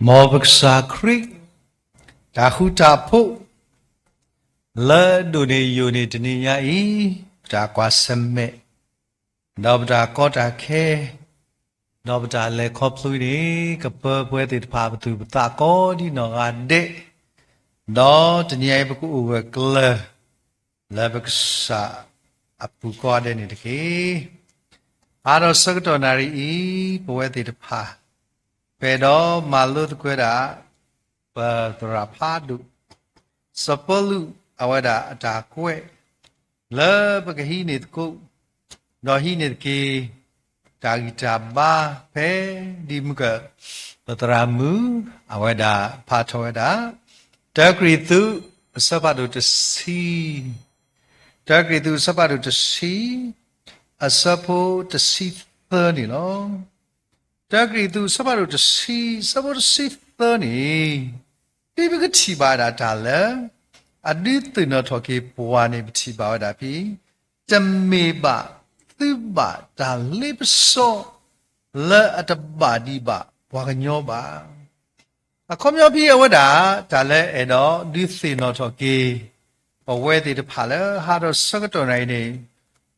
မ်ပကစၢ်ခရံာ် တၢ်ဃူတၢ်ဖိး လၢအဒိၣ်န့ၢ်ယိာ်န့ၢ်တနံၤညါအံၤ, ပတၢ်ကွၢ်ဆၢၣ်မဲာ်, ဒီးပတၢ်ကီတၢ်ခဲ, ဒီးပတၢ်လဲၤခီဖျိန့ၣ် ကပၢပဝဲသ့ၣ်တဖၣ်ပသူၣ်ပသးကိးဒ်နီၢ်ဂၤဒဲး, ဒီးတနံၤညါအံၤပကအိၣ်ဂၢၢ်ကျၢၤ လၢပကစၢ်အပူၤကိးဂၤဒဲးန့ၣ်တက့ၢ်. အါထီၣ်ဆၢကတီၢ်နၣ်ရံၣ်အံၤ ပဝဲသ့ၣ်တဖၣ် ပအဲၣ်ဒိးမၤလိသကိးဝဲဒၣ် ပသရၣ်ဖးဒိၣ် စီၤပီလူး အဝဲဒၣ်အတၢ်ကွဲး လၢပကဟံးန့ၢ်သကိး ဒီးဟံးန့ၢ်သက့ၤ တၢ်ဂံၢ်တၢ်ဘါ ဖဲဒ်မုၢ်က ပသရၣ်မုၣ် အဝဲဒၣ်ဖးထီၣ်ဝဲဒၣ် တၢကရံၣ်သူး အဆၢဖးဒိၣ်တဆံ, တၢကရံၣ်သူး အဆၢဖးဒိၣ်တဆံ အဆၢဖိတဆံသၢန့ၣ်လီၤ. တၢကရံၣ်သူး အဆၢဖးဒိၣ်တဆံ အဆၢဖိတဆံသၢန့ၣ်, ဒ်ပကထံၣ်ဘၣ်ဝဲဒၣ်တၢ်လၢ အဒုးသ့ၣ်နီၣ်ထီၣ်က့ၤပှၤန့ၣ် ပထံၣ်ဘၣ်ဝဲဒၣ်ဖဲ တမ့ၢ်ဘၣ်သုဘၣ်တၢ်လ့ပစီ လၢအတဘၣ်ဒံးဘၣ်ပှၤကညီဘၣ်. အခီပညီဖဲအဝဲဒၣ် တၢ်လၢအဲၣ်ဒိးဒုးသ့ၣ်နီၣ်ထီၣ်က့ၤ ပဝဲသ့ၣ်တဖၣ်လၢဟးထီၣ်ဆၢကတီၢ်နၣ်ရံၣ်န့ၣ်,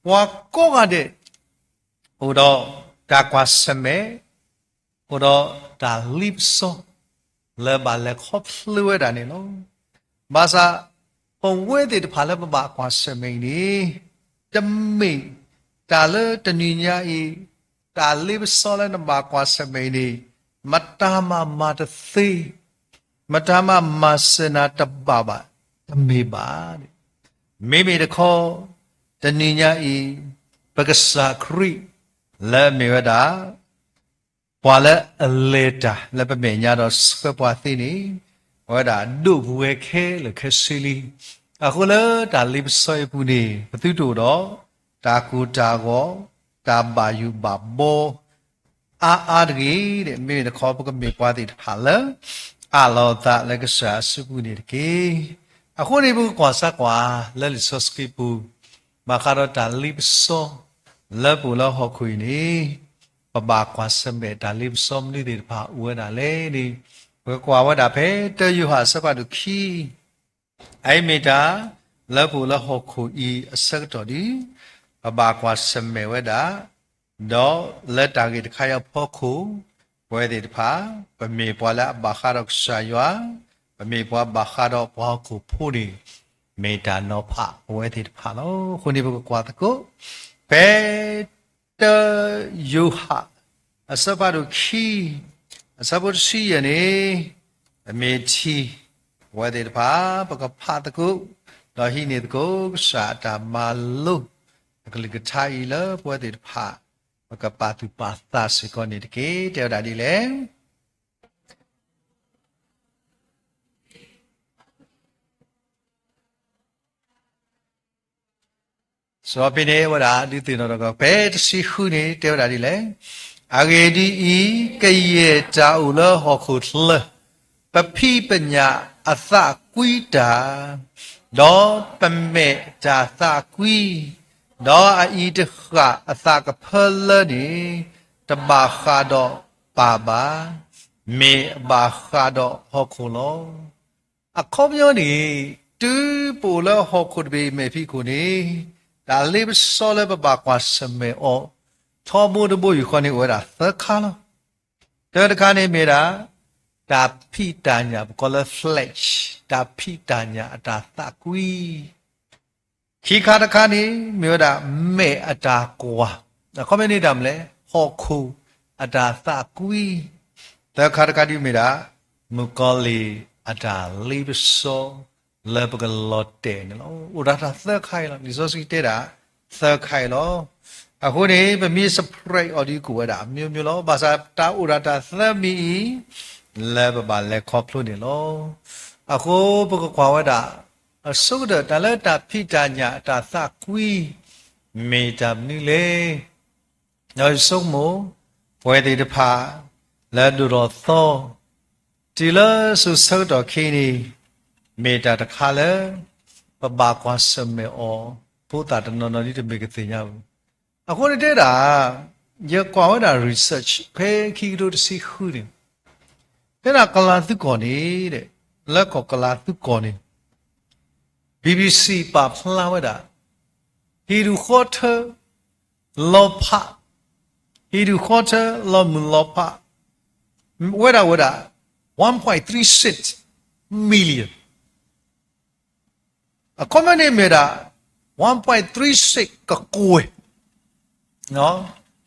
ပှၤကိးဂၤဒဲး အိၣ်ဒီးတၢ်ကွၢ်ဆၢၣ်မဲာ်, အိၣ်ဒီးတၢ်လ့ပစီ လၢဘၣ်လဲၤခီဖျိဝဲဒၣ်န့ၣ်လီၤ. ဘၣ်ဆၣ် ပဝဲသ့ၣ်တဖၣ်လၢပဘၣ်ကွၢ်ဆၢၣ်မဲာ်အံၤန့ၣ်, တမ့ၢ်တၢ်လၢတနံၤညါအံၤ တၢ်လ့ပစီလၢနဘၣ်ကွၢ်ဆၢၣ်မဲာ်အံၤန့ၣ် မတၤမၤမၤတသ့, မတၤမၤမၤစၢၤနၤတဘၣ်ဘၣ်, တမ့ၢ်ဘၣ်. မ့မ့ၢ်တခီ တနံၤညါအံၤ ပကစၢ်ခရံာ် လၢအမ့ၢ်ဝဲဒၣ် ပှၤလၢအလဲၤတၢ်လၢပမဲာ်ညါဒီးဆှၢပှၤသ့န့ၣ်, အဝဲဒၣ်ဒိၣ်ပူၤဝဲခဲလၢာ်ခဲဆ့လံ. အဃိလၢတၢ်လ့ပစီအပူၤန့ၣ် ပသုတအိၣ်ဒီး တၢ်ကိၢ်တၢ်ဂီၤ, တၢ်ဘၣ်ယိၣ်ဘၣ်ဘီ အါအါတဂ့ၤ, မ့မ့ၢ်တခီ ပကမ့ၢ်ပှၤသ့ၣ်တဖၣ်လၢ အးလီၤအသးလၢကစၢ်အစုပူၤန့ၣ်တက့ၢ်. အဃိန့ၣ် ပကကွၢ်စၢ်ကွၢ်လၢလံာ်စီဆှံပူၤ ဘၣ်ဃးဒီးတၢ်လ့ပစီ လၢပအိၣ်လၢဟီၣ်ခိၣ်အံၤန့ၣ်, ပဘၣ်ကွၢ်ဆၢၣ်မဲာ်တၢ်လ့ပစီမနုၤသ့ၣ်တဖၣ်အိၣ်ဝဲဒၣ်လဲၣ်န့ၣ်, ပကကွၢ်ဝဲဒၣ်ဖဲတၢယိၤဟၣ်အဆၢဖးဒိၣ်ခံ အအံၤမ့ၢ်တၢ်လၢပအိၣ်လၢဟီၣ်ခိၣ်အံၤအဆၢကတီၢ်ဒီး ပဘၣ်ကွၢ်ဆၢၣ်မဲာ်ဝဲဒၣ်, ဒီးလၢတၢ်ဂ့ၢ်တခါအံၤအဖီခိၣ်, ပဝဲသ့ၣ်တဖၣ် ပမ့ၢ်ပှၤလၢအဘၣ်ဃးဒီးကစၢ်ယွၤ, ပမ့ၢ်ပှၤဘၣ်ဃးဒီးပှၤဟီၣ်ခိၣ်ဖိန့ၣ် မ့ၢ်တၢ်နီၤဖးပဝဲသ့ၣ်တဖၣ်လီၤ. အဃိန့ၣ် ပကကွၢ်သကိး ဖဲ တၢယိၤဟၣ် အဆၢဖးဒိၣ်ခံ အဆၢဖိတဆံယဲၢ်န့ၣ်, ပမ့ၢ်ထံၣ် ပဝဲသ့ၣ်တဖၣ် ပကဖးသကိး ဒီးဟံးန့ၢ်သကိး ကစၢ်အတၢ်မၤလိ အကလုၢ်ကထါအံၤလၢပဝဲသ့ၣ်တဖၣ် ပကပာ်သူၣ်ပာ်သးစ့ၢ်ကီးန့ၣ်တက့ၢ်. တဲဝဲဒၣ်ဒ်လဲၣ်. စီၤပ့ၤန့ၣ် အဝဲဒၣ်ဒုးသ့ၣ်နီၣ်ထီၣ်က့ၤ ဖဲတဆံဃုန့ၣ် တဲဝဲဒၣ်ဒ်လဲၣ်. အဂ့ၢ်ဒ်အံၤ, ကယဲၢ်တၢ်အိၣ်လၢဟီၣ်ခိၣ်ချၢ, ပဖံးပညၣ်အသးကွံတၢ်, ဒီးပမဲာ်တၢ်သးကွံ, ဒီးအအံၤတဃၣ်အသးကဖၢလၢန့ၣ်, တဘၣ်ဃးဒီးပၢ်ဘၣ်, မ့ၢ်အဘၣ်ဃးဒီးဟီၣ်ခိၣ်လီၤ. အခီပညီန့ၣ်, တုၤပအိၣ်လၢဟီၣ်ခိၣ်တဘ့ၣ်အမဲာ်ဖံးခိၣ်န့ၣ်, တၢ်လ့ပစီလၢပဘၣ်ကွၢ်ဆၢၣ်မဲာ်အီၤ ထီဘိတဘိယူၢ်ဃီန့ၣ် အိၣ်ဝဲဒၣ်သၢခါလီၤ. တၢတခါန့ၣ်မ့ၢ်ဒၣ် တၢ်ဖံးတၢ်ညၣ် ပကိးလၢ flesh, တၢ်ဖံးတၢ်ညၣ်အတၢ်သးကွံ ခံခါတခါန့ၣ် မ့ၢ်ဝဲဒၣ်မဲာ်အတၢ်ကွၢ်, အခီပညီန့ၣ်တၢ်မနုၤလဲၣ်, ဟီၣ်ခိၣ်အတၢ်သးကွံ, သၢခါတခါဒ်မ့ၢ်ဒၣ် မုၣ်ကီၤလံၢ်အတၢ်လ့ပစီ လၢပကလီၤတဲာ်န့ၣ်လီၤ. အိၣ်ဒၣ်တၢ်သၢခါအံၤလီၤ. လံာ်စီဆှံတဲဒၣ်သၢခါအံၤလီၤ. အဃိန့ၣ် ပမ့ၢ် separate အီၤဒ်ကိးဝဲဒၣ် အမျိုးမျိုး လီၤ. ဘၣ်ဆၣ်တၢ်အိၣ်ဒၣ်တၢ်သၢမံၤအံၤ လၢပဘၣ်လဲၤခီဖျိန့ၣ်လီၤ. အဃိပကကွၢ်ဝဲဒၣ် အဆိကတၢၢ် တၢ်လၢတၢ်ဖံးတၢ်ညၣ်အတၢ်သးကွံ မ့ၢ်တၢ်မနုၤလဲၣ်. ဒီးယဆိကမိၣ် ပဝဲသ့ၣ်တဖၣ် လၢဒိၣ်ထီၣ်သီ တုၤလၢစိၤဆၢကတီၢ်ခဲအံၤန့ၣ် မ့ၢ်တၢ်တခါလၢ ပဘၣ်ကွၢ်ဆၢၣ်မဲာ်အီၤ ဖိသၣ်တနီၤနီၤဒ်တမ့ၢ်ကသ့ၣ်ညါဘၣ်. အဃိန့ၣ်တဲဒၣ် ယကွၢ်ဝဲဒၣ် research ဖဲခံကထိတဆံဃုန့ၣ် တဲဒၣ်ကလၤသုးကီၢ်န့ၣ်, လၢကီၢ်ကလၤသုးကီၢ်န့ၣ် ဘံဘံစံၣ် ပာ်ဖျါဝဲဒၣ် ဟံၣ်ဒူၣ်ဃီထၢလီၤဖး, ဟံၣ်ဒူၣ်ဃီထၢလီၤမုၢ်လီၤဖး ဝဲဒၣ်ဝဲဒၣ် one point three six million, အခီပညီန့ၣ်မ့ၢ်ဒၣ် one point three six ကကွဲၢ်,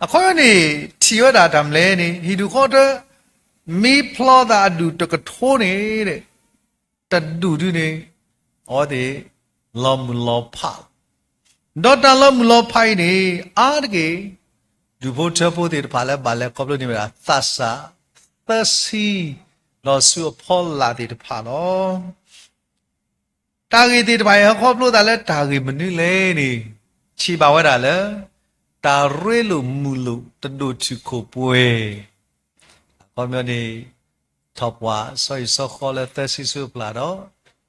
အခီပညီန့ၣ် ထံၣ်ဝဲဒၣ်တၢ်မနုၤလဲၣ်န့ၣ် ဟံၣ်ဒူၣ်ဃီထၢ မ့ၢ်ဖျီသးအဒူၣ်တကထိန့ၣ် တဒူၣ်ဒုန့ၣ် အဝဲသ့ၣ် လီၤမုၢ်လီၤဖးလီၤ. ဒီးတၢ်လီၤမုၢ်လီၤဖးအံၤန့ၣ် အါတက့ၢ် ဒူၣ်ဖိထၢဖိသ့ၣ်တဖၣ်လၢဘၣ်လဲၤခီဖျိန့ၢ်ဝဲဒၣ် သးစၢ်သၢဆံ ဒီးဆူအဖီလာ်သ့ၣ်တဖၣ်လီၤ. တၢ်ဂ့ၢ်သ့ၣ်တဖၣ်အံၤ ဟဲခီဖျိသးလၢတၢ်ဂ့ၢ်မနုၤလဲၣ်န့ၣ် ထံၣ်ဘၣ်ဝဲဒၣ်လၢ တၢ်ရ့လိာ်မုာ်လိာ်တဒိၣ်တုာ်ခိၣ်ပှဲၤ, အခီပညီန့ၣ် ထီၣ်ပှၢ်စီၤအံၤစီၤဃီလၢသၢဆံဆူအဖျၢၣ်ဒီး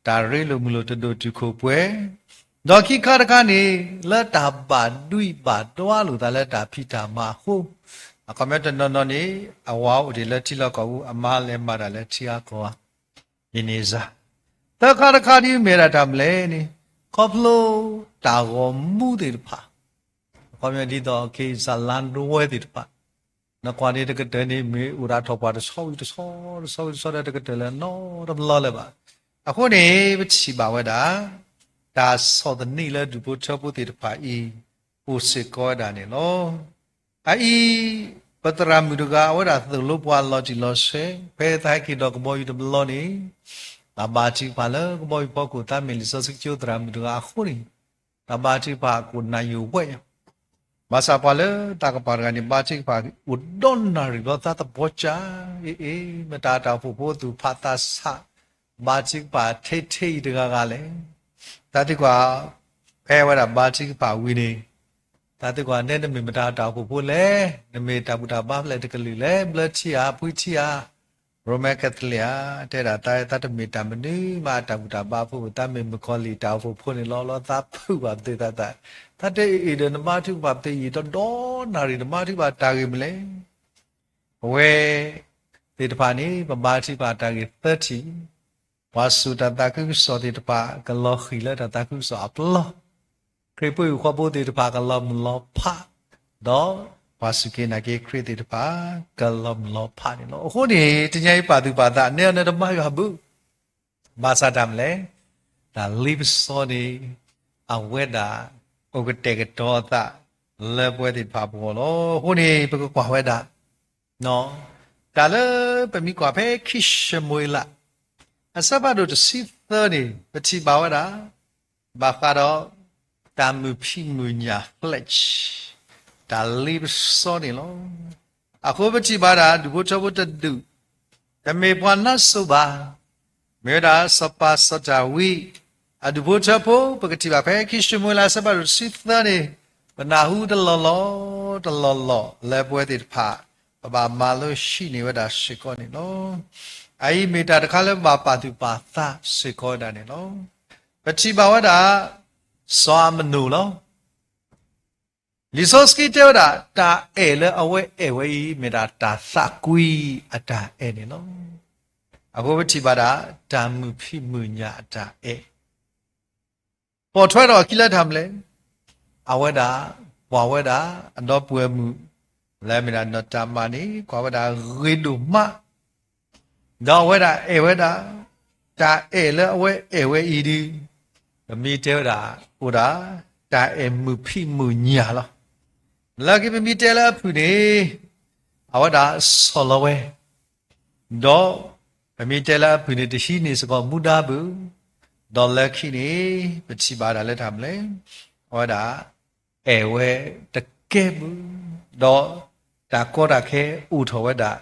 တၢ်ရ့လိာ်မုာ်လိာ်တဒိၣ်တုာ်ခိၣ်ပှဲၤ, ဒီးခံခါတခါန့ၣ် လၢတၢ်ဘၣ်ဒွံးဘၣ်ဒွါလိာ်သးလၢတၢ်ဖံးတၢ်မၤအဃိ, အခီပညီတနီၤနီၤန့ၣ် အဝၤအိၣ်ဒံးလၢထံလီၢ်ကီၢ်ပူၤ အမါလဲၤမၤတၢ်လၢထံအါကီၢ်ဧါ ယန့ၣ်စၢ်, သၢခါတခါဒ်မ့ၢ်ဒၣ်တၢ်မနုၤလဲၣ်န့ၣ် ခီဖျိတၢ်ဂီၤမူသ့ၣ်တဖၣ်, အခီပညီဒ်သိး က့ၤစၢလါဒဝဲသ့ၣ်တဖၣ်, နကွၢ်န့ၣ်တကတၢၢ်န့ၣ် မ့ၢ်အိၣ်ဒၣ်ထီၣ်ပှၢ်တဆီဝံၤတဆီ တဆီဝံၤတဆီဒီးတကတၢၢ်လၢၤနီတဘျီလၢၤဘၣ်. အဃိန့ၣ် ပထံၣ်ဘၣ်ဝဲဒၣ် တၢ်ဆီၣ်သနံးလၢဒူၣ်ဖိထၢဖိသ့ၣ်တဖၣ်အံၤ အိၣ်စ့ၢ်ကီးဝဲဒၣ်န့ၣ်လီၤ. အအံၤ ပသရၣ်မုၣ်တဂၤ အဝဲဒၣ်သိၣ်လိပှၤလီၤတံၢ်လီၤဆဲး ဖဲသးဟဲက့ၤဒီးကဘီယူၤတဘျီန့ၣ် တၢ်ဘါထုကဖၣ်လၢကဘီယူၤဖီခိၣ် သးမ့ၢ်လံာ်စီဆှံကၠိသရၣ်မုၣ်တဂၤအဃိန့ၣ် တၢ်ဘါထုကဖၣ်ကိၣ်နၢ်ယိာ်ဝဲညါ, ဘၣ်ဆၣ်ပှၤလၢတၢ်ကပၤတဂၤန့ၣ် ဘါထုကဖၣ်အိၣ်ဒီနၣ်ရံၣ်ဘျီသးသဘီကၢ်, အ့အ့ မတၤတၢ်အိၣ်ဖှိၣ်ဖိသူၣ်ဖးသးဆး ဘါထုကဖၣ်ထဲထဲအံၤတဂၤဂၤလဲၣ်. တၢ်သံကွၢ် ဖဲဝဲဒၣ်ဘါထုကဖၣ်ဝံၤန့ၣ် တၢ်သံကွၢ် နဲနမ့ၢ်မတၤတၢ်အိၣ်ဖှိၣ်ဖိလဲၣ်, နမ့ၢ်တၢ်ဘူၣ်တၢ်ဘါဖျၢၣ်တကလုာ်လဲၣ်, ဘျၢထံဧါ ဖှံထံဧါ, Roman Catholic ဧါ, တဲဒၣ်သး သးတမ့ၢ်တၢ်မနုၤမး တၢ်ဘူၣ်တၢ်ဘါဖိ သးမ့ၢ်မုၣ်ကီၤလံၢ်တၢ်အိၣ်ဖှိၣ်ဖိန့ၣ်လီၤ. လီၤသးဖုးဘၣ်ပသ့ၣ်သးသး, သးတအ့ၣ်အ့ၣ်ဒီးနဘါထုကဖၣ်ပသ့ၣ်အံၤ တဒီနၣ်ရံၣ် နဘါထုကဖၣ်တၢ်ဂ့ၢ်မနုၤလဲၣ်. ပဝဲသ့ၣ်တဖၣ်န့ၣ် ပဘါထုကဖၣ်တၢ်ဂ့ၢ်သၢထံၣ်, ပှၤစူၢ်တၢ်သးခုကစီၣ်သ့ၣ်တဖၣ် ကလီၤဃံၤလၢတၢ်သးခုကစီၣ်အပျီ, ခရံာ်ဖိဟံၣ်ဖိဃီဖိသ့ၣ်တဖၣ် ကလီၤမုၢ်လီၤဖး, ဒီးပှၤစူၢ်က့ၤနာ်က့ၤခရံာ်သ့ၣ်တဖၣ် ကလီၤမုၢ်လီၤဖးန့ၣ်လီၤ. အဃိန့ၣ် တနံၤအံၤပာ်သူၣ်ပာ်သး နဲအီၤနတမၤယွၤဘုး, ဘၣ်ဆၣ်တၢ်မနုၤလဲၣ်, တၢ်လ့ပစီန့ၣ် အဝဲဒၣ် အိၣ်ကတဲာ်ကတီၤအသး လၢပဝဲသ့ၣ်တဖၣ်အပဂီၢ်လီၤ. အဃိန့ၣ် ပကကွၢ်ဝဲဒၣ် တၢ်လၢပမ့ၢ်ကွၢ်ဖဲခံၡမူၤအ့လး အဆၢဖးဒိၣ်တဆံသၢန့ၣ် ပထံၣ်ဘၣ်ဝဲဒၣ် ဘၣ်ဃးဒီး တၢ်မုာ်ဖံးမုာ်ညၣ် flesh တၢ်လ့ပစီန့ၣ်လီၤ. အဃိပထံၣ်ဘၣ်ဒၣ် ဒူၣ်ဖိထၢဖိတဒူၣ် တမ့ၢ်ပှၤနါစိၤဘၣ်, မ့ၢ်ဝဲဒၣ်စီၤပၤစီၤဒၤဝံး အဒူၣ်ဖိထၢဖိ ပကထံၣ်ဘၣ်ဖဲခံၡမူၤအ့လး အဆၢဖးဒိၣ်တဆံသၢန့ၣ် ပနၢ်ဟူတလီၢ်လီၢ် တလီၢ်လီၢ်လၢပဝဲသ့ၣ်တဖၣ် ပဘၣ်မၤလိဟံးန့ၢ်ဝဲဒၣ်စ့ၢ်ကီးန့ၣ်လီၤ. အအံၤမ့ၢ်တၢ်တခါလၢပဘၣ်ပာ်သူၣ်ပာ်သးစ့ၢ်ကီးဝဲဒၣ်န့ၣ်လီၤ. ပထံၣ်ဘၣ်ဝဲဒၣ် စီၤအၤမနိၣ်လီၤ. လံာ်စီဆှံတဲဝဲဒၣ် တၢ်အဲၣ်လၢအဝဲအဲၣ်ဝဲအံၤ မ့ၢ်ဒၣ်တၢ်သးကွံအတၢ်အဲၣ်န့ၣ်လီၤ. အဃိပထံၣ်ဘၣ်ဒၣ် တၢ်မုာ်ဖံးမုာ်ညၣ်အတၢ်အဲၣ် ပိာ်ထွဲထီၣ်အခံလၢတၢ်မနုၤလဲၣ်, အဝဲဒၣ် ကွၢ်ဝဲဒၣ် အဒီပုၢ်ဝဲၢ်မုၣ် လၢအမ့ၢ်ဒၣ်နီၢ်တၤမၤန့ၣ် ကွၢ်ဝဲဒၣ်ဂ့ၤဒိၣ်မး, ဒီးအဝဲဒၣ်အဲၣ်ဝဲဒၣ်, တၢ်အဲၣ်လၢအဝဲအဲၣ်ဝဲအံၤဒုး ပမ့ၢ်တဲဝဲဒၣ် အိၣ်ဒၣ် တၢ်အဲၣ်မုာ်ဖံးမုာ်ညၣ်လီၤ. လၢခံပမ့ၢ်တဲလၢအဖုၣ်န့ၣ် အဝဲဒၣ်ဆီၣ်လီၤဝဲ ဒီးပမ့ၢ်တဲလၢအဖုၣ်န့ၣ် တဟံးန့ၢ်စ့ၢ်ကီးမူဒါဘၣ်, ဒီးလၢခံန့ၣ် ပထံၣ်ဘၣ်ဒၣ်လၢတၢ်မနုၤလဲၣ်, အဝဲဒၣ် အဲၣ်ဝဲတကဲဘၣ်, ဒီးတၢ်ကီတၢ်ခဲအိၣ်ထီၣ်ဝဲဒၣ်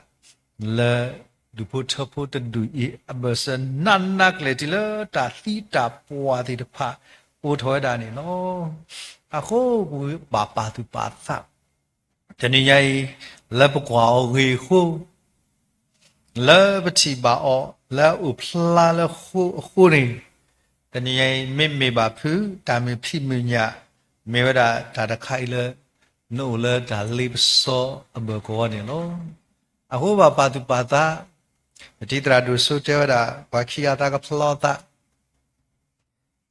လၢဒူၣ်ဖိထၢဖိတဒူၣ်အံၤ အဘၢၣ်စၢၤနးနးကလဲာ်တုၤလၢတၢ်သံတၢ်ပှၢ်သ့ၣ်တဖၣ်အိၣ်ထီၣ်ဝဲဒၣ်န့ၣ်လီၤ. အဃိပဘၣ်ပာ်သူၣ်ပာ်သး တနံၤညါအံၤ လၢပကွၢ်အီၤဂ့ၤအဃိ, လၢပထံၣ်ဘၣ်အီၤလၢအအိၣ်ဖျါလၢအဃိန့ၣ်, တနံၤညါအံၤ မ့မ့ၢ်ဘၣ်ဖုး တၢ်မုာ်ဖံးမုာ်ညၣ် မ့ၢ်ဝဲဒၣ်တၢ်တခါအံၤလၢ နအိၣ်လၢတၢ်လ့ပစီအဘၢၣ်ကဝီၤန့ၣ်လီၤ. အဃိဘၣ်ပာ်သူၣ်ပာ်သး ပထံၣ်သရၣ်ဒိၣ်စိတဲဝဲဒၣ် ပှၤခံဂၤသးကဖျီသး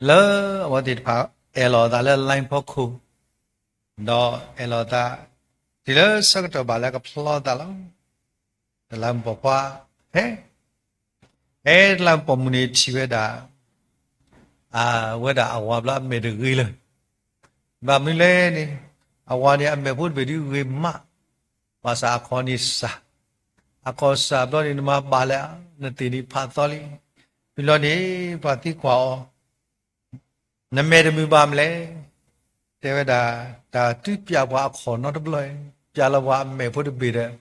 လၢအဝဲသ့ၣ်တဖၣ် အဲၣ်လီၤအသးလၢ line ဖီခိၣ်, ဒီးအဲၣ်လီၤအသး တုၤလၢဆၢကတီၢ်ဘၣ်လၢကဖျီသးလီၤ. တလးမူးပိာ်ခွါ ဖဲ အဲ တလးမူးပိာ်မုၣ်န့ၣ်ထံၣ်ဝဲဒၣ် အဝဲဒၣ်အဝၤဘျီအမဲာ်တဂ့ၤလၢၤ. ဘၣ်မနုၤလဲၣ်န့ၣ် အဝၤန့ၣ်အမဲာ်ဖိတဘ့ၣ်ဒုးဂ့ၤမး, ဘၣ်ဆၣ်အခီၣ်န့ၣ်စၢ်, အခီၣ်စၢ်ဘျီန့ၣ် နမၤဘၣ်လၢ နသ့ၣ်န့ၣ်ဖးသီလံ. ဖဲလီၤန့ၣ် ပှၤသံကွၢ်အီၤ နမဲာ်တမုာ်ဘၣ်မလဲၣ်. တဲဝဲဒၣ် တၢ်တုပျးပှၤအခီၣ်နီတဘျီ, ပျးလီၤပှၤအမဲာ်ဖိတဘ့ၣ်ဒီး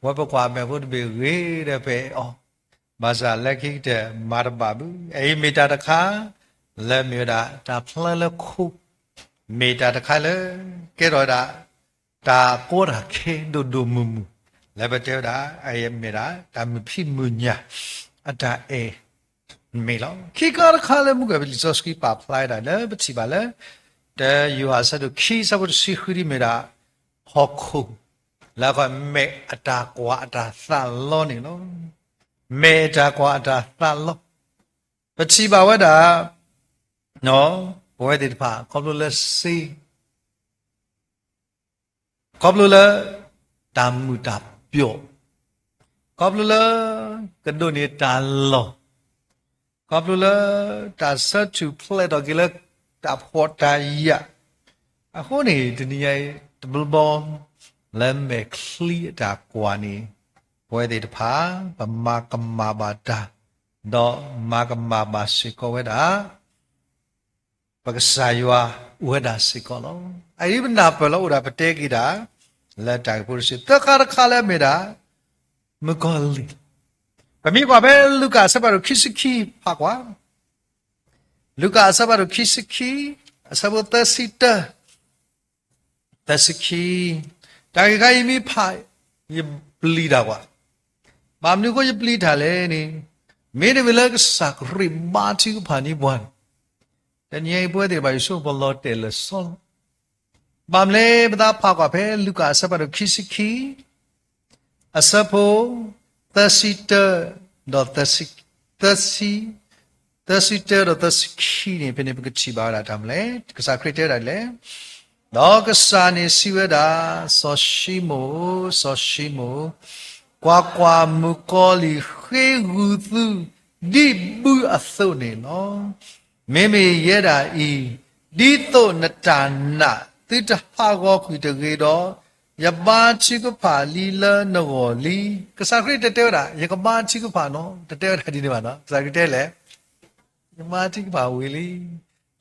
ဝဲပကွၢ်အမဲာ်ဖိတဘ့ၣ်ဂ့ၤဒီးပအဲၣ်အီၤ, ဘၣ်ဆၣ်လၢခံကတၢၢ်မၤတဘၣ်ဘၣ်. အအံၤမ့ၢ်တၢ်တခါ လၢမ့ၢ်ဝဲဒၣ်တၢ်ဖျါလၢခိ, မ့ၢ်တၢ်တခါလၢ ကဲထီၣ်ဝဲဒၣ် တၢ်ကီတၢ်ခဲဒိၣ်ဒိၣ်မုၢ်မုၢ်, လၢပတဲဝဲဒၣ် အအံၤမ့ၢ်ဒၣ် တၢ်မုာ်ဖံးမုာ်ညၣ် အတၢ်အဲၣ် မ့ၢ်လီၤ. ခံခါတခါလၢမုၢ်ကီၤလံၢ်စီဆှံပာ်ဖျါဝဲဒၣ်လၢပထံၣ်ဘၣ်လၢ တယိၤဟၣ်အဆၢဒိၣ်ခံ အဆၢဖိတဆံဃုဒ်မ့ၢ်ဒၣ် ဟီၣ်ခိၣ် လၢအဃိမဲာ်အတၢ်ကွၢ်အတၢ်သးလီန့ၣ်လီၤ. မဲာ်အတၢ်ကွၢ်အတၢ်သးလီ ပထံၣ်ဘၣ်ဝဲဒၣ် ပဝဲသ့ၣ်တဖၣ် ခီဖျိလၢစ့ ခီဖျိလၢ တၢ်မုာ်တၢ်ပျီၣ်, ခီဖျိလၢ ကဒိးန့ၢ်တၢ်လီၢ်, ခီဖျိလၢ တၢ်ဆၢထၢၣ်ဖျဲးထီၣ်က့ၤလၢ တၢ်ဖှီၣ်တၢ်ယာ်, အဃိန့ၣ် တနံၤညါအံၤ တဘျီဘျီ လၢမဲာ်ချံအတၢ်ကွၢ်န့ၣ် ပဝဲသ့ၣ်တဖၣ် ပမၤကမၣ်ဘၣ်တၢ်, ဒီးမၤကမၣ်ဘၣ်စ့ၢ်ကီးဝဲဒၣ် ပကစၢ်ယွၤအိၣ်ဝဲဒၣ်စ့ၢ်ကီးလီၤ. အအံၤပနၢ်ပၢၢ်လီၤအိၣ်ဒၣ်ပတဲက့ၤဒၣ် လၢတၢ်ကဖိတဆံ သၢခါတခါလၢအမ့ၢ်ဒၣ် မုၣ်ကီၤလံၢ်, ပမ့ၢ်ကွၢ်ဖဲလူၤကၣ်အဆၢဖးဒိၣ်ခံဆံခံ ဖးကွၢ်, လူၤကၣ်အဆၢဖးဒိၣ်ခံဆံခံ အဆၢဖိသၢဆံတၢ သၢဆံခံ, တၢ်ဂ့ၢ်ခါအံၤမ့ၢ်ဖး ယပျံၤတၢ်ကွၢ်, ဘၣ်မနုၤအဃိယပျံၤတၢ်လဲၣ်န့ၣ်, မ့တမ့ၢ်လၢကစၢ်ခရံာ်ဘါထုကဖၣ်န့ၢ်ပှၤန့ၣ်, တနံၤအံၤပဝဲသ့ၣ်တဖၣ် ယဆိကမိၣ်လီၤတဲာ်လၢာ်စီလီၤ. ဘၣ်မနုၤလဲၣ် ပသးဖးကွၢ်ဖဲလူၤကၣ်အဆၢဖးဒိၣ်ခံဆံခံ အဆၢဖိ သၢဆံတၢ ဒီး သၢဆံ သၢဆံတၢဒီးသၢဆံခံန့ၣ် ဖဲန့ၣ်ပကထံၣ်ဘၣ်ဝဲဒၣ်တၢ်မနုၤလဲၣ်, ကစၢ်ခရံာ်တဲဝဲဒၣ်ဒ်လဲၣ်, ဒီးကစၢ်န့ၣ်စံးဝဲဒၣ်, စီၤၡံမိၣ်, စီၤၡံမိၣ်, ကွၢ်ကွၢ်, မုၣ်ကီၤလံၢ်ဃ့ဂုာ်သု ဒ်ဘုအသိးန့ၣ်လီၤ. မ့မ့ၢ်ယဲဒၣ်အံၤ, ဒ်သိးနတၢ်နာ် သုတဟးဂီၤကွံာ်တဂ့ၤဒီး, ယဘါထုကဖၣ်လံလၢနဂီၢ်လံ. ကစၢ်ခရံာ်တတဲဝဲဒၣ် ယကဘါထုကဖၣ်နီၤ, တတဲဝဲဒၣ်ဒ်န့ၣ်ဘၣ်နီၤ. ကစၢ်ခရံာ်တဲလဲၣ်, ယဘါထုကဖၣ်ဝံၤလံ.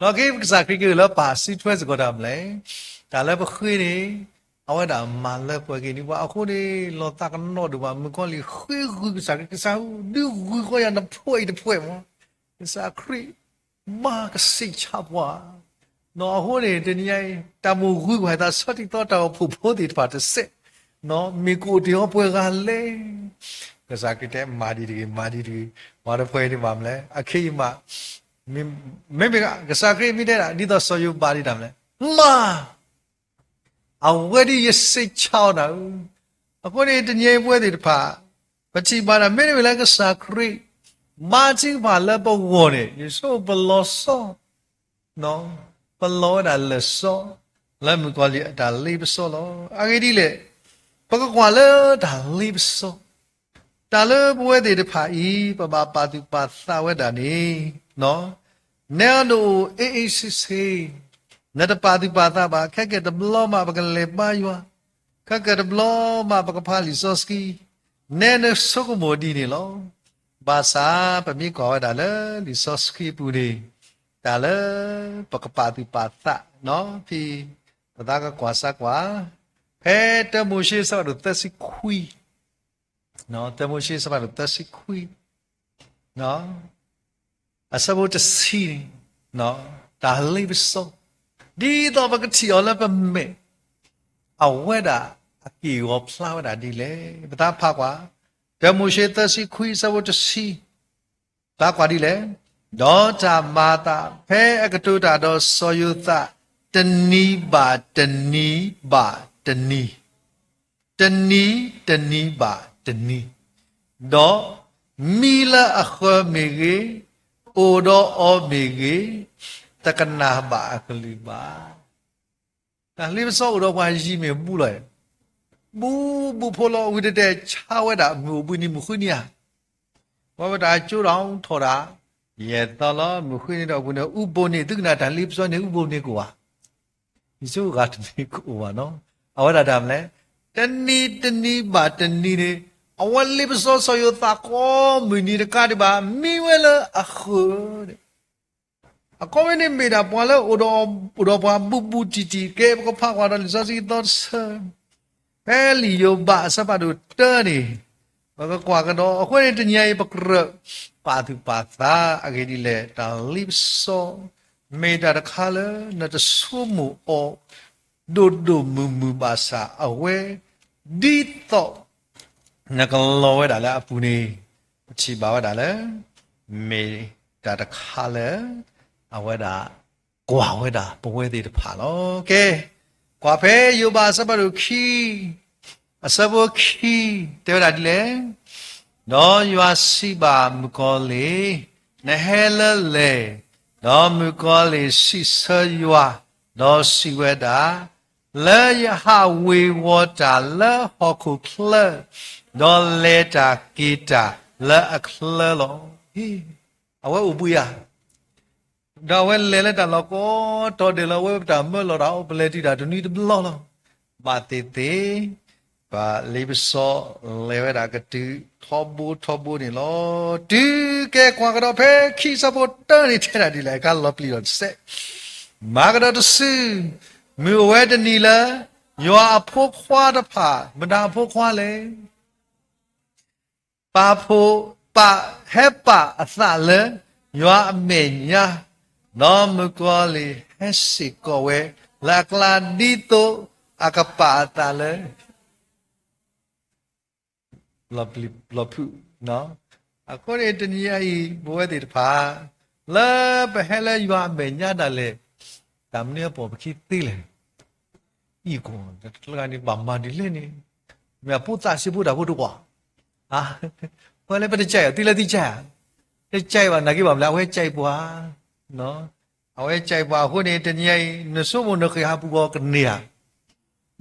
ဒီးက့ၤပကစၢ်ခရံာ်က့ၤလၢပာ်စုထွဲစ့ၢ်ကီးတၢ်မနုၤလဲၣ်, တၢ်လၢပဃ့န့ၣ် အဝဲဒၣ်မၤလၢပှဲၤက့ၤန့ၢ်ပှၤအဃိန့ၣ် လီၤသးကနီၣ်ဒိၣ်မး, မုၣ်ကီၤလံၢ်ဃ့ဂုာ်ကစၢ်ခရံာ်, ကစၢ်ဧၢ, ဒုးဂုာ်ဃီယၤနဖှဲးအံၤတဖှဲးမး, ကစၢ်ခရံာ် ဘါကစံးဆၢပှၤ, နီၤအဃိန့ၣ် တနံၤညါအံၤ တၢ်မိၣ်ဂုာ်ကွၢ်သးဆၢထံသီတၢ်အိၣ်ဖှိၣ်ဖိသ့ၣ်တဖၣ်တစဲး, နီၤ မ့ၢ်ကအိၣ်တ့ၢ်အီၤပှဲၤဂၤလဲၣ်. ကစၢ်ခရံာ်တဲမၤဒ်တဂ့ၤ, မၤဒ်တဂ့ၤ, ပှၤတဖှဲးန့ၣ်မၤမနုၤလဲၣ်, အခဲအံၤမး, မ့မ့ၢ်ကစၢ်ခရံာ်မ့ၢ်တဲဒၣ် ဒ်သိးစီၤယိၤဘးဒ်တၢ်မနုၤလဲၣ်, မၤ အဝဲဒ်ယစံးဆၢအီၤနၤဧၢ. အဃိန့ၣ် တနံၤအံၤပဝဲသ့ၣ်တဖၣ် ပထံၣ်ဘၣ်ဒၣ် မ့တမ့ၢ်လၢကစၢ်ခရံာ် ဘါထုကဖၣ်လၢပဂီၢ်န့ၣ် ယဆိကမိၣ်ပလီၤဆီ, ပလီၤဝဲဒၣ်လၢာ်ဆီ လၢမုၣ်ကီၤလံၢ်အတၢ်လ့ပစီလီၤ. အဂ့ၢ်ဒ်လဲၣ်, ပကကွၢ်လၢတၢ်လ့ပစီ တၢ်လၢပဝဲသ့ၣ်တဖၣ်အံၤ ပဘၣ်ပာ်သူၣ်ပာ်သးဝဲဒၣ်န့ၣ်, နဲနအိၣ်အ့ၣ်အ့ၣ်ဆ့ဆ့, နတပာ်သူၣ်ပာ်သးဘၣ်, ခဲကဲတဘျီမးပကလဲၤဘါယွၤ, ခဲကဲတဘျီမးပကဖးလံာ်စီဆှံ, နဲနဆိကမိၣ်ဒ်န့ၣ်လီၤ. ဘၣ်ဆၣ်ပမ့ၢ်ကွၢ်ဝဲဒၣ်လၢလံာ်စီဆှံအပူၤန့ၣ်, တၢ်လၢပကပာ်သူၣ်ပာ်သး, ဖဲ ပသးကကွၢ်စၢ်ကွၢ်, ဖဲတၢမိၤၡ့အဆၢဖးဒိၣ်သၢဆံခွံ, တၢမိၤၡ့အဆၢဖးဒိၣ်သၢဆံခွံ, အဆၢဖိတဆံန့ၣ်, တၢ်လ့ပစီ, ဒ်သိးပကထံၣ်အီၤလၢပမဲာ်, အဝဲဒၣ်အက့ၢ်အဂီၤဖျါဝဲဒၣ်ဒ်လဲၣ်. ပသးဖးကွၢ်, တၢမိၤၡ့သၢဆံခွံအဆၢဖိတဆံ သးကွၢ်ဒ်လဲၣ်, ဒီးတၢ်မၤအသးဖဲအကတိၤတၢ်ဒီးစီၤယိၤသး, တနံၤဘၣ်တနံၤဘၣ်တနံၤ, တနံၤတနံၤဘၣ်တနံၤ, ဒီး မံလၢအဃၢၤမ့ၢ်ဂ့ၤ, အိၣ်ဒီးအီၤမ့ၢ်ဂ့ၤ, တကနၣ်ဘၣ်အကလုၢ်ဘၣ်. တၢ်လ့ပစီအိၣ်ဒီးပှၤယံၤမ့ၢ်ဘူလီၤ, ဘူဘူဖိလီၤ ဝံၤတတဲဆါဝဲဒၣ် မုၢ်အိၣ်ဘှံးနံၤမုၢ်ဃုနံၤဧါ, ပှၤဝဲတၢ်ကၠိဒီးထီၣ်ဒၣ်, ယဲၢ်သီလီၤ မုၢ်ဃုနံၤဒီးအပူၤန့ၣ် အူဘိန့ၣ် သုကနၣ်တၢ်လ့ပစီန့ၣ် အူဘိန့ၣ်ကအိၣ်ဧါ, ယဆိဂၤတမ့ၢ်ကအိၣ်ဘၣ်နီၤ. အဝဲဒၣ်တၢ်မနုၤလဲၣ်, တနံၤတနံၤဘၣ်တနံၤန့ၣ် အဝဲလ့ပစီစီၤယိၤသးကိးမုၢ်နံၤတကးဒံးဘၣ် မံဝဲလၢအဃၢၤ အခီပညီန့ၣ်မ့ၢ်ဒၣ်ပှၤလၢအိၣ်ဒီး, အိၣ်ဒီးပှၤဘူးဘူးတံၢ်တံၢ် ကဲပကဖးကွၢ်ဒီးလံာ်စီဆှံသီတဆၢ, ဖဲလံာ်ယိၤဘးအဆၢဖးဒိၣ်တၢန့ၣ်, ပကကွၢ်ကဒီး အဃိန့ၣ်တနံၤအံၤ ပကြၢးပာ်သူၣ်ပာ်သးအဂ့ၢ်ဒ်လဲၣ်, တၢ်လ့ပစီ မ့ၢ်တၢ်တခါလၢနတဆိကမိၣ်အီၤ ဒိၣ်ဒိၣ်မုၢ်မုၢ်ဘၣ်ဆၣ် အဝဲ ဒ်သိး နကလီၤဝဲဒၣ်လၢအပူၤန့ၣ်, ပထံၣ်ဘၣ်ဝဲဒၣ်လၢ မ့ၢ်တၢ်တခါလၢ အဝဲဒၣ် ကွၢ်ဝဲဒၣ်ပဝဲသ့ၣ်တဖၣ်လီၤ. ကဲ, ကွၢ်ဖဲယိၤဘးအဆၢဖးဒိၣ်ခံ အဆၢဖိခံ တဲဝဲဒၣ်ဒ်လဲၣ်, ဒီးယွၤစံးဘၣ်မုၣ်ကီၤလံၢ်, နဟဲလၢလဲၣ်, ဒီးမုၣ်ကီၤလံၢ်စံးဆၢယွၤ, ဒီးစံးဝဲဒၣ်, လၢယဟးဝ့ၤဝီၤတၢ်လၢဟီၣ်ခိၣ်ချၢ, ဒီးလဲၤတၢ်က့ၤတၢ်လၢအချၢလီၤ. အဝဲအိၣ်ဘှံးဧါ, ဒီးအဝဲလဲၤလၢတၢ်လီၢ်ကိးတီၤဒဲးလၢ အဝဲတၢ်မၢလီၤတၢ်အိၣ် ပလဲၤတုၤတၢ်တနွံတဘျီလီၤ. ဘၣ်သ့ၣ်သ့ၣ် ပလ့ပစီလဲၤဝဲဒၣ်ကတုၤထီဘိထီဘိန့ၣ်လီၤ. တုၤကဲကွၢ်ကဒီးဖဲခံဆၢဖိတၢန့ၣ် တဲဒၣ်ဒ်လဲၣ်, အခါလီၤပျံၤလီၤတစဲး, မၤကဒီးတစု, မုၢ်အိၣ်ဝဲတနံၤလၢ ယွၤအဖိခွါတဖၣ်, မတၤအဖိခွါလဲၣ် ပာ်ဖှိၣ်, ပာ်, ဟဲပာ်အသးလၢ ယွၤအမဲာ်ညါ, ဒီးမုၣ်ကီၤလံၢ်ဟဲစ့ၢ်ကီးဝဲ လၢအကျါ ဒ်သိးအကပာ်အသးလၢ လီၤဖုး, အဃိန့ၣ်တနံၤအံၤ ပဝဲသ့ၣ်တဖၣ် လၢပဟဲလၢယွၤအမဲာ်ညါဒၣ်လဲာ် တၢ်မနုၤအပီၢ်ပခံသ့လဲၣ်. အံၤကီၢ် တၢ်တကျါန့ၣ် ဘၣ်မၤဒ်လဲၣ်န့ၣ်, မ့ၢ်အဖိသၣ်စ့ဖိတၢ်ဖိတကွၢ်, ပဝဲလၢပတကဲအီၤ သ့လၢသ့ကဲဧါ, တကဲဘၣ် နာ်က့ဘၣ်မလဲၣ်, အဝဲကဲပှၤ, အဝဲကဲပှၤအဃိန့ၣ် တနံၤအံၤ နဆိကမိၣ်နဃ့ၢ်ဟးပူၤဂီၤကန့ၢ်ဧါ,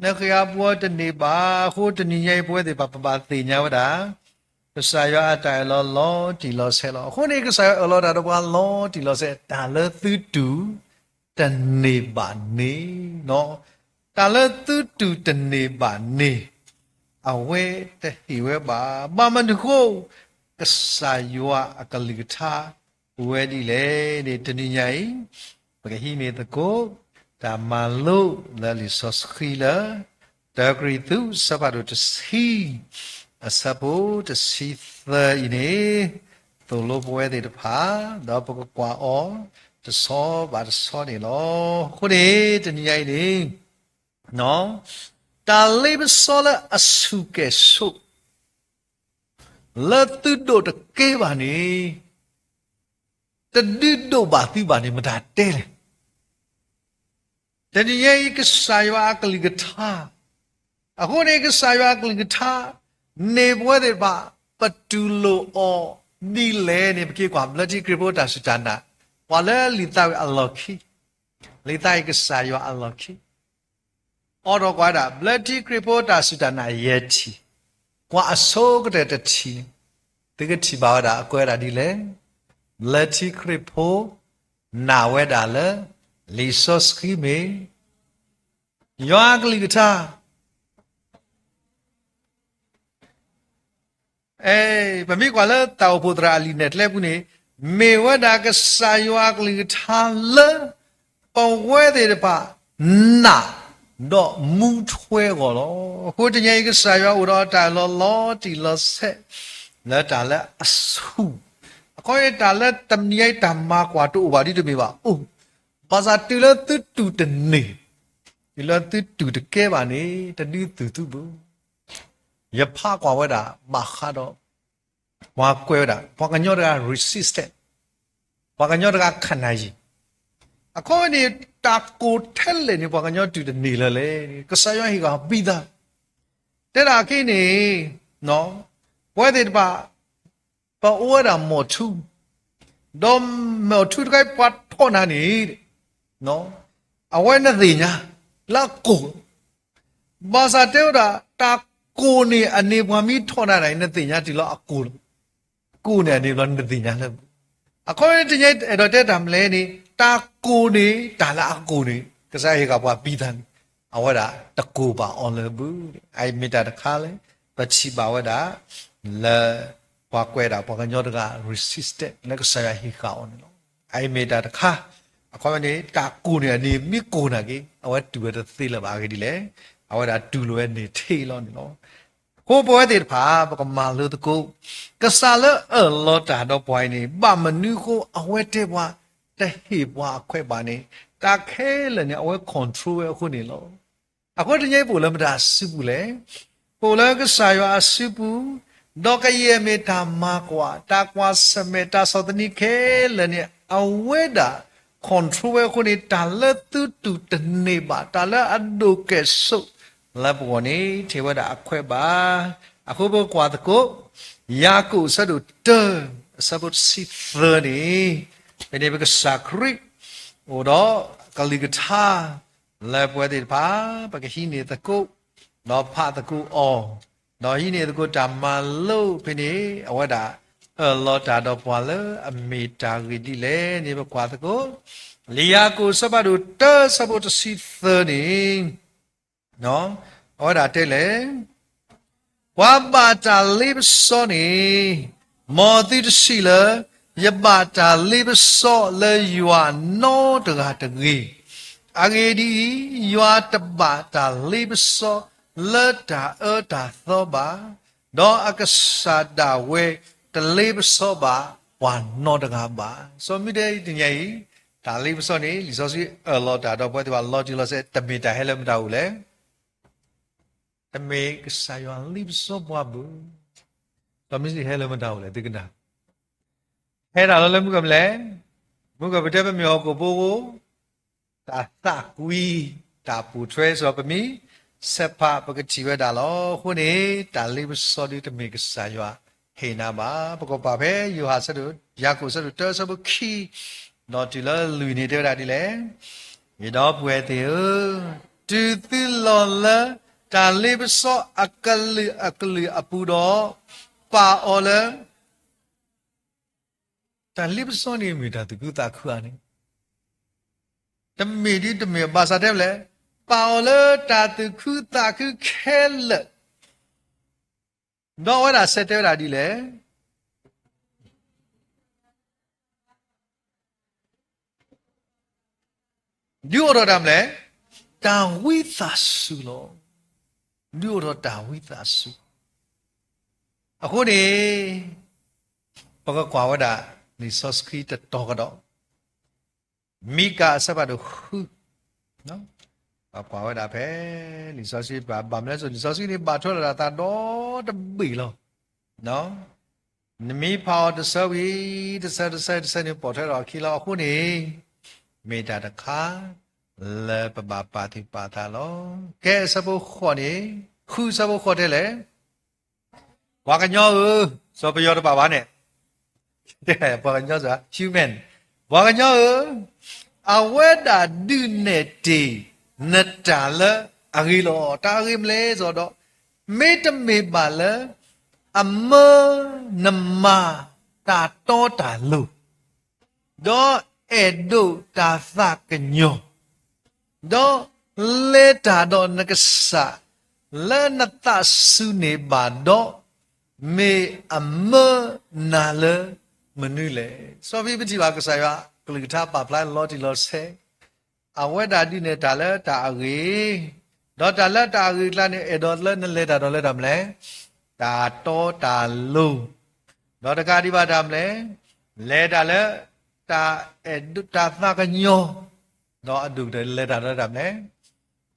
နဃ့ၢ်ဟးပူၤဂီၤတန့ၢ်ဘၣ်အဃိ တနံၤညါအံၤ ပဝဲသ့ၣ်တဖၣ် ပဘၣ်သ့ၣ်ညါဝဲဒၣ် ကစၢ်ယွၤအတၢ်အၢၣ်လီၤလီၤတံၢ်လီၤဆဲးလီၤ. အဃိန့ၣ် ကစၢ်ယွၤအၢၣ်လီၤတၢ်ဒီးပှၤလီၤတံၢ်လီၤဆဲး, တၢ်လၢသုတူၢ်တန့ၢ်ဘၣ်န့ၣ်, တၢ်လၢသုတူၢ်တန့ၢ်ဘၣ်န့ၣ် အဝဲတဟ့ၣ်ဝဲဘၣ်. ဘၣ်မနုၤအဃိ ကစၢ်ယွၤအကလုၢ်ကထါ အိၣ်ဝဲဒ်လဲၣ်န့ၣ် တနံၤညါအံၤ ပကဟံးန့ၢ်သကိး တၢ်မၤလိလၢလံာ်စီဆှံလၢ တၢကရံၣ်သူး အဆၢဖးဒိၣ်တဆံ အဆၢဖိတဆံသၢအံၤန့ၣ် သိၣ်လိပဝဲသ့ၣ်တဖၣ် ဒီးပကကွၢ်အီၤ တဆီဘၣ်တဆီန့ၣ်လီၤ. အဃိန့ၣ် တနံၤညါအံၤန့ၣ် တၢ်လ့ပစီလၢအဆူၣ်ကဲၣ်ဆိး လၢသုဒိးတကဲဘၣ်န့ၣ် တဒုးဒိးဘၣ်သုဘၣ်န့ၣ် မတၤတဲလဲၣ်. တနံၤညါအံၤ ကစၢ်ယွၤအကလုၢ်ကထါ အဃိန့ၣ် ကစၢ်ယွၤအကလုၢ်ကထါ န့ၢ်ပဝဲသ့ၣ်တဖၣ် ပတူၢ်လိာ်အီၤဒ်လဲၣ်န့ၣ် ပက့ၤကွၢ် ဘျၢထံခရံာ်ဖိတၢ်စူၢ်တၢ်နာ် ပှၤလၢလံာ်သးဝံၣ်အလီၢ်ခံ, လံာ်သးဝံၣ်ကစၢ်ယွၤအလီၢ်ခံ အိးထီၣ်ကွၢ်ဒၣ် ဘျၢထံခရံာ်ဖိတၢ်စူၢ်တၢ်နာ်ယဲၢ်ထံၣ်, ကွၢ်အဆိကတၢၢ်တထံၣ်န့ၣ် သုကထံၣ်ဘၣ်ဝဲဒၣ် အကွဲးဝဲဒၣ်ဒ်လဲၣ်, ဘျၢထံခရံာ်ဖိ နာ်ဝဲဒၣ်လၢ လံာ်စီဆှံမ့ၢ် ယွၤအကလုၢ်ကထါ ပမ့ၢ်ကွၢ်လၢတၢ်အိၣ်ဖှိၣ်သရၣ်အလံာ်နဲၣ်ကျဲပူၤန့ၣ် မ့ၢ်ဝဲဒၣ်ကစၢ်ယွၤအကလုၢ်ကထါလၢ ပဝဲသ့ၣ်တဖၣ် နာ်ဒီးမူထွဲအဂီၢ်လီၤ. အဃိတနံၤအံၤ ကစၢ်ယွၤအိၣ်ဒီးတၢ်အၢၣ်လီၤလီၤတံၢ်လီၤဆဲး လၢတၢ်လၢအဆူၣ်, အခီပညီ တၢ်လၢတနံၤအံၤတၢ်မၤကွၢ်တအိၣ်ဘၣ်ဒ်တမ့ၢ်ဘၣ်အိၣ်, ဘၣ်ဆၣ်တုၤလၢသုတူၢ်တန့ၢ်, တုၤလၢသုတူၢ်တကဲဘၣ်န့ၣ် တဒုးသုသုဘၣ်. ယဖးကွၢ်ဝဲဒၣ် ဘၣ်ဃးဒီး ပှၤကွဲးဝဲဒၣ် ပှၤကညီတဂၤ resistant, ပှၤကညီတဂၤ ခံနိုင်ရည်, အခီပညီန့ၣ် တၢ်ကိၢ်ထဲလဲၣ်န့ၣ် ပှၤကညီတုၤတန့ၢ်လၢၤလဲၣ်, ကစၢ်ယွၤဟ့ၣ်ဂံၢ်ဘါသး, တဲဒၣ်အခံန့ၣ် ပဝဲသ့ၣ်တဖၣ် ပအိၣ်ဝဲဒၣ်မိၢ်ထူ, ဒီးမိၢ်ထူတခါအံၤပှၤထီၣ်နၤန့ၣ်, အဝဲနသ့ၣ်ညါလၢအကိၢ်, ဘၣ်ဆၣ်တဲဝဲဒၣ် တၢ်ကိၢ်န့ၢ်အန့ၣ်ပှၤမ့ၢ်ထီၣ်နၤန့ၣ် နသ့ၣ်ညါတုၤလၢအကိၢ်လီၤ. ကိၢ်န့ၢ်အန့ၣ်ဘျီနသ့ၣ်ညါလၢ, အခီပညီတနံၤအံၤအဲၣ်ဒိးတဲတၢ်မနုၤလဲၣ်န့ၣ် တၢ်ကိၢ်န့ၢ်တၢ်လၢအကိၢ်န့ၣ် ကစၢ်ယွၤဟ့ၣ်ဃာ်ပှၤပံသးန့ၣ် အဝဲဒၣ်တကိၢ်ဘၣ်အီၤလၢၤဘၣ်. အအံၤမ့ၢ်တၢ်တခါလၢ ပထံၣ်ဘၣ်ဝဲဒၣ် လၢ ပှၤကွဲးဒၣ်ပှၤကညီတဂၤ resisted လၢကစၢ်ယွၤဟ့ၣ်ဃာ်အီၤန့ၣ်လီၤ. အအံၤမ့ၢ်တၢ်တခါ, အခီပညီန့ၣ် တၢ်ကိၢ်န့ၢ်အန့ၣ် မ့ၢ်ကိၢ်နာ်က့ အဝဲတူၢ်ဝဲတသ့လၢၤဘၣ်. အဂ့ၢ်ဒ်လဲၣ်, အဝဲဒၣ်တူၢ်လိာ်ဝဲန့ၣ်ထဲလီၤန့ၣ်လီၤ. အဃိပဝဲသ့ၣ်တဖၣ် ပကမၤလိသကိး ကစၢ်လၢအၢၣ်လီၤတၢ်ဒီးပှၤအံၤန့ၣ် ဘၣ်မနုၤအဃိ အဝဲတဲပှၤ တဟ့ၣ်ပှၤအခွဲးဘၣ်န့ၣ် တၢ်ခဲလၢာ်န့ၣ် အဝဲ control ဝဲအဃိန့ၣ်လီၤ. အဃိတနံၤအံၤပအိၣ်လၢမတၤအစုပူၤလဲၣ်. ပအိၣ်လၢကစၢ်ယွၤအစုပူၤ, ဒီးကယဲၢ်မ့ၢ်တၢ်မၤကွၢ်, တၢ်ကွၢ်ဆၢၣ်မဲာ်, တၢ်ဆီၣ်သနံးခဲလၢာ်န့ၣ် အဝဲဒၣ် control ဝဲအဃိန့ၣ် တၢ်လၢသုတူၢ်တန့ၢ်ဘၣ်, တၢ်လၢအဒိၣ်ကဲၣ်ဆိးလၢပဂီၢ်န့ၣ် ထဲဝဲဒၣ်အခွဲးဘၣ်. အဃိပကကွၢ်သကိး ယၤကိာ်အဆၢဒိၣ်တၢ အဆၢဖိတဆံသၢန့ၣ်, ဖဲန့ၣ်ပကစၢ်ခရံာ် အိၣ်ဒီးကလုၢ်ကထါ လၢပဝဲသ့ၣ်တဖၣ် ပကဟံးန့ၢ်သကိး, ဒီးဖးသကိးအီၤ, ဒီးဟံးန့ၢ်သကိးတၢ်မၤလိဖဲန့ၣ် အဝဲဒၣ် အၢၣ်လီၤတၢ်ဒီးပှၤလၢအမ့ၢ်တၢ်ဂ့ၢ်ဒ်လဲၣ်န့ၣ် ပကွၢ်သကိး လံာ်ယၤကိာ်အဆၢဖးဒိၣ်တၢ အဆၢဖိတဆံသၢန့ၣ် အဝဲဒၣ်တဲလဲၣ်, ပှၤဘၣ်တၢ်လ့ပစီန့ၣ်, မ်သုတထံၣ်လၢ ယဘၣ်တၢ်လ့ပစီလၢယွၤနီတဂၤတဂ့ၤ. အဂ့ၢ်ဒ်အံၤ, ယွၤတဘၣ်တၢ်လ့ပစီလၢတၢ်အၢတၢ်သီဘၣ်, ဒီးအကစၢ်ဒၣ်ဝဲတလ့ပစီဘၣ်ပှၤနီတဂၤဘၣ်. စီၤမံတဲတနံၤအံၤ, တၢ်လ့ပစီန့ၣ် လံာ်စီဆှံအၢၣ်လီၤတၢ်ဒီးပဝဲသ့ၣ်တဖၣ်လီၤတံၢ်လီၤဆဲး တမ့ၢ်တၢ်ဟဲလၢမတၤအိၣ်လဲၣ်. တမ့ၢ်ကစၢ်ယွၤလ့ပစီပှၤဘၣ်. စီၤမံတဲဟဲလၢမတၤအိၣ်လဲၣ် သုကနၣ်, ဟဲဒၣ်လီၤလၢမုၢ်ကမလဲၣ်, မုၢ်ကပတဲပမ့ၢ်ဟီၣ်ခိၣ်ဖိ တၢ်သးကွံ, တၢ်ပိာ်ထွဲ စီၤပမံ ဆဲးဖး ပကထံၣ်ဝဲဒၣ်လီၤ. အဃိန့ၣ် တၢ်လ့ပစီဒ်တမ့ၢ်ကစၢ်ယွၤဟ့ၣ်နၤဘၣ်. ပကကွၢ်ဖဲယိၤဟၣ်ဆၢဒိၣ်, ယၤကိာ်ဆၢဒိၣ်တၢ ဆၢဖိခံ ဒီးတုၤလၢလွံၢ်န့ၣ် တဲဝဲဒၣ်ဒ်လဲၣ်, ယဒီပုၢ်ဝဲၢ်သ့ၣ်ဧၢ, တုၤသုလီၤလၢတၢ်လ့ပစီအကလုာ်အကလုာ်အပူၤဒီး ပာ်အီၤလၢ တၢ်လ့ပစီန့ၣ်မ့ၢ်တၢ်သူၣ်ခုသးခုဧါန့ၣ်, တမ့ၢ်ဒ်တမ့ၢ်ဘၣ်ဆၣ်တဲဝဲလဲၣ်, ပာ်အီၤလၢတၢ်သူၣ်ခုသးခုခဲလၢာ်, ဒီးအဝဲဒၣ်ဆဲးတဲဝဲဒၣ်ဒ်လဲၣ်, ဒုးအိၣ်ထီၣ်တၢ်မနုၤလဲၣ်, တၢ်ဝံသးစူၤလီၤ. ဒုးအိၣ်ထီၣ်တၢ်ဝံသးစူၤ. အဃိန့ၣ် ပကကွၢ်ဝဲဒၣ် လံာ်စီဆှံတတီၤကဒီး, မံကၤအဆၢဖးဒိၣ်ဃု, ပကွၢ်ဝဲဒၣ်ဖဲ လံာ်စီဆှံပာ်ဘၣ်မနုၤလဲၣ်, လံာ်စီဆှံန့ၣ် ဘၣ်ထွဲလိာ်သးဒီတဘ့ၣ်လီၤ. နမ့ၢ်ဖးအီၤတဆၢဝံၤ တဆၢတဆၢတဆၢန့ၣ် ပိာ်ထွဲထီၣ်အခံလီၤ. အဃိန့ၣ် မ့ၢ်တၢ်တခါ လၢပဘၣ်ပာ်သူၣ်ပာ်သးလီၤ. ကဲ အဆၢဖိဃိးန့ၣ်, ဃု အဆၢဖိဃိးတဲလဲၣ်, ပှၤကညီဧၢ, စီၤပယီၤတဘၣ်ဘၣ်န့ၣ်, ပှၤကညီ human, ပှၤကညီဧၢ, အဝဲဒၣ်ဒုးနဲၣ်တ့ၢ်နတၢ်လၢအဂ့ၤလီၤ. တၢ်အဂ့ၤမနုၤလဲၣ်ဒီး, မ့တမ့ၢ်ဘၣ်လၢ အမၢနမၤတၢ်တီတၢ်လိၤ, ဒီးအဲၣ်ဒိးတၢ်သးကညီၤ, ဒီးလဲၤတၢ်ဒီးနကစၢ် လၢနသးစူၤန့ၢ်ဘၣ်ဒီး, မ့ၢ်အမၢနၤလၢမနုၤလဲၣ်. စီၤပံပထံၣ်ဘၣ် ကစၢ်ယွၤကလုၢ်ကထါပာ်ဖျါလီၤတံၢ်လီၤဆဲး, အဝဲဒၣ်ဒုးနဲၣ်တၢ်လၢတၢ်အဂ့ၤ, ဒီးတၢ်လၢတၢ်အဂ့ၤအကျါန့ၣ် အဲၣ်ဒိးလၢနလဲၤတၢ်ဒီးလၢတၢ်မနုၤလဲၣ်, တၢ်တီတၢ်လိၤ, ဒီးတကးဒံးဘၣ်တၢ်မနုၤလဲၣ်, လဲၤတၢ်လၢ တၢ်အဲၣ်ဒိးတၢ်သးကညီၤ, ဒီးအဒိၣ်ကတၢၢ်လဲၤတၢ်ဒီးတၢ်မနုၤလဲၣ်,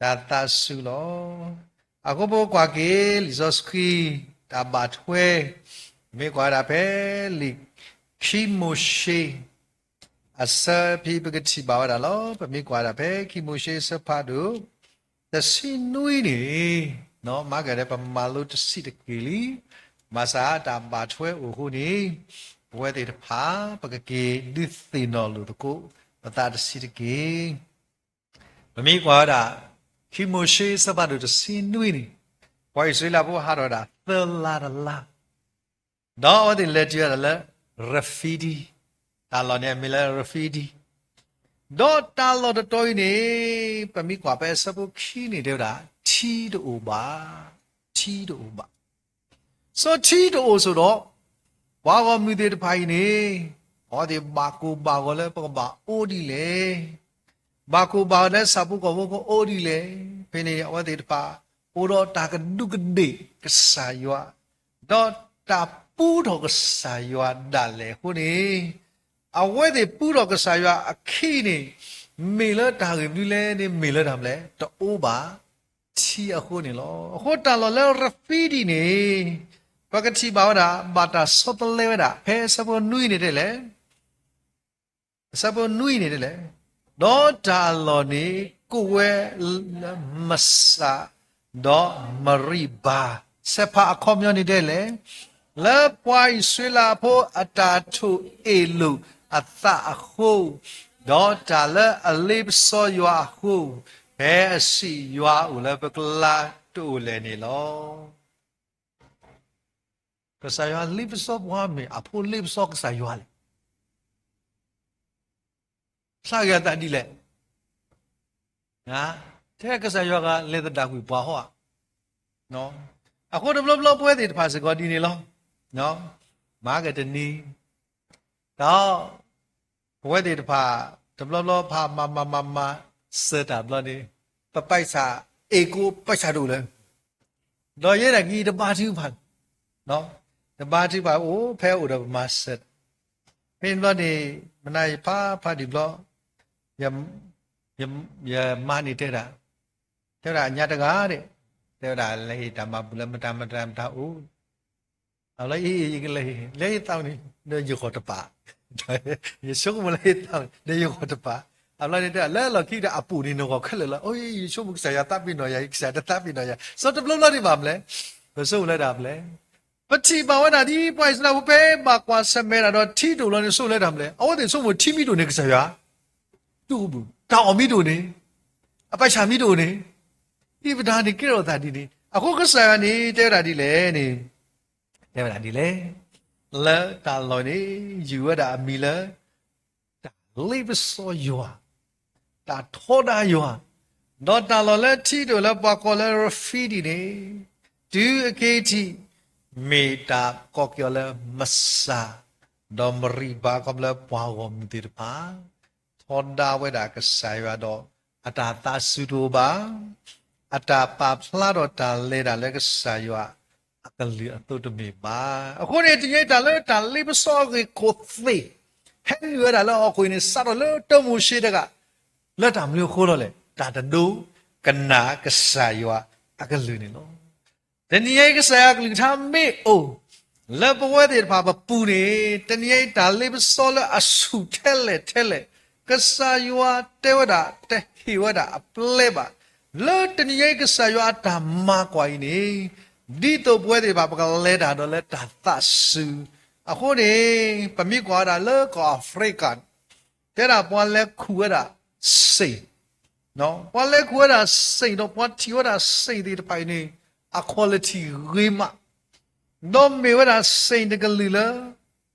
တၢ်သးစူၤလီၤ. အဃိပကွၢ်က့ၤ လံာ်စီဆှံ တၢ်ဘၣ်ထွဲ, မ့ၢ်ကွၢ်ဝဲဒၣ်ဖဲ လံာ်ခံမိၤၡ့ အဆၢဖဲပကထံၣ်ဘၣ်ဝဲဒၣ်လီၤ. ပမ့ၢ်ကွၢ်ဒၣ်ဖဲခံမိၤၡ့အဆၢဖးဒိၣ် တဆံနွံန့ၣ်, မၤကဒီးပမၤလိတဆံးတက့ၢ်လံ, ဘၣ်ဆၣ်တၢ်ဘၣ်ထွဲအိၣ်အဃိန့ၣ်, ပဝဲသ့ၣ်တဖၣ် ပကက့ၤဒုးသ့ၣ်နီၣ်လိာ်သကိးပသးတဆံးတက့ၢ်. ပမ့ၢ်ကွၢ်ဝဲဒၣ် ခံမိၤၡ့အဆၢဖးဒိၣ်တဆံနွံန့ၣ်, ပှၤအံၣ်စရ့လးဖိဟးထီၣ်ဝဲဒၣ်သၢလါတလါ, ဒီးအဝဲသ့ၣ်လဲၤတုၤဝဲဒၣ်လၢ ရဖံဒံ, တၢ်လီၢ်န့ၣ်အမံၤလၢရဖံဒံ, ဒီးတၢ်လီၢ်တတီၤအံၤန့ၣ်, ပမ့ၢ်ကွၢ်ဖဲအဆၢဖိခံန့ၣ်တဲဝဲဒၣ်, ထံတအိၣ်ဘၣ်, ထံတအိၣ်ဘၣ်. ဆိထံတအိၣ်ဆိဒီး, ပှၤဂီၢ်မုၢ်သ့ၣ်တဖၣ်အံၤန့ၣ်, အဝဲသ့ၣ်ဘၣ်ကိၢ်ဘၣ်ဂီၤလၢပကဘၣ်အိၣ်ဒ်လဲၣ်, ဘၣ်ကိၢ်ဘၣ်ဂီၤလၢဆၣ်ဖိကီၢ်ဖိကအိၣ်ဒ်လဲၣ်. ဖဲန့ၣ်အဝဲသ့ၣ်တဖၣ် အိၣ်ဒီးတၢ်ကဒူးကဒ့ၣ်ကစၢ်ယွၤ, ဒီးတၢ်ပူထီၣ်ကစၢ်ယွၤဒၣ်လဲာ်အဃိန့ၣ်, အဝဲသ့ၣ်ပူထီၣ်ကစၢ်ယွၤအခံန့ၣ်, မ့ၢ်လၢတၢ်ဂ့ၢ်မနုၤလဲၣ်န့ၣ် မ့ၢ်လၢတၢ်မနုၤလဲၣ်, တအိၣ်ဘၣ်ထံအဃိန့ၣ်လီၤ. အဃိတၢ်လီၢ်လၢရဖံဒံန့ၣ်, ပကထံၣ်ဘၣ်ဝဲဒၣ် ဘၣ်တၢ်ဆီတလဲဝဲဒၣ် ဖဲအဆၢဖိနွံန့ၣ်တဲလဲၣ် အဆၢဖိနွံန့ၣ်တဲလဲၣ်, ဒီးတၢ်အလီၢ်န့ၣ် ကိးဝဲလၢမစး, ဒီးမရံဘၤ, ဆဲးဖးအခီပညီန့ၣ်တဲလဲၣ်, လၢပှၤအံၣ်စရ့လးဖိအတၢ်ထိၣ်အ့ၣ်လိာ်အသးအဃိ, ဒီးတၢ်လၢအလ့ပစီယွၤအဃိ, ဖဲအစံၣ်ယွၤအိၣ်လၢပကျါတအိၣ်လဲၣ်န့ၣ်လီၤ. ကစၢ်ယွၤလ့ပစီပှၤမ့ၢ်အဖိလ့ပစီကစၢ်ယွၤလဲၣ်. ဆၣ်ဂ့ၤအသးဒ်လဲၣ်. ထဲကစၢ်ယွၤဂၤလဲၤသဒၣ်ကွံာ်ပှၤဟီဧါ. အဃိတဘျီဘျီပဝဲသ့ၣ်တဖၣ်စ့ၢ်ကီးဒ်န့ၣ်လီၤ. မၤကတနံၤ, ဒီး ပဝဲသ့ၣ်တဖၣ် တဘျီဘျီဖးမၤမၤမၤမၤ စၢၤတၢ်ဘျီန့ၣ်, ပပိုက်ဆံ အ့ၣ်ကိးပိုက်ဆံတအိၣ်လၢၤ, ဒီးယဲဒၣ်က့ၤတဘါထုကဖၣ်, တဘါထုကဖၣ်အိၣ်ဖဲအိၣ်ဒီးပမၤစၢၤ, ဖဲန့ၣ်ဘျီန့ၣ် မနၤယဖးဖးဒံးဘျီ, ယမါန့ၣ်တဲဒၣ်, တဲဝဲဒၣ်အညါတဂၤဒၣ်, တဲဝဲဒၣ်လဲၤဟ့ၣ်တၢ်မၤဘူၣ်လၢမတၤမတၤမတၤအိၣ် အလီၢ်အံၤ ယကလဲၤဟ့ၣ် လဲၤဟ့ၣ်သးန့ၣ် ဒီးယဂီၢ်တပာ်, ယဆိကမိၣ်လၢဟ့ၣ်သးန့ၣ် ဒီးယဂီၢ်တပာ်, အဘျီန့ၣ်တဲလၢလီၢ်ခံဒီးအပူၤန့ၣ် နဂီၢ်ခဲလၢာ်လီၤ. အိ ယဆိကမိၣ်ကစၢ်ယွၤသးပ့ၤနီၣ်ယၤ ကစၢ်ယွၤတသးပ့ၤနီၣ်ယၤ စီၤတဘျီဘျီဒံးဘၣ်မလဲၣ်, ပဆိကမိၣ်လၢဒၣ်မလဲၣ်, ပထံၣ်ဘၣ်ဝဲဒၣ်ဒ်ပှၤအံၣ်စရ့လးဖိဖဲဘၣ်ကွၢ်ဆၢၣ်မဲာ်ဒၣ်ဒီးထံတအိၣ်လီၤန့ၣ် ဆိကမိၣ်လၢဒၣ်မလဲၣ်, အဝဲသ့ၣ်ဆိကမိၣ်ထံမ့ၢ်တအိၣ်န့ၣ် ကစၢ်ယွၤ တူၢ်အိၣ်ဘူး, တၢ်အီၣ်မ့ၢ်တအိၣ်န့ၣ်, အပၢ်ဆၣ်မ့ၢ်တအိၣ်န့ၣ်, ဒ်ပတၢ်န့ၣ်ကဲထီၣ်သးဒ်န့ၣ် အဃိကစၢ်ယွၤန့ၣ် တဲဝဲဒၣ်ဒ်လဲၣ်န့ၣ်, တဲဝဲဒၣ်ဒ်လဲၣ်, လၢတၢ်လီၢ်န့ၣ် ယုၢ်ဝဲဒၣ်အမံၤလၢ တၢ်လ့ပစီယွၤ, တၢ်ထီဒါယွၤ, ဒီးတၢ်လီၢ်လၢထံတအိၣ်လၢပှၤကိးလၢရဖံဒံးန့ၣ်, တုၤအက့ၤထံး မ့ၢ်တၢ်ကိးက့ၤအီၤလၢမစး, ဒီးမရံဘၤ ခီဖျိလၢပှၤဂီၢ်မုၢ်သ့ၣ်တဖၣ် ထီဒါဝဲဒၣ်ကစၢ်ယွၤဒီး အတၢ်သးစူၤတအိၣ်ဘၣ်, အတၢ်ပာ်ဖျါထီၣ်တၢ်လဲၤတၢ်လၢကစၢ်ယွၤအကလုၢ်အသိးတမ့ၢ်ဘၣ်. အဃိန့ၣ် တနံၤအံၤတၢ်လၢတၢ်လ့ပစီအဂ့ၢ်ခိၣ်သ့ၣ် ဟဲနုာ်ဝဲဒၣ်လၢဟီၣ်ခိၣ်အံၤန့ၣ် စးထီၣ်လၢတၢမိၤၡ့တဂၤ လၢတၢ်မနုၤအဃိလီၤလဲၣ်, တၢ်တဒိကနၣ်ကစၢ်ယွၤအကလုၢ်န့ၣ်လီၤ. တနံၤအံၤ ကစၢ်ယွၤအကလုၢ်ကထါမ့ၢ်အိၣ် လၢပဝဲသ့ၣ်တဖၣ်ပပူၤန့ၣ်, တနံၤအံၤ တၢ်လ့ပစီလၢအဆူၣ်ထဲလဲၣ်ထဲလဲၣ်, ကစၢ်ယွၤတဲဝဲဒၣ် တဟ့ၣ်ဝဲဒၣ်အပျဲၢ်ဘၣ်. လၢတနံၤအံၤ ကစၢ်ယွၤအတၢ်မၤကွၢ်အံၤန့ၣ်, ဒ်သိးပဝဲသ့ၣ်တဖၣ် ပကလဲၤတၢ်ဒီးလၢတၢ်သးစူၤ. အဃိန့ၣ် ပမ့ၢ်ကွၢ်ဝဲဒၣ်လၢကီၢ်အၤဖရံကၤ တဲဒၣ်ပှၤလဲၤခူၣ်ဝဲဒၣ်စ့ၣ်, ပှၤလဲၤခူၣ်ဝဲဒၣ်စ့ၣ်ဒီးပှၤထံၣ်ဝဲဒၣ်စ့ၣ်သ့ၣ်တဖၣ်အံၤန့ၣ် အ quality ဂ့ၤမး, ဒီးမ့ၢ်ဝဲဒၣ်စ့ၣ်တကလုာ်လၢ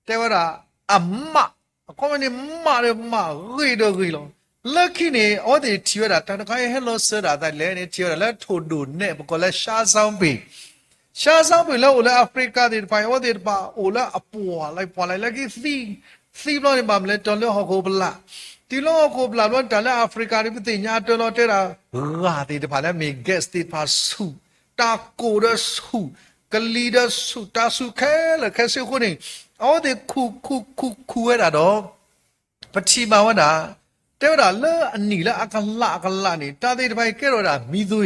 တဲဝဲဒၣ်အမး, အခီပညီန့ၣ် မးဒီးမး ဂ့ၤဒီးဂ့ၤလီၤ. လၢခံန့ၣ် အဝဲသ့ၣ်ထံၣ်ဝဲဒၣ် တၢ်တခါအံၤဟဲလီၤစၢၤဒၣ်အသးဒ်လဲၣ်န့ၣ် ထံၣ်ဝဲဒၣ်လၢထိၣ်ဒိၣ်နဲၣ် ပကိးလၢ ဆှါစၢပ့ၣ် ဆှါစၢပ့ၣ်လၢအိၣ်လၢအၤဖရံကၤသ့ၣ်တဖၣ်အံၤ အဝဲသ့ၣ်တဖၣ်အိၣ်လၢအပှၢ်လၢပှၢ်လၢ လၢခံသံ, သံဘျီန့ၣ်ဘၣ်မနုၤလဲၣ် တုၤလၢဟီၣ်ခိၣ်ဘျၣ်, တုၤလၢဟီၣ်ခိၣ်ဘျၣ်ဘျီ တၢ်လၢအၤဖရံကၤန့ၣ် ပသ့ၣ်ညါတၢ်လီၤတဲဒၣ် ဂၢ်သ့ၣ်တဖၣ်လၢအမ့ၢ် gas သ့ၣ်တဖၣ်ဆူၣ်, တၢ်ကိၢ်ဒီးဆူၣ်, ကလံၤဒီးဆူၣ်, တၢ်ဆူၣ်ခဲလၢာ်ခဲဆ့အဃိန့ၣ်, အဝဲသ့ၣ်ခူၣ်ခူၣ်ခူၣ်ခူၣ်ဝဲဒၣ်ဒီး ပထံၣ်ဘၣ်ဝဲဒၣ်, တဲဝဲဒၣ်လၢအနံၣ်လၢအကလးအကလးန့ၣ် တၢ်သ့ၣ်တဖၣ်အံၤကဲထီၣ်ဝဲဒၣ်မံသွံ,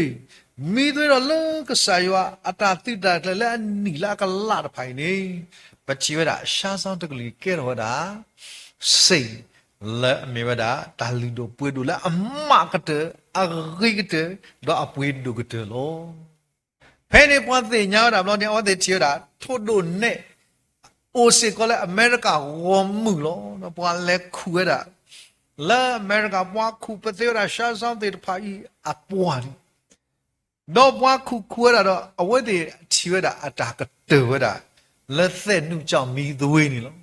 မံသွံဒီးလၢကစၢ်ယွၤအတၢ်သုးတၢ်ကျဲၤလၢအနံၣ်လၢအကလးတဖၣ်အံၤန့ၣ်, ပထံၣ်ဝဲဒၣ် ဆှါစၢတကလုာ်ကဲထီၣ်ဝဲဒၣ် စ့ၣ်လၢအမ့ၢ်ဝဲဒၣ် တၢ်လုၢ်ဒိၣ်ပှ့ၤဒိၣ်လၢအမးကတၢၢ်, အဂ့ၤကတၢၢ်, ဒီးအပှ့ၤဒိၣ်ကတၢၢ်လီၤ. ဖဲန့ၣ်ပှၤသ့ၣ်ညါဝဲဒၣ်ဘျီန့ၣ် အဝဲသ့ၣ်ထံၣ်ဝဲဒၣ် ထိၣ်ဒိၣ်နဲၣ် အိၣ်စ့ၢ်ကီးလၢအမဲရကၤဂီၢ်မုၢ်လီၤ. ဒီးပှၤလဲၤခူၣ်ဝဲဒၣ် လၢအမဲရကၤ ပှၤခူၣ်ပသ့ဝဲဒၣ် ရှါစၢသ့ၣ်တဖၣ်အံၤအပှၢ်န့ၣ် ဒီးပှၤခူၣ်ခူၣ်ဝဲဒၣ်ဒီး အဝဲသ့ၣ်ထံၣ်ဝဲဒၣ်အတၢ်ကတၢၢ်ဝဲဒၣ် လၢသဲးနုာ်ကၠီၣ်မံသွ့န့ၣ်လီၤ.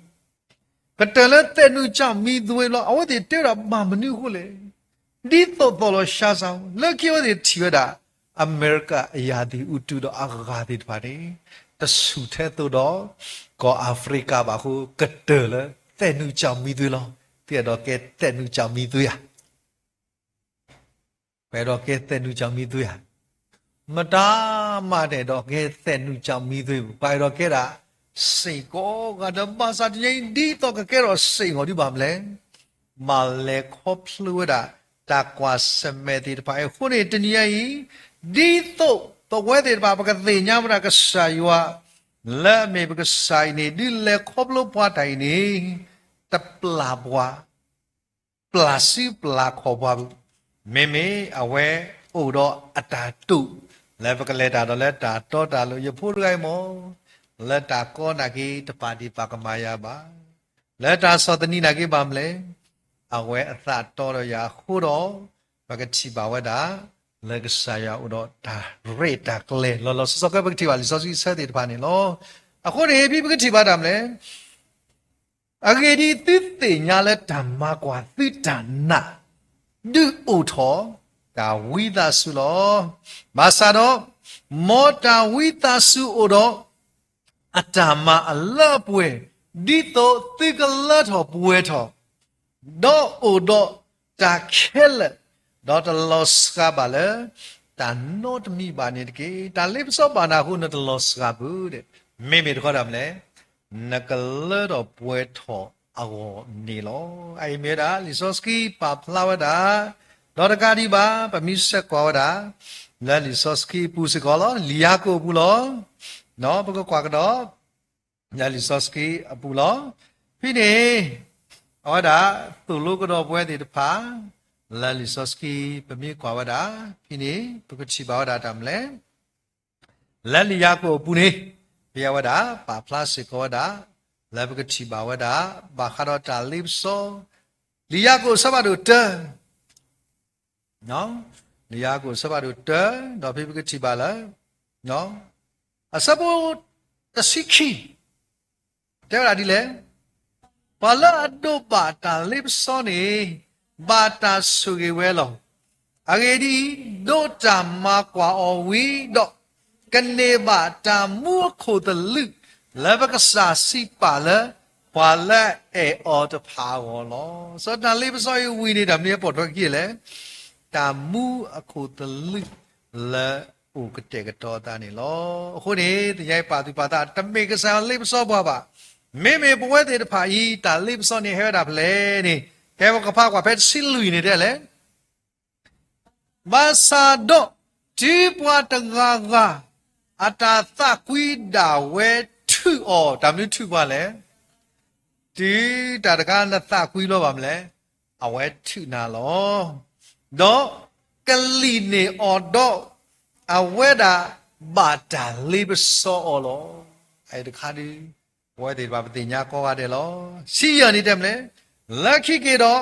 ကတၢၢ်လၢသဲးနုာ်ကၠီၣ်မံသွ့လီၤ. အဝဲသ့ၣ်တဲဝဲဒၣ်ဘၣ်မနုၤအဃိလဲၣ်, ဒ်သိးသိးလီၤရှါစၢ လၢခံအဝဲသ့ၣ်ထံၣ်ဝဲဒၣ် အမဲရကၤအယၤသ့ၣ်အူတူဒီးအဂၤသ့ၣ်တဖၣ်န့ၣ် တဆူၣ်ထဲသိးဒီး ကီၢ်အၤဖရံကၤဘၣ်အဃိ ကတၢၢ်လၢသဲးနုာ်ကၠီၣ်မံသွ့လီၤ. သုအဲၣ်ဒိးကဲသဲးနုာ်ကၠီၣ်မံသွ့ဧါ. ပအဲၣ်ဒိးကဲသဲးနုာ်ကၠီၣ်မံသွ့ဧါ. မတၤမးတအဲၣ်ဒိးကဲသဲးနုာ်ကၠီၣ်မံသွ့ဘၣ်. ပအဲၣ်ဒိးကဲဒၣ် စ့ၢ်ကီးဂၤဒီး ဘၣ်ဆၣ်တနံၤအံၤ ဒ်သိးကကဲထီၣ်စ့ၢ်ကီးဒံးဘၣ်မလဲၣ်. ဘၣ်လဲၤခီဖျိဝဲဒၣ် တၢ်ကွၢ်ဆၢၣ်မဲာ်သ့ၣ်တဖၣ်အံၤအဃိန့ၣ် တနံၤအံၤ ဒ်သိးပဝဲသ့ၣ်တဖၣ် ပကသ့ၣ်ညါဝဲဒၣ်ကစၢ်ယွၤ လၢအမ့ၢ်ပကစၢ်အံၤန့ၣ် ဒုးလဲၤခီဖျိပှၤတၢ်အံၤန့ၣ် တပျၢ်ပှၤ ပျၢ်စုပျၢ်ခီၣ်ပှၤဘၣ်. မ့မ့ၢ်အဝဲအိၣ်ဒီးအတၢ်တိာ် လၢပကလဲၤတၢ်ဒီးလၢတၢ်တီတၢ်လိၤ ယဖိတဂၤအံၤမ့ၢ် လၢတၢ်ကီနာ်က့ တပာ်ဒံးပာ်ကမၣ်ယၤဘၣ်. လၢတၢ်ဆီၣ်သနံးနာ်က့ဘၣ်မလဲၣ်. အဝဲအသးတီဒီးယၤအဃိဒီး ပကထံၣ်ဘၣ်ဝဲဒၣ် လၢကစၢ်ယွၤအိၣ်ဒီးတၢ်ရဲၣ်တၢ်ကျဲၤလီၤလီၤဆီဆီ ကဲပကထံၣ်ဘၣ်လံာ်စီဆှံဆၢသ့ၣ်တဖၣ်န့ၣ်လီၤ. အဃိန့ၣ် ဖဲပကထံၣ်ဘၣ်တၢ်မလဲၣ် အဂ့ၢ်ဒ်အံၤ သုသ့ၣ်ညါလၢတၢ်မၤကွၢ်သုတၢ်နာ် ဒုးအိၣ်ထီၣ်တၢ်ဝံသးစူၤလီၤ. ဘၣ်ဆၣ်ဒီး မ်တၢ်ဝံသးစူၤအိၣ်ဒီး အတၢ်မၤအလၢအပှဲၤ ဒ်သိးသုကလၢထီၣ်ပှဲၤထီၣ် ဒီးအိၣ်ဒီးတၢ်ခဲလၢာ်, ဒီးတလီၤစှၤဘၣ်လၢ တၢ်နီတမံၤဘၣ်န့ၣ်တက့ၢ်. တၢ်လ့ပစီဘၣ်နၤအဃိ နတလီၤစှၤဘၣ်ဒီး မ့မ့ၢ်တခီတၢ်မလဲၣ်, နကလၢထီၣ်ပှဲၤထီၣ်အဂီၢ်န့ၣ်လီၤ. အအံၤမ့ၢ်ဝဲဒၣ် လံာ်စီဆှံပာ်ဖျါဝဲဒၣ် ဒီးတကးဒံးဘၣ် ပမ့ၢ်ဆဲးကွၢ်ဝဲဒၣ် လၢလံာ်စီဆှံအပူၤစ့ၢ်ကီးလီၤ. လံာ်ယၤကိာ်အပူၤလီၤ. ပကကွၢ်ကဒီး လၢလံာ်စီဆှံအပူၤလီၤ. ဖဲန့ၣ် အဝဲဒၣ် သိၣ်လိကဒီးပဝဲသ့ၣ်တဖၣ် လၢလံာ်စီဆှံ ပမ့ၢ်ကွၢ်ဝဲဒၣ် ဖဲန့ၣ် ပကထံၣ်ဘၣ်ဝဲဒၣ်တၢ်မလဲၣ်, လၢလံာ်ယၤကိာ်အပူၤန့ၣ် ဖဲအဝဲဒၣ် ပာ်ဖျါစ့ၢ်ကီးဝဲဒၣ် လၢပကထံၣ်ဘၣ်ဝဲဒၣ် ဘၣ်ဃးဒီးတၢ်လ့ပစီ လံာ်ယၤကိာ်အဆၢဖးဒိၣ်တၢ လံာ်ယၤကိာ်အဆၢဖးဒိၣ်တၢ ဒီးဖဲပကထံၣ်ဘၣ်လၢ အဆၢဖိတဆံခံ တဲဝဲဒၣ်ဒ်လဲၣ်, ပှၤလၢအဒိးဘၣ်တၢ်လ့ပစီန့ၣ် ဘၣ်တၢ်ဆိၣ်ဂ့ၤဝဲလီၤ. အဂ့ၢ်ဒ်အံၤ, ဒိးတၢ်မၤကွၢ်အီၤဝံၤဒီး ကန့ၢ်ဘၣ်တၢ်မူအခိၣ်သလုး လၢပကစၢ်စံးပာ်လၢ ပှၤလၢအအဲၣ်အီၤတဖၣ်အဂီၢ်လီၤ. စီၤတၢ်လ့ပစီအံၤဝံၤန့ၣ် တၢ်မနုၤအပိာ်ထွဲက့ၤလဲၣ်, တၢ်မူအခိၣ်သလုးလၢအိၣ်ကတဲာ်ကတီၤအသးန့ၣ်လီၤ. အဃိန့ၣ် သ့ၣ်ညါအံၤပာ်သူၣ်ပာ်သး တမ့ၢ်ကစၢ်ယွၤလ့ပစီပှၤဘၣ်. မ့မ့ၢ်ပဝဲသ့ၣ်တဖၣ်အံၤ တၢ်လ့ပစီန့ၣ်ဟဲဝဲဒၣ်ဖဲလဲၣ်န့ၣ် ကဲပကဖးကွၢ်ဖဲတဆံလွံၢ်န့ၣ်တဲလဲၣ် ဘၣ်ဆၣ်ဒီး တုၤပှၤတဂၤဂၤ အတၢ်သးကွံဒၣ်ဝဲထုးအီၤ, တၢ်မနုၤထုးပှၤလဲၣ်, တုၤတၢ်တခါနသးကွံလီၤဘၣ်မလဲၣ်, အဝဲထုးနၤလီၤ. ဒီးကလံၣ်န့ၢ်အီၤဒီး အဝဲဒၣ်ဘၣ်တၢ်လ့ပစီအီၤလီၤ. အအံၤတခါဒု ပဝဲသ့ၣ်တဖၣ်ပသ့ၣ်ညါကိးဂၤဒဲးလီၤ. ဆံယဲၢ်န့ၣ်တဲမလဲၣ်, လၢခံက့ၤဒီး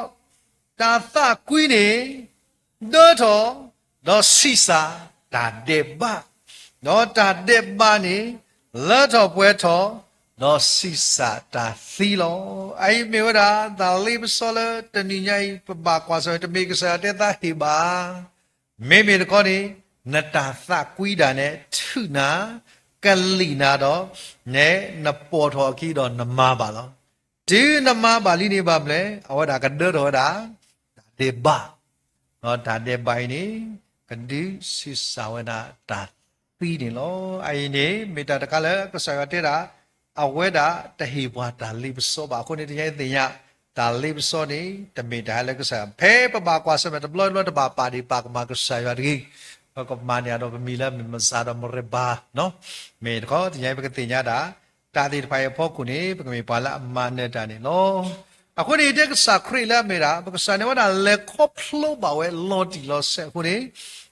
တၢ်သးကွံန့ၣ် ဒၢထီၣ် ဒီးဆံးစၢ်တၢ်ဒဲးဘး, ဒီးတၢ်ဒဲးဘးန့ၣ် လၢထီၣ်ပှဲၤထီၣ် ဒီးဆံးစၢ်တၢ်သံလီၤ. အအံၤမ့ၢ်ဝဲဒၣ် တၢ်လ့ပစီလၢတနံၤညါအံၤ ပဘၣ်ကွၢ်ဆၢၣ် တမ့ၢ်ကစၢ်ယွၤတဲသးဟ့ၣ်ဘၣ် မ့မ့ၢ်တခီန့ၣ် နတၢ်သးကွံဒၣ်နဲ ထုးနၤ, ကလံၣ်နၤဒီး နဲ နပိာ်ထီၣ်အခံဒီးနမၤဘၣ်လီၤ. တုၤနမၤဘၣ်လံန့ၣ်ဘၣ်မလဲၣ်, အဝဲဒၣ်ကဒၢထီၣ်ဝဲဒၣ် တၢ်ဒဲးဘး, ဒီးတၢ်ဒဲးဘးအံၤန့ၣ် ကဒုးဆံးစၢ်ဝဲဒၣ်တၢ်သံန့ၣ်လီၤ. အအံၤန့ၣ် မ့ၢ်တၢ်တခါလၢကစၢ်ယွၤတဲဒၣ် အဝဲဒၣ်တဟ့ၣ်ပှၤတၢ်လ့ပစီဘၣ်. အဃိန့ၣ် တနံၤအံၤသ့ၣ်ညါ တၢ်လ့ပစီန့ၣ် တမ့ၢ်တၢ်ဟဲလၢကစၢ်ယွၤ. ဖဲပဘၣ်ကွၢ်ဆၢၣ်မဲာ်တဘျီတဘျီ တဘၣ်ပာ်ဒ့ၣ်ပာ်ကမၣ်ကစၢ်ယွၤတဂ့ၤ. ပကမၤန့ၢ်အဒီးပမံၤလၢမုၢ်မဆါဒီးမရ့ဘါ, မ့ၢ်တခီ တနံၤအံၤပကသ့ၣ်ညါဒၣ် တၢ်သ့ၣ်တဖၣ်အံၤအဖီခိၣ်န့ၣ် ပကမ့ၢ်ပှၤလၢအမၤနၢၤတၢ်န့ၣ်လီၤ. အဃိန့ၣ် တဲကစၢ်ခရံာ်လၢအမ့ၢ်ဒၣ် ပကစၢ်န့ၣ်ဝဲဒၣ်လဲၤခီဖျိဘၣ်ဝဲလီၤတံၢ်လီၤဆဲးအဃိန့ၣ်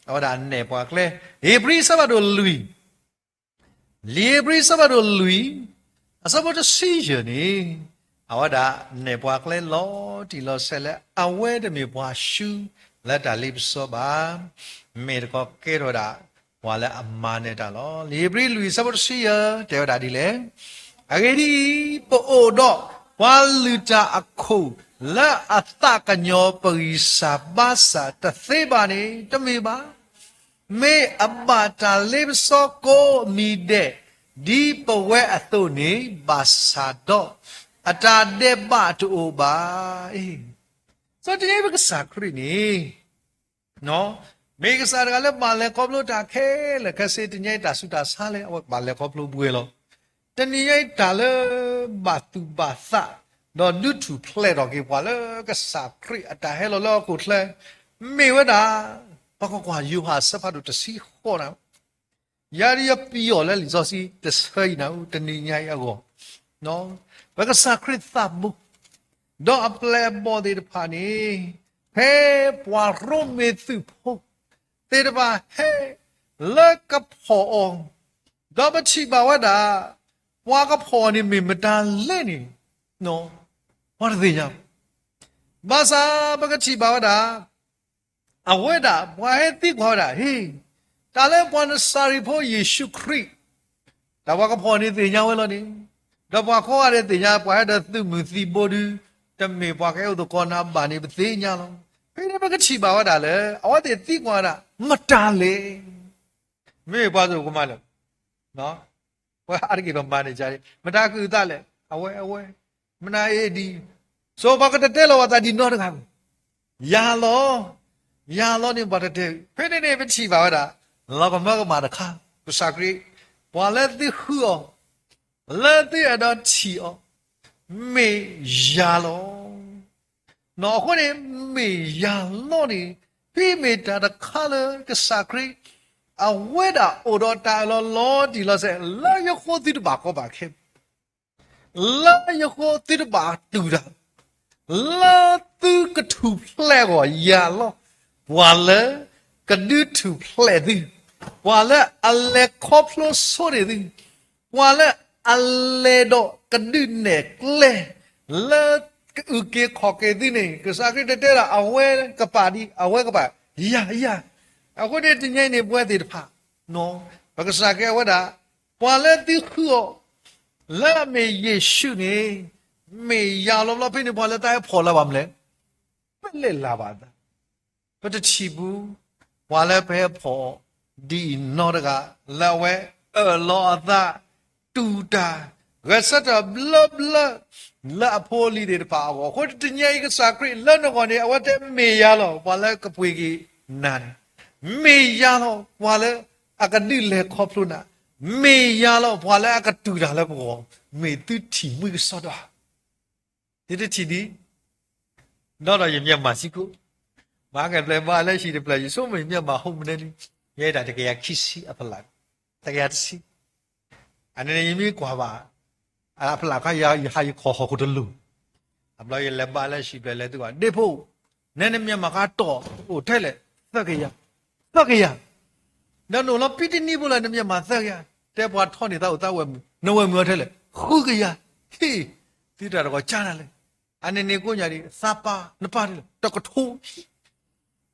အဝဲဒၣ်နဲၣ်ပှၤကျဲ, ဧ့ၤဘြံၤအဆၢဖးဒိၣ်လွံၢ် လံာ်ဧ့ၤဘြံၤအဆၢဖးဒိၣ်လွံၢ် အဆၢဖိတဆံယဲၢ်န့ၣ်, အဝဲဒၣ်နဲၣ်ပှၤကျဲလီၤတံၢ်လီၤဆဲးလၢ အဝဲတမ့ၢ်ပှၤဆှုလၢတၢ်လ့ပစီဘၣ်, မ့ၢ်တခီကဲထီၣ်ဝဲဒၣ် ပှၤလၢအမၤနၢၤတၢ်လီၤ. လံာ်ဧ့ၤဘြံၤလွံၢ်အဆၢဖိတဆံယဲၢ် တဲဝဲဒၣ်ဒ်လဲၣ်. အဂ့ၢ်ဒ်အံၤ, ပအိၣ်ဒီးပှၤလုၢ်တၢ်အခိၣ်လၢအသးကညီၤပဂံၢ်စၢ်ဘါစၢ်တသ့ဘၣ်န့ၣ် တမ့ၢ်ဘၣ်. မ့ၢ်အဘၣ်တၢ်လ့ပစီကိးမံၤဒဲး ဒ်ပဝဲအသိးန့ၣ်ဘၣ်ဆၣ်ဒီး, အတၢ်ဒဲးဘးတအိၣ်ဘၣ်. အ့, စီၤတနံၤအံၤပကစၢ်ခရံာ်န့ၣ် မ့ၢ်ကစၢ်တဂၤလၢဘၣ်လဲၤခီဖျိတၢ်ခဲလၢာ်ခဲဆ့, တနံၤအံၤတၢ်ဆူးတၢ်ဆါလဲၣ် အဝဲကဘၣ်လဲၤခီဖျိပှဲၤလီၤ. တနံၤအံၤတၢ်လၢဘၣ်သူၣ်ဘၣ်သး ဒီးဒုးထူၣ်ဖျဲးထီၣ်က့ၤပှၤလၢကစၢ်ခရံာ်အတၢ်ဟဲလီၤလၢဟီၣ်ခိၣ်ချၢ မ့ၢ်ဝဲဒၣ်, ပကကွၢ်ယိၤဟၣ်အဆၢဖးဒိၣ်တဆံဃိးန့ၣ် ယၤဒ်ယပယီၢ်လၢလံာ်စီဆှံတဆၢအံၤန့ၣ် တနံၤညါအံၤအဂီၢ်, ပကစၢ်ခရံာ်သးဘိ, ဒီးအပျဲၢ်အဘီၣ်သ့ၣ်တဖၣ်န့ၣ်, ဖဲပှၤရိမ့ၤသုးဖိသ့ၣ်တဖၣ်ဟဲလၢကဖီၣ်အီၤ, ဒီးပထံၣ်ဘၣ်ဝဲဒၣ် ပှၤကဖီၣ်အီၤန့ၣ်မ့ၢ်မတၤလဲၣ်န့ၣ်, ပှၤတသ့ၣ်ညါဘၣ်. ဘၣ်ဆၣ်ပကထံၣ်ဘၣ်ဝဲဒၣ် အဝဲဒၣ်ပှၤဟဲသံကွၢ်ဝဲဒၣ်, ဟ့ၣ်, တၢ်လၢပှၤနစၤရ့းဖိယ့ၣ်ၡူးခရံာ်, တၢ်ပှၤကဖီၣ်န့ၣ်သ့ၣ်ညါဝဲလီၤန့ၣ်, ဒီးပှၤကိးဂၤဒဲးသ့ၣ်ညါ ပှၤဟဲဒီးသုးမုၢ်သံဘိဒု, တမ့ၢ်ပှၤကဟဲအိၣ်သကိးနၤဘၣ်န့ၣ် ပသ့ၣ်ညါလီၤ. ဖဲန့ၣ်ပကထံၣ်ဘၣ်ဝဲဒၣ်လၢ အဝဲသ့ၣ်သံကွၢ်ဝဲဒၣ် မတၤလဲၣ်. မ့မ့ၢ်ပှၤသ့ၣ်ကမၤလၢာ် ပှၤအါတက့ၢ်ပမၤန့ၢ်ကန့ၣ် မတၤဃုာ်သးလဲၣ်, အဝဲ, အဝဲ, မနၤအ့ဒ်, စီၤပၤကတတဲလီၤပှၤသးဒ်နီတဂၤဘၣ်, ယၤလီၤ, ယၤလီၤန့ၣ်ပှၤတတဲ, ဖဲန့ၣ်န့ၣ် ပထံၣ်ဘၣ်ဝဲဒၣ် လီၤကမၢကမၣ်တခါ, ကစၢ်ခရံာ်, ပှၤလၢသုဃုအီၤ, လၢသုအဲၣ်ဒိးထံၣ်အီၤ, မ့ၢ်ယၤလီၤ. အဃိန့ၣ် မ့ၢ်ယၤလီၤန့ၣ် ဖဲမ့ၢ်တၢ်တခါလၢကစၢ်ခရံာ် အဝဲဒၣ်အိၣ်ဒီးတၢ်အၢၣ်လီၤလီၤတံၢ်လီၤဆဲး လၢယဃိသုတဘၣ်ကီဘၣ်ခဲ, လၢယဃိသုတဘၣ်တူၢ်တၢ်, လၢသုကထူၣ်ဖျဲးအဂီၢ်ယၤလီၤ, ပှၤလၢကဒုးထူၣ်ဖျဲးသု, ပှၤလၢအလဲၤခီဖျိဆိန့ၢ်သု, ပှၤလၢအလဲၤဒီးကဒုးနဲၣ်ကျဲ လၢကအုၣ်က့ၤခီၣ်က့ၤသုန့ၣ် ကစၢ်ခရံာ်တတဲဒၣ် အဝဲကပၤဒ် အဝဲကပၤ, ယၤ, ယၤ, အဃိန့ၣ်တနံၤအံၤန့ၣ် ပဝဲသ့ၣ်တဖၣ် ပကစၢ်ခရံာ်အဝဲဒၣ် ပှၤလၢသုဃုအီၤ လၢအမ့ၢ်ယ့ၣ်ၡူးန့ၣ် မ့ၢ်ယၤလီၤဘျီ ဖဲန့ၣ်ပှၤလၢတၢ်ဟဲဖီၣ်လၢၤဘၣ်မနုၤလဲၣ်, ပလဲၤလၢ်ဘၣ်သး, ပတထံၣ်ဘူး ပှၤလၢပဟဲဖီၣ်အီၤ ဒ်အံၤနီတဂၤ လၢအဝဲအၢၣ်လီၤအသး တူၢ်တၢ် ဂဲၤဆၢထၢၣ်ဘျၢဘျၢ လၢအဖိအလံၤသ့ၣ်တဖၣ်အဂီၢ်, အဃိတနံၤအံၤကစၢ်ခရံာ်လၢနဂီၢ်န့ၣ် အဝဲတဲမ့ၢ်ယၤလီၤ ပှၤလၢကပှ့ၤက့ၤနၤန့ၣ်, မ့ၢ်ယၤလီၤ ပှၤလၢအကဒုးလဲၤခီဖျိနၤ, မ့ၢ်ယၤလီၤ ပှၤလၢအကတူၢ်တၢ်လၢပဂီၢ်, မ့ၢ်သုထံၣ်မှံကစီဒီဧါ, သုတထံၣ်ဒံး ဒီးဒီးယမျက်မှောင်စ့ၢ်ကီး, မၤကဲၤပျဲၢ်ဘါလၢဟံၣ်တဖျၢၣ် ယဆိကမိၣ်ယမျက်မှောင်ဟိမနုၤလံ, ယဲဒၣ်တကယၤခံဆံအဖီလာ်, တကယၤတဆံ, အန့ၣ်န့ၣ်ယမ့ၢ်ကွၢ်ဘၣ်, အဖီလာ်ခါ ယဟးယခီၣ်ဟီၣ်ခိၣ်တလိၤ, အဘျီယလဲၤဘါလၢဟံၣ်ဖျၢၣ်လဲၤသုကွၢ် ဒ့ဖိ, နဲနမျက်မှောင်ကတီၢ်အိၣ်ထဲလဲၣ်, သၢကယၤ, သၢကယၤ ဒီးနအိၣ်လီၤပံတနံၤဖိလၢနမျက်မှောင်သၢကယၤ, တဲပှၤထီန့ၢ်သးအိၣ်သးဝဲၢ်မုာ်, နဝဲၢ်မုာ်အီၤထဲလဲၣ်, ဃုကယၤ, ဟ့ၣ်, သုတၢ်တဂီၤကၢ်နၤလဲၣ်, အန့ၣ်န့ၣ်ကိးညါဒံး သးပၢ်နပၢ်ထဲလဲၣ်, တကထိ,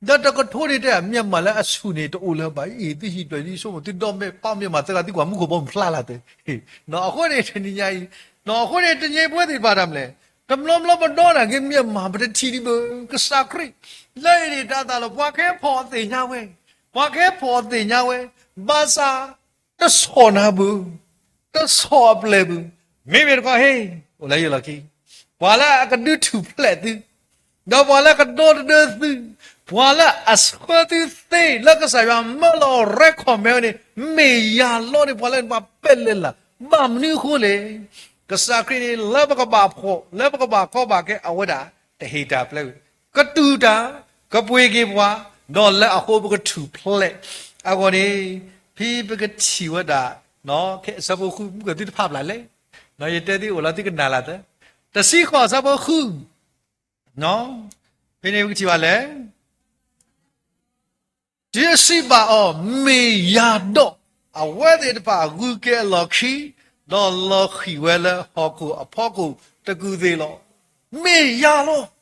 ဒီးတကထိန့ၣ်တဲ မျက်မှောင်လၢအဆူၣ်န့ၣ်တအိၣ်လၢၤဘၣ်အံၤ, သုဟံၣ်ဖျၢၣ်ဒ်ဆိကမိၣ် သုဒီမ့ၢ်ပၢ်မျက်မှောင်သၢကယၤ သုကွၢ်မူခိၣ်ဘီမုၢ်ဖျါလၢ်သ့, အဃိန့ၣ်တနံၤညါအံၤ, အဃိန့ၣ်တနံၤအံၤပဝဲသ့ၣ်တဖၣ်တၢ်မနုၤလဲၣ်, တဘျီဘျီပဒီနၢ်က့ၤမျက်မှောင် ပတထံၣ်ဒံးဘၣ်, ကစၢ်ခရံာ် လၢအံၤန့ၣ်တၢ်သးလီၤ ပှၤကဟဲဖီၣ်အီၤသ့ၣ်ညါဝဲ, ပှၤကဟဲဖီၣ်အီၤသ့ၣ်ညါဝဲ, ဘၣ်ဆၣ် တဆီၣ်နၤဘၣ်, တဆီၣ်အပျဲၢ်ဘၣ်, မ့မ့ၢ်တခီဟ့ၣ်, အိၣ်လၢယလီၢ်ခံ, ပှၤလၢအကဒုးထူၣ်ဖျဲးသု, ဒီးပှၤလၢအကဒီတဒၢသု, ပှၤလၢအဆှၢသုသ့လၢကစၢ်ယွၤမၢလီၤ record ဝဲန့ၣ် မ့ၢ်ယၤလီၤန့ၣ် ပှၤလၢနပှၤပဲာ်လဲၣ်လၢ်, ဘၣ်မနုၤအဃိလဲၣ်, ကစၢ်ခရံာ်န့ၣ် လၢပကဘၣ်ဖှီၣ် လၢပကဘၣ်ကီဘၣ်ခဲအဝဲဒၣ် တဟ့ၣ်တၢ်ပျဲဝဲ, ကတူၢ်တၢ်, ကပှ့ၤက့ၤပှၤ, ဒီးလၢအဃိပကထူၣ်ဖျဲး, အဂီၢ်န့ၣ် ဖဲပကထံၣ်ဝဲဒၣ်, ခဲအံၤအဆၢဖိဃု မုၢ်ကသုတဖးဖျါလဲၣ်, ယတဲသုအိၣ်လီၤသုကနၣ်လၢ်သၢ, တဆံဃိးအဆၢဖိဃု, ဖဲန့ၣ်ပကထံၣ်ဘၣ်လဲၣ်, တုၤအစံးဘၣ်အီၤ မ့ၢ်ယၤဒီး အဝဲသ့ၣ်တဖၣ်ဂုၤက့ၤအလီၢ်ခံ, ဒီးလီၤဃံၤဝဲလၢဟီၣ်ခိၣ်အဖီခိၣ်တကူၢ်သ့ၣ်လီၤ. မ့ၢ်ယၤလီၤ.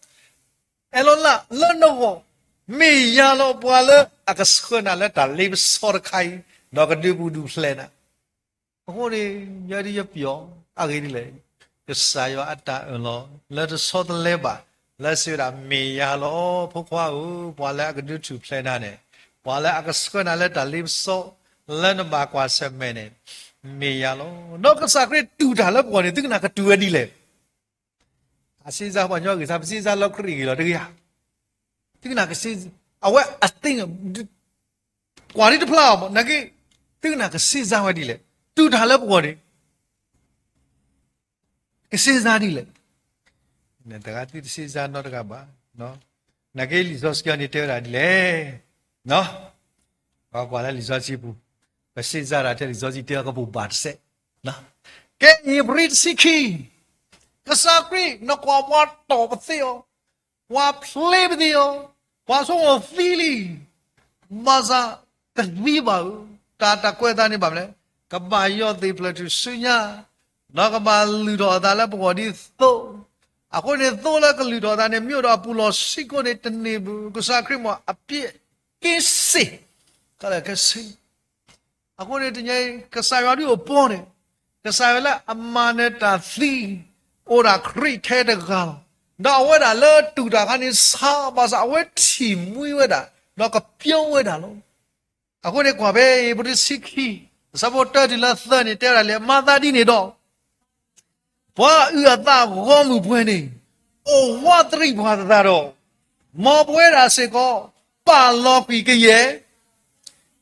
အဲၣ်လီၤလၢနဂီၢ်, မ့ၢ်ယၤလီၤ ပှၤလၢအကဆှၢနၤလၢတၢ်လ့ပစီတခါအံၤ, ဒီးကဒုးပူၤဒုးဖျဲးနၤ. အဃိန့ၣ် ယဲဒၣ်ယပျီၢ်အဂ့ၢ်ဒ်လဲၣ်, ကစၢ်ယွၤအတၢ်အၢၣ်လီၤ လၢတဆီတလဲဘၣ်, လၢစံးဝဲဒၣ် မ့ၢ်ယၤလီၤ ဖိခွါဧၢ, ပှၤလၢအကဒုးထူၣ်ဖျဲးနၤန့ၣ်, ပှၤလၢအကဆှၢနၤလၢတၢ်လ့ပစီ လၢနဘၣ်ကွၢ်ဆၢၣ်မဲာ်န့ၣ်, မ့ၢ်ယၤလီၤ. ဒီးကစၢ်ခရံာ်တူၢ်တၢ်လၢပဂီၢ်န့ၣ် သုကနၣ်ကတူၢ်ဝဲဒ်လဲၣ်. အစ့စါပှၤညီဂ့ၤသး ပစ့စါလၢခရံာ်ဂ့ၤလီၤတဂ့ၤဧါ. သုကနၣ်ကစ့, အဝဲအသ့, ကွၢ်ဒ်တဖျါအီၤမး, နာ်က့, သုကနၣ်ကစ့စါဝဲဒ်လဲၣ်. တူၢ်တၢ်လၢပဂီၢ်န့ၣ် ကစ့စါဒ်လဲၣ်. တဂၤသုတစ့စါနီတဂၤဘၣ်. နာ်က့လံာ်စီဆှံန့ၣ်တဲဝဲဒၣ်ဒ်လဲၣ်. ပကွၢ်လၢလံာ်စီဆှံပူၤ, ပစ့စါဒၣ်ထဲလံာ်စီဆှံတဲအကပူၤဘၣ်တစဲး. ကဲဧ့ၤဘြံၤတဆံခံ, ကစၢ်ခရံာ် နကွၢ်ပှၤတီၢ်ပသ့အီၤ, ပှၤဖျ့ပသ့အီၤ, ပှၤဆိကမိၣ်သံလံ, ဘၣ်ဆၣ်တသံဘၣ်ဧၢ, တၢ်တၢ်ကွဲးသးန့ၣ်ဘၣ်မနုၤလဲၣ်, ကဘၣ်ယီၢ်သ့ၣ်ဖျၢၣ်ထူၣ်ဆူညါ, ဒီးကဘၣ်လုၢ်ထီၣ်အသးလၢပဂီၢ်ဒ်သိး, အဃိန့ၣ်သိလၢကလုၢ်ထီၣ်အသးန့ၣ် မ့ၢ်အိၣ်ဒီးအပူၤလီၢ်ဆံးကိာ်န့ၣ်တန့ၢ်ဘၣ်, ကစၢ်ခရံာ်မ့ၢ်အပြစ်ကင်းစင်, ခဲလၢာ်ခဲဆ့ အဃိန့ၣ်တနံၤအံၤ ကစၢ်ယွၤဒ်အိၣ်ပီန့ၣ်, ကစၢ်ယွၤလၢအမၤနၢၤတၢ်သံ, အိၣ်ဒၣ်ခရံာ်ထဲတဂၤလီၤ. ဒီးအဝဲဒၣ်လၢတူၢ်တၢ်ခါန့ၣ် ဆါဘၣ်ဆၣ် အဝဲထံၣ်မှံဝဲဒၣ်, ဒီးကပျီဝဲဒၣ်လီၤ. အဃိန့ၣ်ကွၢ်ဖဲဧ့ၤဘြံၤတဆံခံ, အဆၢဖိတၢတုၤလၢသၢန့ၣ် တဲဝဲဒၣ်လၢ မၤသးဒ်န့ၣ်ဒီး ပှၤအုၣ်အသးဂီၢ်မုၢ်ပှဲၤန့ၣ်, အိၣ်ဝးတရံးပှၤသတးဒီး, မ်ပဝဲဒၣ်စ့ၢ်ကီး ပာ်လီၤကွံာ်ကယဲၢ်.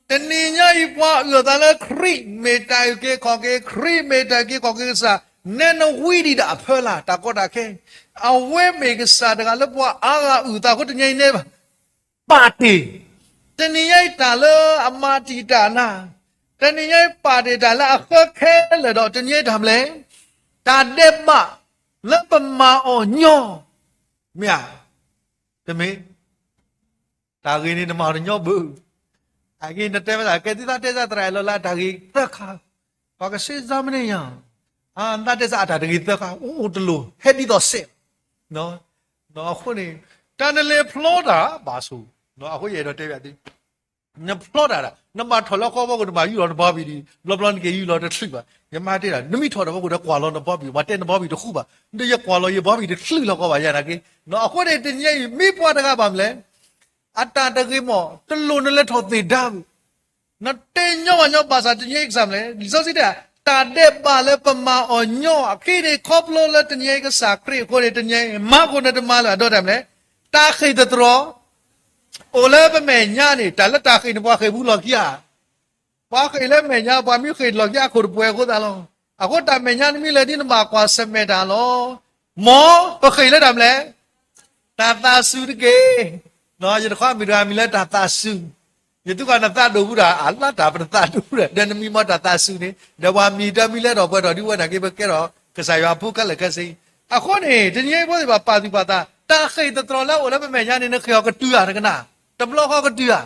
တနံၤညါအံၤ ပှၤအုၣ်အသးလၢခရံာ်မ့ၢ်တၢ်အုၣ်က့ၤခီၣ်က့ၤ, ခရံာ်မ့ၢ်တၢ်အုၣ်က့ၤခီၣ်က့ၤကစၢ်, နဲနဝံဒံးဒၣ်အဖၢလၢ်တၢ်ကီတၢ်ခဲ, အဝဲမ့ၢ်ကစၢ်တဂၤလၢပှၤအါဂၤအုၣ်အသးအဃိ တနံၤညါအံၤန့ၣ်ဘၣ် ပာ်တ့ၢ်, တနံၤညါအံၤတၢ်လၢအမၤတံာ်တာ်နၤ, တနံၤညါအံၤပာ်တ့ၢ်တၢ်လၢအဃၢခဲလၢာ်ဒီး တနံၤညါအံၤတၢ်မနုၤလဲၣ်, တၢ်ဒဲးဘးလၢပမၤအီၤညီ, မ့ၢ်ဧါ, တမ့ၢ်, တၢ်ဂ့ၤန့ၣ်နမၤအီၤတညီဘၣ်, အဂ့ၢ်နတဲဝဲဒၣ် ကဲသုသးတဲစၢ်သရၣ်အဲၣ်လီၤလၢအတၢ်ဂ့ၤသၢခါ, ပှၤကစ့စါမ့ၢ်န့ၣ်ယါ, နသးတဲစၢ်အတၢ်တဂ့ၤသၢခါ အိၣ်တလိၤ ဟဲဒ်သိးစဲး အဃိန့ၣ် တၢ်နလဲၤဖျီတၢ်ဘၣ်ဆိ, အဃိယအဲၣ်ဒိးတဲဘၣ်သု, နဖျီတၢ်ဒၣ် နဘၣ်ထီၣ်လၢဃီဘီခိၣ် နဘၣ်ယူၢ်လီၤနဘီဘံၣ်ဒံး ဘျီဘျီနက့ၤယူၢ်လီၤတချုးဘၣ်, ယမါတဲဒၣ် နမ့ၢ်ထီၣ်တၢ်ဘီခိၣ်ဒီးကွၢ်လီၤနဘီဘံၣ် ပှၤတဲနဘီဘံၣ်တဃူဘၣ်, ဒီးယကွၢ်လီၤယဘီဘံၣ်တချုးလီၤကီးဘၣ်ယၤနာ်က့, အဃိန့ၣ်တနံၤအံၤ မ့ၢ်ပှၤတဂၤဘၣ်မနုၤလဲၣ် အတၢ်တဂ့ၤမး တလိၣ်နလဲၤထီၣ်သ့ၣ်ဒါဘၣ်, နတဲညီဘၣ်ညီဘၣ်ဆၣ် တနံၤအံၤကစၢ်မနုၤလဲၣ် လံာ်စီဆှံတဲ တၢ်ဒဲးဘးလၢပမၤအီၤညီအခံန့ၣ် ခီဖျိလၢတနံၤအံၤကစၢ်ခရံာ်အဃိန့ၣ် တနံၤအံၤ မၤဃိနတမၤလၢအဒိတၢ်မနုၤလဲၣ်, တၢ်ဃ့ၢ်သတြီၤ အိၣ်လၢပမဲာ်ညါန့ၣ် တၢ်လၢတၢ်ဃ့ၢ်န့ၣ် ပှၤဃ့ၢ်ဘူးလီၢ်ခံဧါ, ပှၤဃ့ၢ်လၢမဲာ်ညါ ပှၤမ့ၢ်ဃ့ၢ်လီၢ်ခံအခိၣ်တပှဲၤအဃိသတးလီၤ. အဃိတၢ်မဲာ်ညါနမ့ၢ်လဲၤဒ် နဘၣ်ကွၢ်ဆၢၣ်မဲာ်တၢ်လီၤ. မ်ပဃ့ၢ်လၢတၢ်မနုၤလဲၣ်, တၢ်သးစူၤတက့ၢ်. ယတခွါမံၤတဂၤမံၤလၢတၢ်သးစူၤ, ယသုကီၢ်နသးဒိၣ်ဘူးတၢ် အလၢတၢ်ပတသးဒိၣ်ဘူးဒီး ဒီးနမံၤမ့ၢ်တၢ်သးစူၤန့ၣ် ဒီးပှၤမံၤတမံၤလဲၤထီၣ်ပှဲၤထီၣ်ဒ်ဝဲနာ်က့ ပကဲထီၣ်ကစၢ်ယွၤအဖိခဲလၢာ်ခဲဆ့. အဃိန့ၣ် တနံၤအံၤဖိသ့ၣ်တဖၣ်ပာ်သူၣ်ပာ်သး တၢ်ဃ့ၢ်သတြီၤလၢအအိၣ်လၢပမဲာ်ညါန့ၣ် နဃ့ၢ်အီၤကတုၤဧါ နကနၣ်, တဘျီဃီကတုၤဧါ.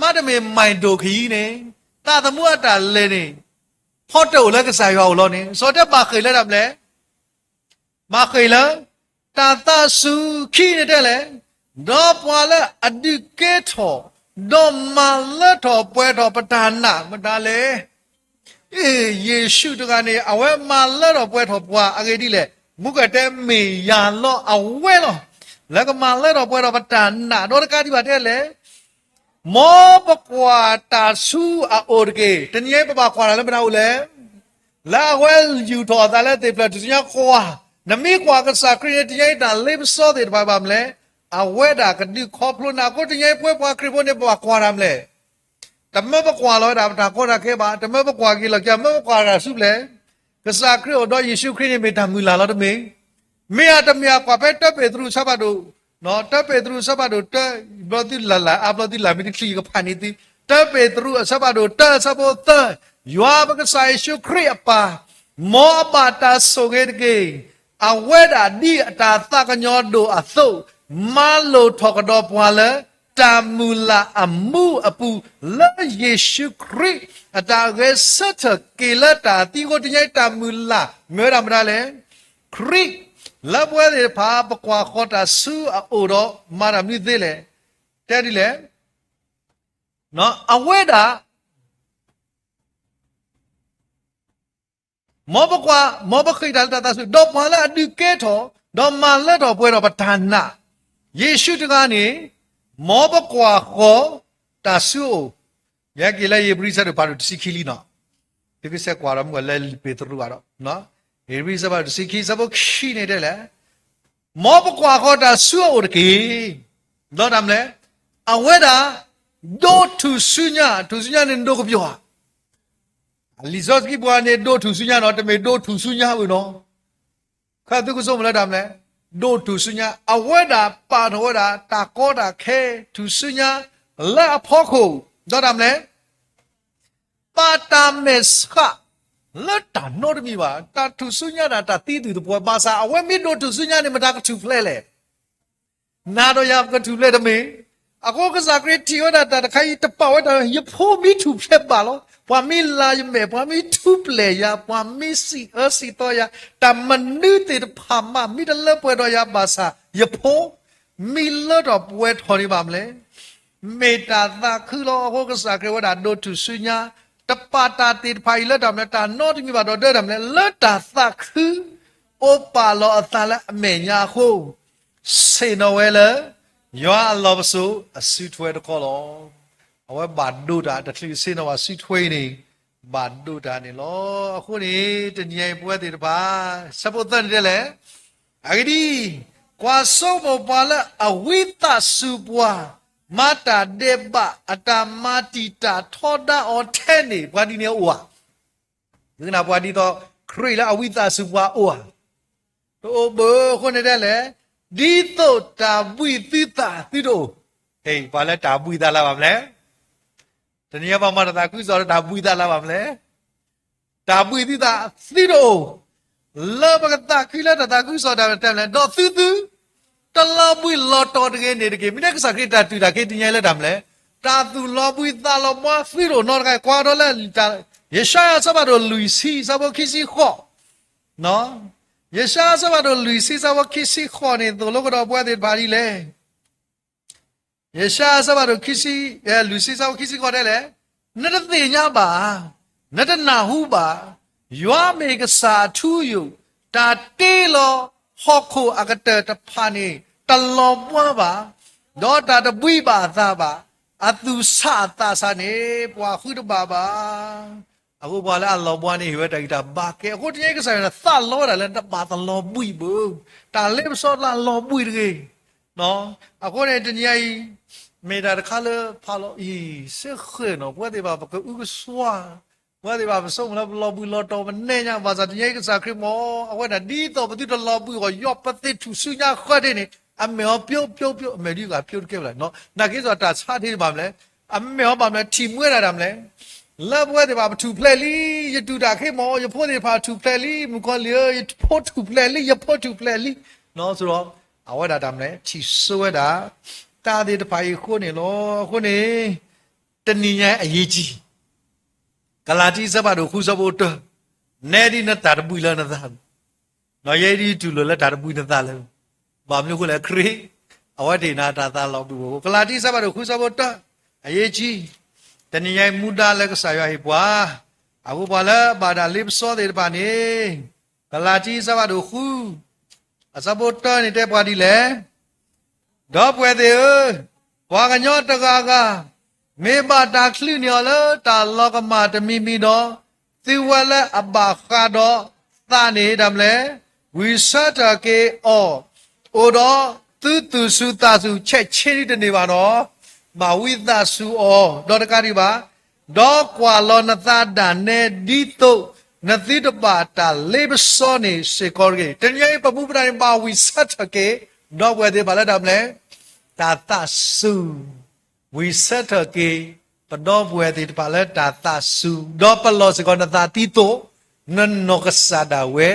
မ့တမ့ၢ်မၤဒိၣ်ခ့ယံၤန့ၣ် သးသမူအတၢ်လဲၤန့ၣ် ဖီတၢၢ်အိၣ်လၢကစၢ်ယွၤအအိၣ်လီၤန့ၣ် စီၤတဲဘၣ်ဃ့ၢ်လၢတၢ်မနုၤလဲၣ်, ဘၣ်ဃ့ၢ်လၢ တၢ်သးစူၤခံန့ၣ်တဲလဲၣ်, ဒီးပှၤလၢအဒုးကဲထီၣ် ဒီးမၤလၢထီၣ်ပှဲၤထီၣ်ပတၢ်နာ်မတၤလဲၣ်. အ့ၣ် ယ့ၣ်ၡူးတဂၤန့ၣ် အဝဲမၤလၢထီၣ်ပှဲၤထီၣ်ပှၤအဂ့ၢ်ဒ်လဲၣ်, မူကတဲမ့ၢ်ယၤလီၤအဝဲလီၤ. လၢကမၤလၢထီၣ်ပှဲၤထီၣ်ပတၢ်နာ် ဒီးတကးဒံးဘၣ်တဲလဲၣ် မ်ပကွၢ်တၢ်ဆူအအိၣ်တက့ၢ်. တနံၤအံၤပဘၣ်ကွၢ်တၢ်လၢမတၤအိၣ်လဲၣ်, လၢအဝဲယူာ်ထီၣ်အသးလၢသ့ၣ်ဖျၢၣ်ထူၣ်စုညါကွၢ်, နမ့ၢ်ကွၢ်ကစၢ်ခရံာ်န့ၣ် တနံၤအံၤတၢ်လ့ပစီသ့ၣ်တဖၣ်ဘၣ်မနုၤလဲၣ်, အဝဲဒၣ်ကဒုးခီဖျိနၤအဃိ တနံၤအံၤပဝဲပှၤခရံာ်ဖိန့ၣ် ပဘၣ်ကွၢ်တၢ်မနုၤလဲၣ် တမၢပကွၢ်လီၤဝဲဒၣ်ပတၢ်ကီတၢ်ခဲဘၣ်, တမၢပကွၢ်က့ၤလီၢ်ခံ, မၢပကွၢ်တၢ်ဆူဖျဲၣ်, ကစၢ်ခရံာ်အိၣ်ဒီးယ့ၣ်ၡူးခရံာ်န့ၣ်မ့ၢ်တၢ်မုၢ်လၢ်လီၤတမ့ၢ်, မ့ၢ်ဧါတမ့ၢ်ဧါ ကွၢ်ဖဲတၢပ့းတရူးအဆၢဖးဒိၣ်, တၢပ့းတရူးအဆၢဖးဒိၣ်တၢ, ဘျီသုလၢ်လၢ်အါဘျီသုလၢ်မ့ၢ်တချုးယကဖးန့ၢ်သု, တၢပ့းတရူးအဆၢဖးဒိၣ်တၢအဆၢဖိသၢ, ယွၤပကစၢ်ယ့ၣ်ၡူးခရံာ်အပၢ်, မ်အဘၣ်တၢ်ဆိၣ်ဂ့ၤတက့ၢ်. အဝဲဒၣ်ဒ်အတၢ်သးကညီၤဒိၣ်အသိး, မၤလိာ်ထီၣ်ကဒီးပှၤလၢ တၢ်မုၢ်လၢ်အမူအပူၤ လၢယ့ၣ်ၡူးခရံာ် အတၢ်ဂဲၤဆၢထၢၣ်က့ၤလၢတၢ်သံအဃိ တနံၤအံၤတၢ်မုၢ်လၢ်မ့ၢ်ဝဲဒၣ်မတၤလဲၣ်. ခရံာ်, လၢပဝဲသ့ၣ်တဖၣ် ပကွၢ်ဃီၤတၢ်ဆူအအိၣ်ဒီးမၤတၢ်မနုၤသ့လဲၣ်. တဲဒ်လဲၣ်. အဝဲဒၣ် မ်ပကွၢ်, မ်ပဃ့ၢ်တၢ်လၢတၢ်သးစူၤ, ဒီးပှၤလၢအဒုးကဲထီၣ်, ဒီးမၤလၢထီၣ်ပှဲၤထီၣ်ပတၢ်နာ်, ယ့ၣ်ၡူးတဂၤန့ၣ်, မ်ပကွၢ်ဃီၤတၢ်ဆူအအိၣ်, ယဟဲက့ၤလၢဧ့ၤဘြံၤဆၢဒိၣ်ဖးဒိၣ်တဆံခံလံနီၤ, သုကဆဲးကွၢ်ဒီးမုၢ်လၢလံာ်ပ့းတရူးဘၣ်ဒီး, ဧ့ၤဘြံၤဆၢဒိၣ်ဖးဒိၣ်တဆံခံ ဆၢဖိခံန့ၣ်တဲလဲၣ်, မ်ပကွၢ်ဃီၤတၢ်ဆူအအိၣ်တက့ၢ်. ဒီးတၢ်မနုၤလဲၣ်, အဝဲဒၣ် ဒိးထူၣ်စုညါ, ထူၣ်စုညါန့ၣ်ဒိးကပီၤဧါ လံာ်စီဆှံပူၤန့ၣ် ဒိးထူၣ်စုညါနီၤ, တမ့ၢ်ဒိးထူၣ်စုညါဝဲနီၤ. ခဲသုကဆိကမိၣ်လၢတၢ်မနုၤလဲၣ်, ဒိးထူၣ်စုညါ, အဝဲဒၣ်ပာ်ထီၣ်ဝဲဒၣ် တၢ်ကီတၢ်ခဲ, ထူၣ်စုညါ, လၢအဖီခိၣ်, ဒီးတၢ်မနုၤလဲၣ်, ပာ်တၢ်မဲာ်ဆှး လၢတၢ်နီတမံၤဘၣ်, တၢ်ထူၣ်စုညါဒၣ်တၢ်သံသုးသပှၢ်, ဘၣ်ဆၣ်အဝဲမ့ၢ်ဒိးထူၣ်စုညါန့ၣ် မတၤကထူၣ်ဖျဲးလဲၣ်. နၤဒီးယၤပကထူၣ်ဖျဲးတမ့ၢ်. အဃိကစၢ်ခရံာ်ထံၣ်ဝဲဒၣ်တၢ်တခါအံၤ တပာ်ဝဲတၢ်, ယဖိမ့ၢ်ထူၣ်ဖျဲးဘၣ်လီၤ. ပှၤမ့ၢ်လၤယမဲာ်, ပှၤမ့ၢ်ထူၣ်ဖျဲးယၤ, ပှၤမ့ၢ်စံးအၢစံးသီယၤ, တၢ်မနုၤသ့ၣ်တဖၣ်မး မ့ၢ်တလၢပှဲၤဒီးယၤဘၣ်ဆၣ်, ယဖိ မ့ၢ်လၢထီၣ်ပှဲၤထီၣ်န့ၣ်ဘၣ်မနုၤလဲၣ်, မ့ၢ်တၢ်သးခုလီၤ. အဃိကစၢ်ခရံာ်ဝဲဒၣ်ဒိးထူၣ်စုညါ, တပာ်တၢ်သ့ၣ်တဖၣ်အံၤလၢတၢ်မနုၤလဲၣ်, တၢ်နီတမံၤဘၣ်ဒီးဒၢတၢ်မနုၤလဲၣ်, လၢတၢ်သးခု အိၣ်ပာ်လီၤအသးလၢအမဲာ်ညါအဃိ, ဆ့ၣ်နီၤဝဲလၢ ယွၤအလီၢ်ပစိာ်အစုထွဲတခီလီၤ. အဝဲဘၣ်ဒိးတၢ်တချုးဆ့ၣ်နီၤဘၣ်စုထွဲအံၤန့ၣ်, ဘၣ်ဒိးတၢ်န့ၣ်လီၤ. အဃိန့ၣ် တနံၤအံၤပဝဲသ့ၣ်တဖၣ်, ဆၢဖိသၢန့ၣ်တဲလဲၣ်, အဂ့ၢ်ဒ်အံၤ, ကွၢ်ဆိကမိၣ်ပှၤလၢအဝံသးစူၤပှၤ, မၤတၢ်ဒဲးဘးအတၢ်မၤတံာ်တာ်ထီဒါအီၤထဲန့ၣ် ပှၤဒ်န့ၣ်အိၣ်ဧါ. သုကနၣ်ပှၤဒ်သိး ခရံာ်လၢအဝံသးစူၤပှၤအိၣ်ဧါ. တအိၣ်ဘၣ်. အဃိန့ၣ်တဲလဲၣ်, ဒ်သိးတၢ်ဘှံးသုသးသုတအိၣ်. ပှၤလၢတၢ်ဘှံးသးလၢ်ဘၣ်မနုၤလဲၣ်. တနံၤအံၤပမၤတၢ်သးခုကစီၣ်ဒီးတၢ်ဘှံးသးလၢ်ဘၣ်မနုၤလဲၣ်. တၢ်ဘှံးသုသးသုတအိၣ်, လၢပကသးခုလၢတၢ်သးခုကစီၣ်တၢ်တဲလဲၣ်, ဒီးသုသု တလီၤဘှံးလီၤတီၤတဂ့ၤန့ၣ်တက့ၢ်. မ့ၢ်န့ၣ်ကစၢ်ခရံာ်တၢ်တူၢ်တၢ်က့ၤတနံၤအံၤလၢတၢ်မနုၤလဲၣ်, တၢ်သူၣ်လီၤဘှံးသးလီၤဘှါသုတအိၣ်နီတဂၤ. ကွၢ်ဒီးလၢ ယၡါယၤအဆၢဖးဒိၣ်လွံၢ်ဆံ အဆၢဖိခံဆံဃိး, ယၡါယၤအဆၢဖးဒိၣ်လွံၢ်ဆံ အဆၢဖိခံဆံဃိးန့ၣ် သိၣ်လိကဒီးပဝဲသ့ၣ်တဖၣ်ဒ်လဲၣ်. ယၡါယၤအဆၢဖးဒိၣ်လွံၢ်ဆံ အဆၢဖိခံဆံဃိးတဲလဲၣ်, နတသ့ၣ်ညါဘၣ်ဧါ, နတနၢ်ဟူဘၣ်, ယွၤမ့ၢ်ကစၢ်အထူအယိာ်, တၢ်တ့လီၤဟီၣ်ခိၣ်အကတၢၢ်တဖၣ်န့ၣ် တလီၤဘှါဘၣ်, ဒီးတၢ်တဘှံးဘၣ်အသးဘၣ်, အသူၣ်ဆးအသးဆးန့ၣ် ပှၤဃုတဘၣ်ဘၣ်. အဃိပှၤလၢအလီၤဘှါန့ၣ် ဟ့ၣ်ဝဲတၢ်ဂံၢ်တၢ်ဘါကဲ. အဃိတနံၤအံၤကစၢ်ယွၤန့ၣ် သးလီဝဲဒၣ်လၢတဘၣ်သလီၤဘှံးဘၣ်, တၢ်လ့ပစီတၢ်လီၤဘှံးတဂ့ၤ. အဃိန့ၣ်တနံၤအံၤ မ့ၢ်တၢ်တခါလၢဖးလီၤအံၤ စ့ၢ်ဃဲၤနီၤ ပဝဲသ့ၣ်တဖၣ်ပကအုကစွါ, ပဝဲသ့ၣ်တဖၣ်ပဆိကမိၣ်လၢပလီၤဘှံးလီၤတီၤပနဲၣ်ညါ ဘၣ်ဆၣ်တနံၤအံၤကစၢ်ခရံာ်မ့ၢ် အဝဲဒၣ်ဒ်သိးပသုတလီၤဘှံးအဂီၢ် ယွၤပသ့ၣ်ထူၣ်စုညါဃၢဒ့န့ၣ် အမဲာ်အီၤပျိပျိပျိ အမဲာ်ဒ်ဂၤပျိတကဲဘၣ်လဲၣ်. နာ်က့စီတၢ်ဆါဒ့တဘၣ်မနုၤလဲၣ်, အမဲာ်အီၤဘၣ်မနုၤလဲၣ် ထံၣ်မှဲဒၣ်တၢ်မနုၤလဲၣ် လၢပဝဲသ့ၣ်တဖၣ်ပထူၣ်ဖျဲးလံ, ယတူၢ်တၢ်ခဲမ့ၢ် ယဖိသ့ၣ်တဖၣ်ထူၣ်ဖျဲးလံ, မုၣ်ကီၤလံၢ်ဧၢ, ယဖိထူၣ်ဖျဲးလံ, ယဖိထူၣ်ဖျဲးလံ, နီၢ်ဆိဒီး အဝဲဒၣ်တၢ်မနုၤလဲၣ် ထံၣ်ဆိဝဲဒၣ် တၢ်သ့ၣ်တဖၣ်အံၤအဃိန့ၣ်လီၤ. အဃိန့ၣ် တနံၤညါအံၤအရေးကြီး, ကလၤတံ အဆၢဖးဒိၣ်ဃု အဆၢဖိတၢ, နဲဒ်နတၢ်တဘှံးလၢနသး ဒီးယဲဒၣ်တူၢ်လိာ်လၢတၢ်တဘှံးနသးလၢ, ဘၣ်မနုၤအဃိလဲၣ် ခရံာ် အဝဲသ့ၣ်န့ၣ်တၢ်သးလီၤဘှံးဘၣ်အဃိ ကလၤတံ အဆၢဖးဒိၣ်ဃု အဆၢဖိတၢ, အရေးကြီး, တနံၤညါအံၤမူဒါလၢကစၢ်ယွၤဟ့ၣ်ပှၤ, အဃိပှၤလၢအဘၣ်တၢ်လ့ပစီသ့ၣ်တဖၣ်န့ၣ်, ကလၤတံ အဆၢဖးဒိၣ်ဃု အဆၢဖိတၢန့ၣ်တဲပှၤဒ်လဲၣ် ဒီပုၢ်ဝဲၢ်သ့ၣ်ဧၢ, ပှၤကညီတဂၤဂၤ မ့ၢ်ဘၣ်တၢ်ချုးန့ၢ်အီၤလၢတၢ်လီၤကမၣ်တမံၤမံၤဒီး, သုဝဲလၢအဘၣ်ဃးဒီးသးန့ၣ် တၢ်မနုၤလဲၣ်, ဝံၣ်ဆၢထၢၣ်က့ၤအီၤ, အိၣ်ဒီးသုသူၣ်စူၤသးစူၤ ဆဲးဆ့နံတန့ၢ်ဘၣ်နီၤ, ဘၣ်ဝံသးစူၤအီၤ ဒီးတကးဒံးဘၣ် ဒီးကွၢ်လီၤနသးဒၣ်နဲဒ်သိး နသုတဘၣ်တၢ်လ့ပစီန့ၣ်စ့ၢ်ကီးတဂ့ၤ. တနံၤအံၤ ပမူပဒါန့ၣ် ဘၣ်ဝံၣ်ဆၢထၢၣ်က့ၤ ဒီပုၢ်ဝဲၢ်သ့ၣ်တဖၣ်လၢတၢ်မနုၤလဲၣ်, တၢ်သးစူၤ, ဝံၣ်ဆၢထၢၣ်က့ၤ ပဒီပုၢ်ဝဲၢ်သ့ၣ်တဖၣ်လၢတၢ်သးစူၤ, ဒီးပလီၢ်စ့ၢ်ကီးနသးဒ်သိး နနီၢ်ကစၢ်ဒၣ်ဝဲ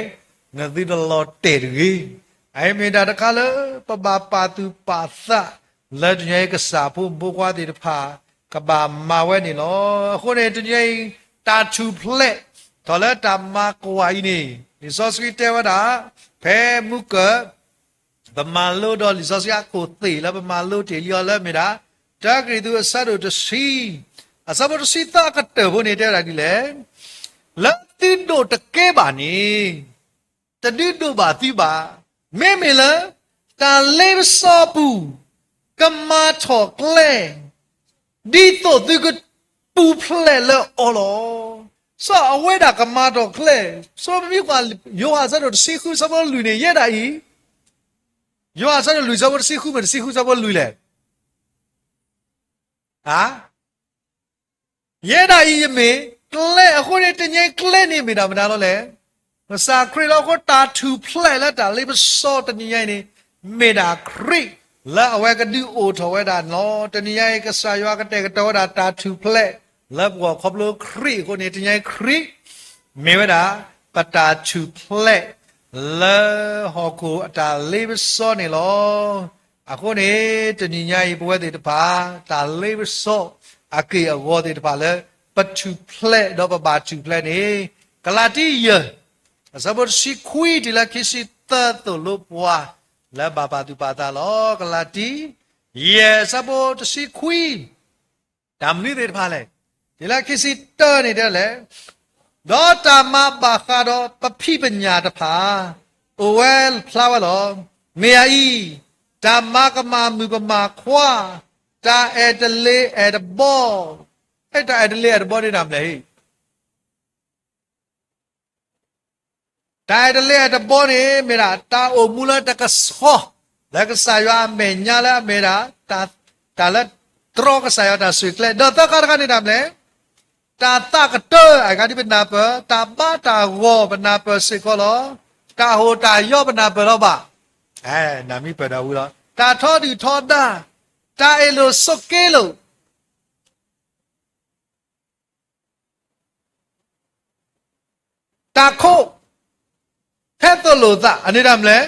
နသုတလီၤတဲာ်တဂ့ၤ. အအံၤမ့ၢ်တၢ်တခါလၢ ပဘၣ်ပာ်သူၣ်ပာ်သး လၢတနံၤညါအံၤ ကစၢ်ဖိမုၣ်ဖိခွါသ့ၣ်တဖၣ် ကဘၣ်မၤဝဲန့ၣ်လီၤ. အဃိန့ၣ် တနံၤညါအံၤ တၢ်ထူၣ်ဖျဲးထီၣ်လၢတၢ်မၤကွၢ်အံၤန့ၣ် လံာ်စီဆှံတဲဝဲဒၣ် ဖဲမုၢ်ကၢၢ် ပမၤလိဒီးလံာ်စီဆှံအခိၣ်သ့ၣ်လၢပမၤလိတ့ၢ်လံအီၤလၢမ့ၢ်ဒၣ် တၢကရံၣ်သူးအဆၢဒိၣ်တဆံ အဆၢဖိတဆံသၢအကတၢၢ်ဖိန့ၣ် တဲဝဲဒၣ်ဒ်လဲၣ်, လၢသုဒိးတကဲဘၣ်န့ၣ် တဒုးဒိးဘၣ်သုဘၣ်. မ့မ့ၢ်လၢ တၢ်လ့ပစီပူၤ ကမၤထီၣ်ကျဲ ဒ်သိးသုကပူၤဖျဲးလၢအီၤလီၤ. စီၤအဝဲဒၣ်ကမၤထီၣ်ကျဲ, စီၤပမ့ၢ်ကွၢ် ယိၤဟၣ်အဆၢဒိၣ်တဆံဃုဆၢဖိလွံၢ်န့ၣ် ယဲဒၣ်အံၤ, ယိၤဟၣ်အဆၢဒိၣ်လွံၢ်ဆၢဖိတဆံဃုမ့ၢ်တဆံဃုဆၢဖိလွံၢ်လဲၣ်. ဧါ ယဲဒၣ်အံၤယမ့ၢ်ကျဲအဃိန့ၣ် တနံၤညါအံၤကျဲန့ၣ်မ့ၢ်ဒၣ်မတၤလီၤလဲၣ်. ကစၢ်ခရံာ်လီၤ. အဃိတၢ်ထူၣ်ဖျဲးလၢတၢ်လ့ပစီတနံၤညါအံၤန့ၣ် မ့ၢ်ဒၣ်ခရံာ် လၢအဝဲကဒုးအိၣ်ထီၣ်ဝဲဒၣ်န့ၣ်လီၤ. တနံၤညါအံၤ ကစၢ်ယွၤကတဲာ်ကတီၤဝဲဒၣ်တၢ်ထူၣ်ဖျဲး လၢပဂီၢ်ခီဖျိခရံာ်အဃိန့ၣ် တနံၤညါအံၤခရံာ် မ့ၢ်ဝဲဒၣ် ပတၢ်ထူၣ်ဖျဲး လၢဟီၣ်ခိၣ်အတၢ်လ့ပစီန့ၣ်လီၤ. အဃိန့ၣ် တနံၤညါအံၤ ပဝဲသ့ၣ်တဖၣ် တၢ်လ့ပစီ အက့ၢ်အဂီၤသ့ၣ်တဖၣ်လၢ ပထူၣ်ဖျဲးဒီးပဘၣ်ထူၣ်ဖျဲးန့ၣ် ကလၤတံ ယဲၢ် အဆၢဖိတဆံခွံတုၤလၢခံဆံသၢ သိၣ်လိပှၤ လၢဘၣ်ပာ်သူၣ်ပာ်သးလီၤ. ကလၤတံ ယဲၢ် အဆၢဖိတဆံခွံ တၢ်မနုၤသ့ၣ်တဖၣ်လဲၣ်. တုၤလၢခံဆံတၢန့ၣ်တဲလဲၣ်, ဒီးတၢ်မၤဘၣ်ဃးဒီးပဖံးပညၣ်တဖၣ် အိၣ်ဝဲဖျါဝဲလီၤ. မ့ၢ်အအံၤ, တၢ်မၤကမၣ်မုၣ်ကမၣ်ခွါ, တၢ်အဲၣ်တလ့ၤအဲၣ်တဘီ, တၢ်အဲၣ်တလ့ၤအဲၣ်တဘီန့ၣ်တၢ်မနုၤလဲၣ်. တၢ်အဲၣ်တလ့ၤအဲၣ်တဘီန့ၣ် မ့ၢ်ဒၣ်တၢ်အိၣ်မူလၢတကဆှီ လၢကစၢ်ယွၤအမဲာ်ညါလၢအမ့ၢ်ဒၣ် တၢ်လၢတြီကစၢ်ယွၤတၢ်ဆိၣ်ဂ့ၤကျဲ ဒီးသၢခါတခါန့ၣ်တၢ်မနုၤလဲၣ်. တၢ်သးကတၢၢ် အဂၤဒ်ပနၢ်ပၢၢ် တၢ်ဘါတၢ်ဂီၤပနၢ်ပၢၢ်စ့ၢ်ကီးလီၤ. တၢ်ဟိၣ်တၢ်ယီပနၢ်ပၢၢ်လီၤဘၣ်. နမ့ၢ်ပၢၢ်ဒီးဝံၤလီၤ. တၢ်ထီဒုၣ်ထီဒါ, တၢ်အ့ၣ်လိာ်ဆိးက့လိာ် တၢ်ခိး ထဲသိးလိာ်သး အန့ၣ်တၢ်မနုၤလဲၣ်.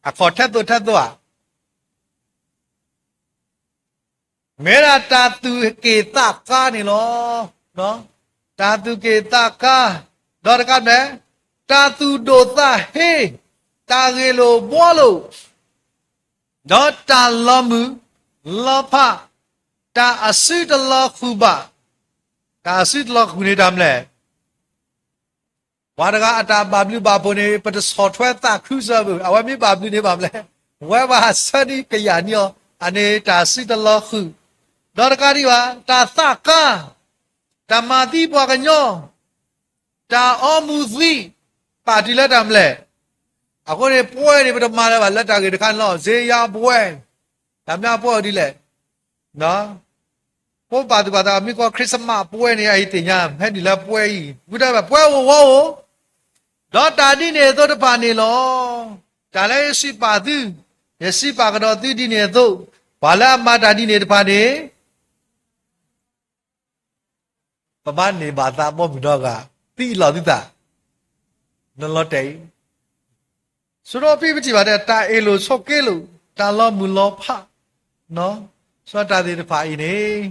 အခီၣ်ထဲသိးထဲသိးဧါ. မ့ၢ်ဒၣ်တၢ်သူၣ်က့ၣ်သးကါန့ၣ်လီၤ. တၢ်သူၣ်က့ၣ်သးကါ, ဒီးတကးမနုၤလဲၣ်, တၢ်သူၣ်ဒိၣ်သးဟ့, တၢ်ဂ့ၢ်လိာ်ဘှီလိာ် ဒီးတၢ်လီၤမုၢ်လီၤဖး, တၢ်အစုတလီၤဃုာ်ဘၣ်. တၢ်အစုတလီၤဃုာ်န့ၣ်တၢ်မနုၤလဲၣ်. ပှၤတဂၤအတၢ်ဘၣ်ဘျုးဘၣ်ဖှိၣ်န့ၣ် ပတဆီၣ်ထွဲသးခုစၢၤဘၣ်, အဝဲမ့ၢ်ဘၣ်ဘျုးန့ၣ်ဘၣ်မနုၤလဲၣ်. ဝဲဘၣ်ဆၢနံၣ်ကယၤနံၣ်အီၤ, အန့ၣ်တၢ်စုတလီၤဃုာ်. ဒီးတကးဒံးဘၣ် တၢ်သးကါ, တၢ်မၤသံပှၤကညီ တၢ်အီမူၤသံ, ပာ်တုၤလၢတၢ်မနုၤလဲၣ်. အဃိန့ၣ် ပွဲန့ၣ် ပတမၤလၢၤဘၣ်လၢတၢ်ဂ့ၢ်တခါန့ၣ်လီၤ. စ့ယါပွဲ, တၢ်မနုၤအပွဲအီၤဒ်လဲၣ်. ဖိပာ်သူၣ်ပာ်သး မ့ၢ်ကီး Christmas ပွဲန့ၣ် အအံၤသ့ၣ်ညါ ဟဲနုာ်လၢပွဲအံၤ ဝံၤဒီး ပွဲအိၣ်ဝီအိၣ်, ဒီးတၢ်ဒ်န့ၣ်အသိးတဖၣ်န့ၣ်လီၤ. တၢ်လၢယစံးပာ်သု, ယစံးပာ်ကဒီးသုဒ်န့ၣ်အသိး, ပှၤလၢအမၤတၢ်ဒ်န့ၣ်တဖၣ်န့ၣ် ပဘၣ်န့ၢ်ဘၣ်သးဘီမုၢ်ဒီဂၤ, သံလီၤသုသး, နလီၤတဲာ်အံၤ, ဆိဒီးဖဲပထံၣ်ဘၣ်တဲ တၢ်အ့ၣ်လိာ်ဆိးက့လိာ်, တၢ်လီၤမုၢ်လီၤဖး, စီၤတၢ်သ့ၣ်တဖၣ်အံၤန့ၣ်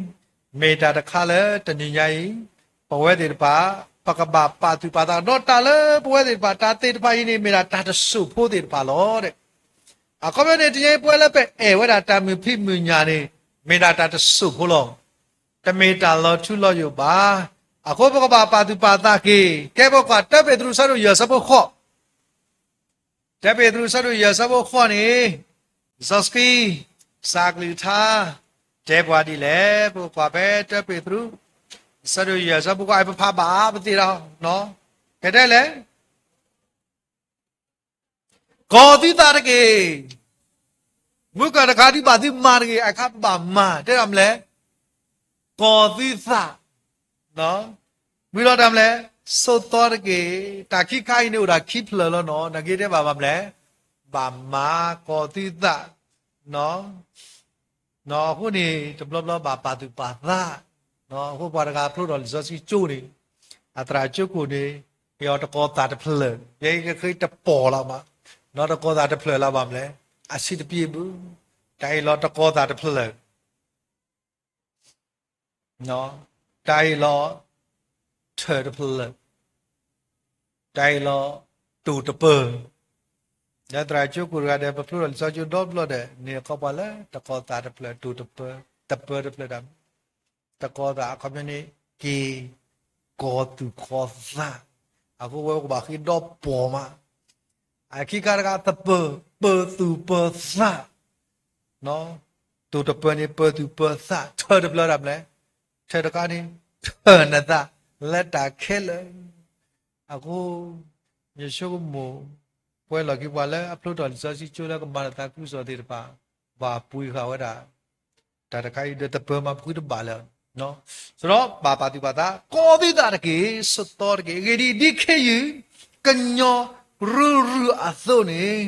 မ့ၢ်တၢ်တခါလၢတနံၤညါအံၤ ပဝဲသ့ၣ်တဖၣ် ပကဘၣ်ပာ်သူၣ်ပာ်သး ဒီးတၢ်လၢပဝဲသ့ၣ်တဖၣ် တၢ်သ့ၣ်တဖၣ်အံၤန့ၣ် မ့ၢ်ဒၣ်တၢ်တစိၢ်ဖိသ့ၣ်တဖၣ်လီၤ. အခီပညီန့ၣ် တနံၤအံၤပဝဲလၢပအဲၣ်ဝဲဒၣ်တၢ်မုာ်ဖံးမုာ်ညၣ်န့ၣ် မ့ၢ်ဒၣ်တၢ်တစိၢ်ဖိလီၤ. တမ့ၢ်တၢ်လီၤထူလီၤယိာ်ဘၣ်. အဃိပကဘၣ်ပာ်သူၣ်ပာ်သးက့ၤ, ကဲပကွၢ်တၢပ့းတရူးဆၢဒိၣ်ယဲၢ်ဆၢဖိဃိး, တၢပ့းတရူးဆၢဒိၣ်ယဲၢ်ဆၢဖိဃိးန့ၣ် လံာ်စီဆှံ ကစၢ်ကလုၢ်ကထါ တဲပှၤဒ်လဲၣ်, ပကကွၢ်ဖဲတၢပ့းတရူး ဆၢဒိၣ်ယဲၢ်ဆၢဖိဃိး ပဖးဘၣ်ပသ့ၣ်ဒီး ကဲဒ်လဲၣ် ကီၤသုသးတက့ၢ်. မုၢ်ကၢၢ်တခါဒ်ဘၣ်သုမၤတဂ့ၤ, အခါပဘၣ်မၤ, တဲဒၣ်မနုၤလဲၣ်, ကီၤသုသး, ဝံၤဒီးတၢ်မနုၤလဲၣ်, ဆိးသီတက့ၢ်. တၢ်ခံခါအံၤန့ၣ်အိၣ်ဒၣ်ခံဖျၢၣ်လီၤနီၤ, နာ်က့တဲဘၣ်မနုၤလဲၣ်, ဘၣ်မၤကီၤသုသး အဃိန့ၣ် တဘျီဘျီဘၣ်ပာ်သူၣ်ပာ်သး, အဃိပှၤတဂၤဖျိထီၣ်လံာ်စီဆှံကၠိန့ၣ် အသရၣ်ကၠိခိၣ်န့ၣ် က့ၤအီၤတကီၤသးတဖျၢၣ်, ယဲကဃ့တပီၢ်လီၤမး, ဒီးတကီၤသးတဖျၢၣ်လၢဘၣ်မနုၤလဲၣ်, အဆံးတပျ့ၤဘၣ်, တၢ်အ့ၣ်လိာ်တကီၤသးတဖျၢၣ်, တၢ်အ့ၣ်လိာ်ထၢၣ်တဖျၢၣ်, တၢ်အ့ၣ်လိာ်တိာ်တပၢၤ, ဒီးသရၣ်ကၠိကိးတဂၤဒီး ပဖျိထီၣ်လံာ်စီဆှံကၠိဒီဘျီဒီး န့ၣ်အခီပညီလၢတကီၤသးတဖျၢၣ် တိာ်တပၢၤ, တပၢၤတဖျၢၣ်ဒၣ် တကီၤသးအခီပညီန့ၣ် က့ၤကီၤသူၣ်ကီၤသး, အဃိဝဲပကဘၣ်ဃ့ဒီပိာ်မး, အခံခါတခါသပၢၤ, ပၢၤသူၣ်ပၢၤသး, တိာ်တပၢၤန့ၣ် ပၢၤသူၣ်ပၢၤသး, ထၢၣ်တဖျၢၣ်ဒၣ်မလဲၣ်, ထၢၣ်တခါန့ၣ် ထၢၣ်နသးလၢတၢ်ခဲလၢာ်, အဃိ ယဆိကမိၣ် ပှဲၤလီၢ်ခံပှၤလၢအဖျိထီၣ်လံာ်စီဆှံကၠိလၢကမၤတၢ်သးခုကစီၣ်သ့ၣ်တဖၣ် ဘၣ်ပှ့ၤဃာ်ဝဲဒၣ် တၢ်တခါအံၤဒီး တပၢၤမးပဃုတဘၣ်လၢၤ, စဒီးဘၣ်ပာ်သူၣ်ပာ်သး ကီၤသံသးတက့ၢ်, စတီတက့ၢ်, အဂ့ၢ်ဒ်အံၤ ဒ်ခ့ယုၢ် ကညီရုၢ်ရုၢ်အသိးန့ၣ်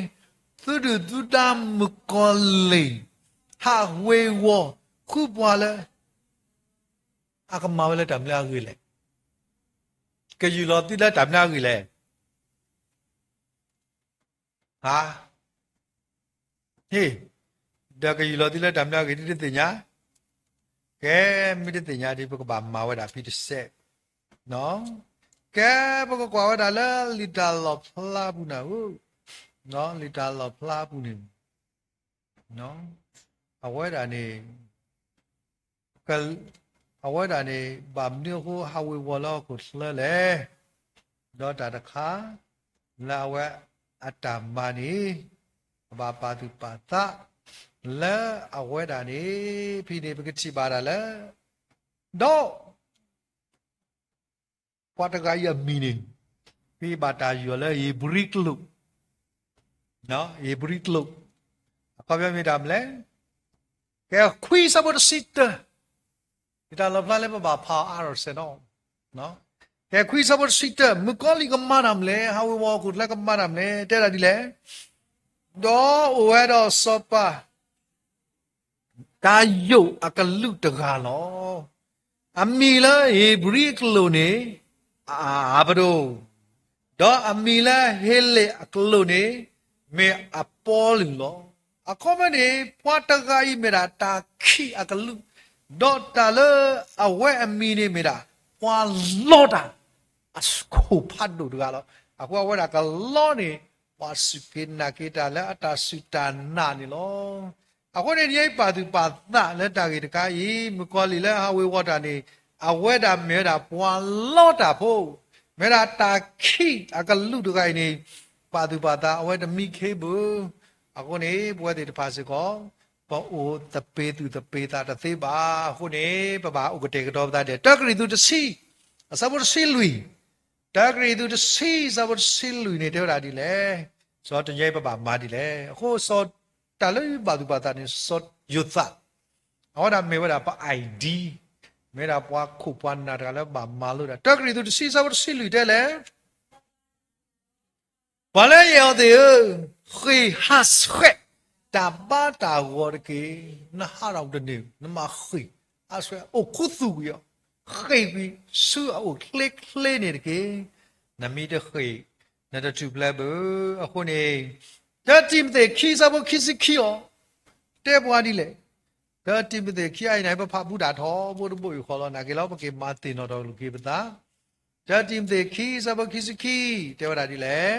သုဒုၣ်သုဒါမုၣ်ကီၤလံၢ် ဟးဝ့ၤဝီၤဃုပှၤလၢ အကမၤဝဲလၢတၢ်မနုၤအဂ့ၢ်လဲၣ်, ကယူၢ်လီၤသုလၢတၢ်မနုၤအဂ့ၢ်လဲၣ်, ဟါ, ဟ့ၣ်, ဒီးကယူၢ်လီၤသုလၢတၢ်မနုၤအဂ့ၢ် သုတသ့ၣ်ညါ, ကဲ မ့ၢ်တသ့ၣ်ညါဒီး ပကဘၣ်မၤဝဲဒၣ်ဖံတစဲး, ကဲ ပကကွၢ်ဝဲဒၣ်လၢလံာ်တၢ်လီၣ်ဖျါပူၤနၤဧၢ, လံာ်တၢ်လီၣ်ဖျါပူၤန့ၣ် အဝဲဒၣ်န့ၣ် အဝဲဒၣ်န့ၣ် ဘၣ်မနုၤအဃိဟးဝ့ၤဝီၤလၢဟီၣ်ခိၣ်ချၢလဲၣ်, ဒီးတၢ်တခါ လၢအဝဲအတၢ်မၤန့ၣ် ကဘၣ်ပာ်သူၣ်ပာ်သး လၢအဝဲဒၣ်န့ၣ် ဖဲန့ၣ် ပကထံၣ်ဘၣ်ဒၣ်လၢ ဒီး ပှၤတဂၤအံၤအမံၤန့ၣ် ဖဲဘၣ်တၢ်ယီၤလၢဧ့ၤဘြံၤကျိာ်, ဧ့ၤဘြံၤကျိာ် အခီပညီမ့ၢ်တၢ်မနုၤလဲၣ်, ကဲခွံဆၢဖိတဆံတၢ, လံာ်တၢ်လီၣ်ဖျါလၢပဘၣ်ဖးအါထီၣ်တစဲးနီၤ, ကဲခွံဆၢဖိတဆံတၢ မုၣ်ကီၤလံၢ်ကမၤတၢ်မနုၤလဲၣ်, ဟးဝ့ၤဝီၤဟီၣ်ခိၣ်ချၢကမၤတၢ်မနုၤလဲၣ်, တဲဒၣ်ဒ်လဲၣ်, ဒီးအိၣ်ဝဲဒီးစီၤပၤ တၢ်ယိာ်အကလူးတဂၤလီၤ. အမံၤလၢဧ့ၤဘြံၤအကလူးန့ၣ် အၤဘဒိၣ်, ဒီးအမံၤလၢဟ့လ့ၣ်အကလူးန့ၣ် မ့ၢ်အပီလူးလီၤ. အခီပညီန့ၣ် ပှၤတဂၤအံၤမ့ၢ်ဒၣ်တၢ်ခံးအကလူး, ဒီးတၢ်လၢအဝဲအမံၤန့ၣ်မ့ၢ်ဒၣ် ပှၤလီတၢ် အခိၣ်ဖးဒိၣ်တဂၤလီၤ. အဃိအဝဲဒၣ်ကလီန့ၣ် ပှၤစူၢ်က့ၤနာ်က့ၤတၢ်လၢအတၢ်စူၢ်တၢ်နာ်န့ၣ်လီၤ. အဃိန့ၣ် ဒ်အံၤပာ်သူၣ်ပာ်သးလၢတၢ်ဂ့ၢ်တခါအံၤ မုၣ်ကီၤလံၢ်လၢဟးဝ့ၤဝီၤတၢ်န့ၣ် အဝဲဒၣ်မ့ၢ်ဝဲဒၣ်ပှၤလီတၢ်ဖိ, မ့ၢ်ဝဲဒၣ်တၢ်ခံးအကလူးတဂၤအံၤန့ၣ် ပာ်သူၣ်ပာ်သးအဝဲတမံခ့ဘၣ်. အဃိန့ၣ် ပဝဲသ့ၣ်တဖၣ်စ့ၢ်ကီး ပအိၣ်သပ့ၤသူၣ်သပ့ၤသးတသ့ဘၣ်. အဃိန့ၣ် ပဘၣ်အိၣ်ကတဲာ်ကတီၤပသးဒဲး တၢကရံၣ်သူးတဆံ အဆၢဖိတဆံလွံၢ်, တၢကရံၣ်သူးတဆံ အဆၢဖိတဆံလွံၢ်န့ၣ် တဲဝဲဒၣ်ဒ်လဲၣ်, စီၤတညီအံၤပဘၣ်မၤဒ်လဲၣ်. အဃိစီၤ တၢ်လၢယဘၣ်သူၣ်ပာ်သးန့ၣ် စီၤယိၤသး အဝဲဒၣ်မ့ၢ်ဝဲဒၣ်ပ ID, မ့ၢ်ဝဲဒၣ်ပှၤခိၣ်ပှၤနၢ်တဂၤလၢဘၣ်မၤလိဒၣ်. တၢကရံၣ်သူးတဆံ အဆၢဖိတဆံလွံၢ်တဲလဲၣ် ပှၤလၢယအဲၣ်အီၤသ့ၣ်ဧၢ, ဃ့ၢ်ဟးဆှဲးတၢ်ဘါတၢ်ဂီၤတက့ၢ်. နဟးထီၣ်တန့ၢ် နမၤဃ့ၢ်ဟးဆှဲး အိၣ်ခူသူၣ်ကွံာ်အီၤ, ဃ့ၢ်ကွံာ်ဆူအအိၣ်ချ့ချ့န့ၣ်တက့ၢ်. နမ့ၢ်တဃ့ၢ် နတထူၣ်ဖျဲးဘၣ်. အဃိန့ၣ် တၢတံၤမသ့းခံ အဆၢဖိခံဆံခံအံၤ တဲပှၤဒ်လဲၣ်. တၢတံၤမသ့းခံအံၤန့ၣ် ပဖးဘူးဒၣ်ထီဘိတဘိယူၢ်ဃီလီၤ. နာ်က့ၤလီၤ ပက့ၤမၤသ့ၣ်နီၣ်ထီၣ်လိာ်က့ၤပသး. တၢတံၤမသ့းခံ အဆၢဖိခံဆံခံ တဲဝဲဒၣ်ဒ်လဲၣ်,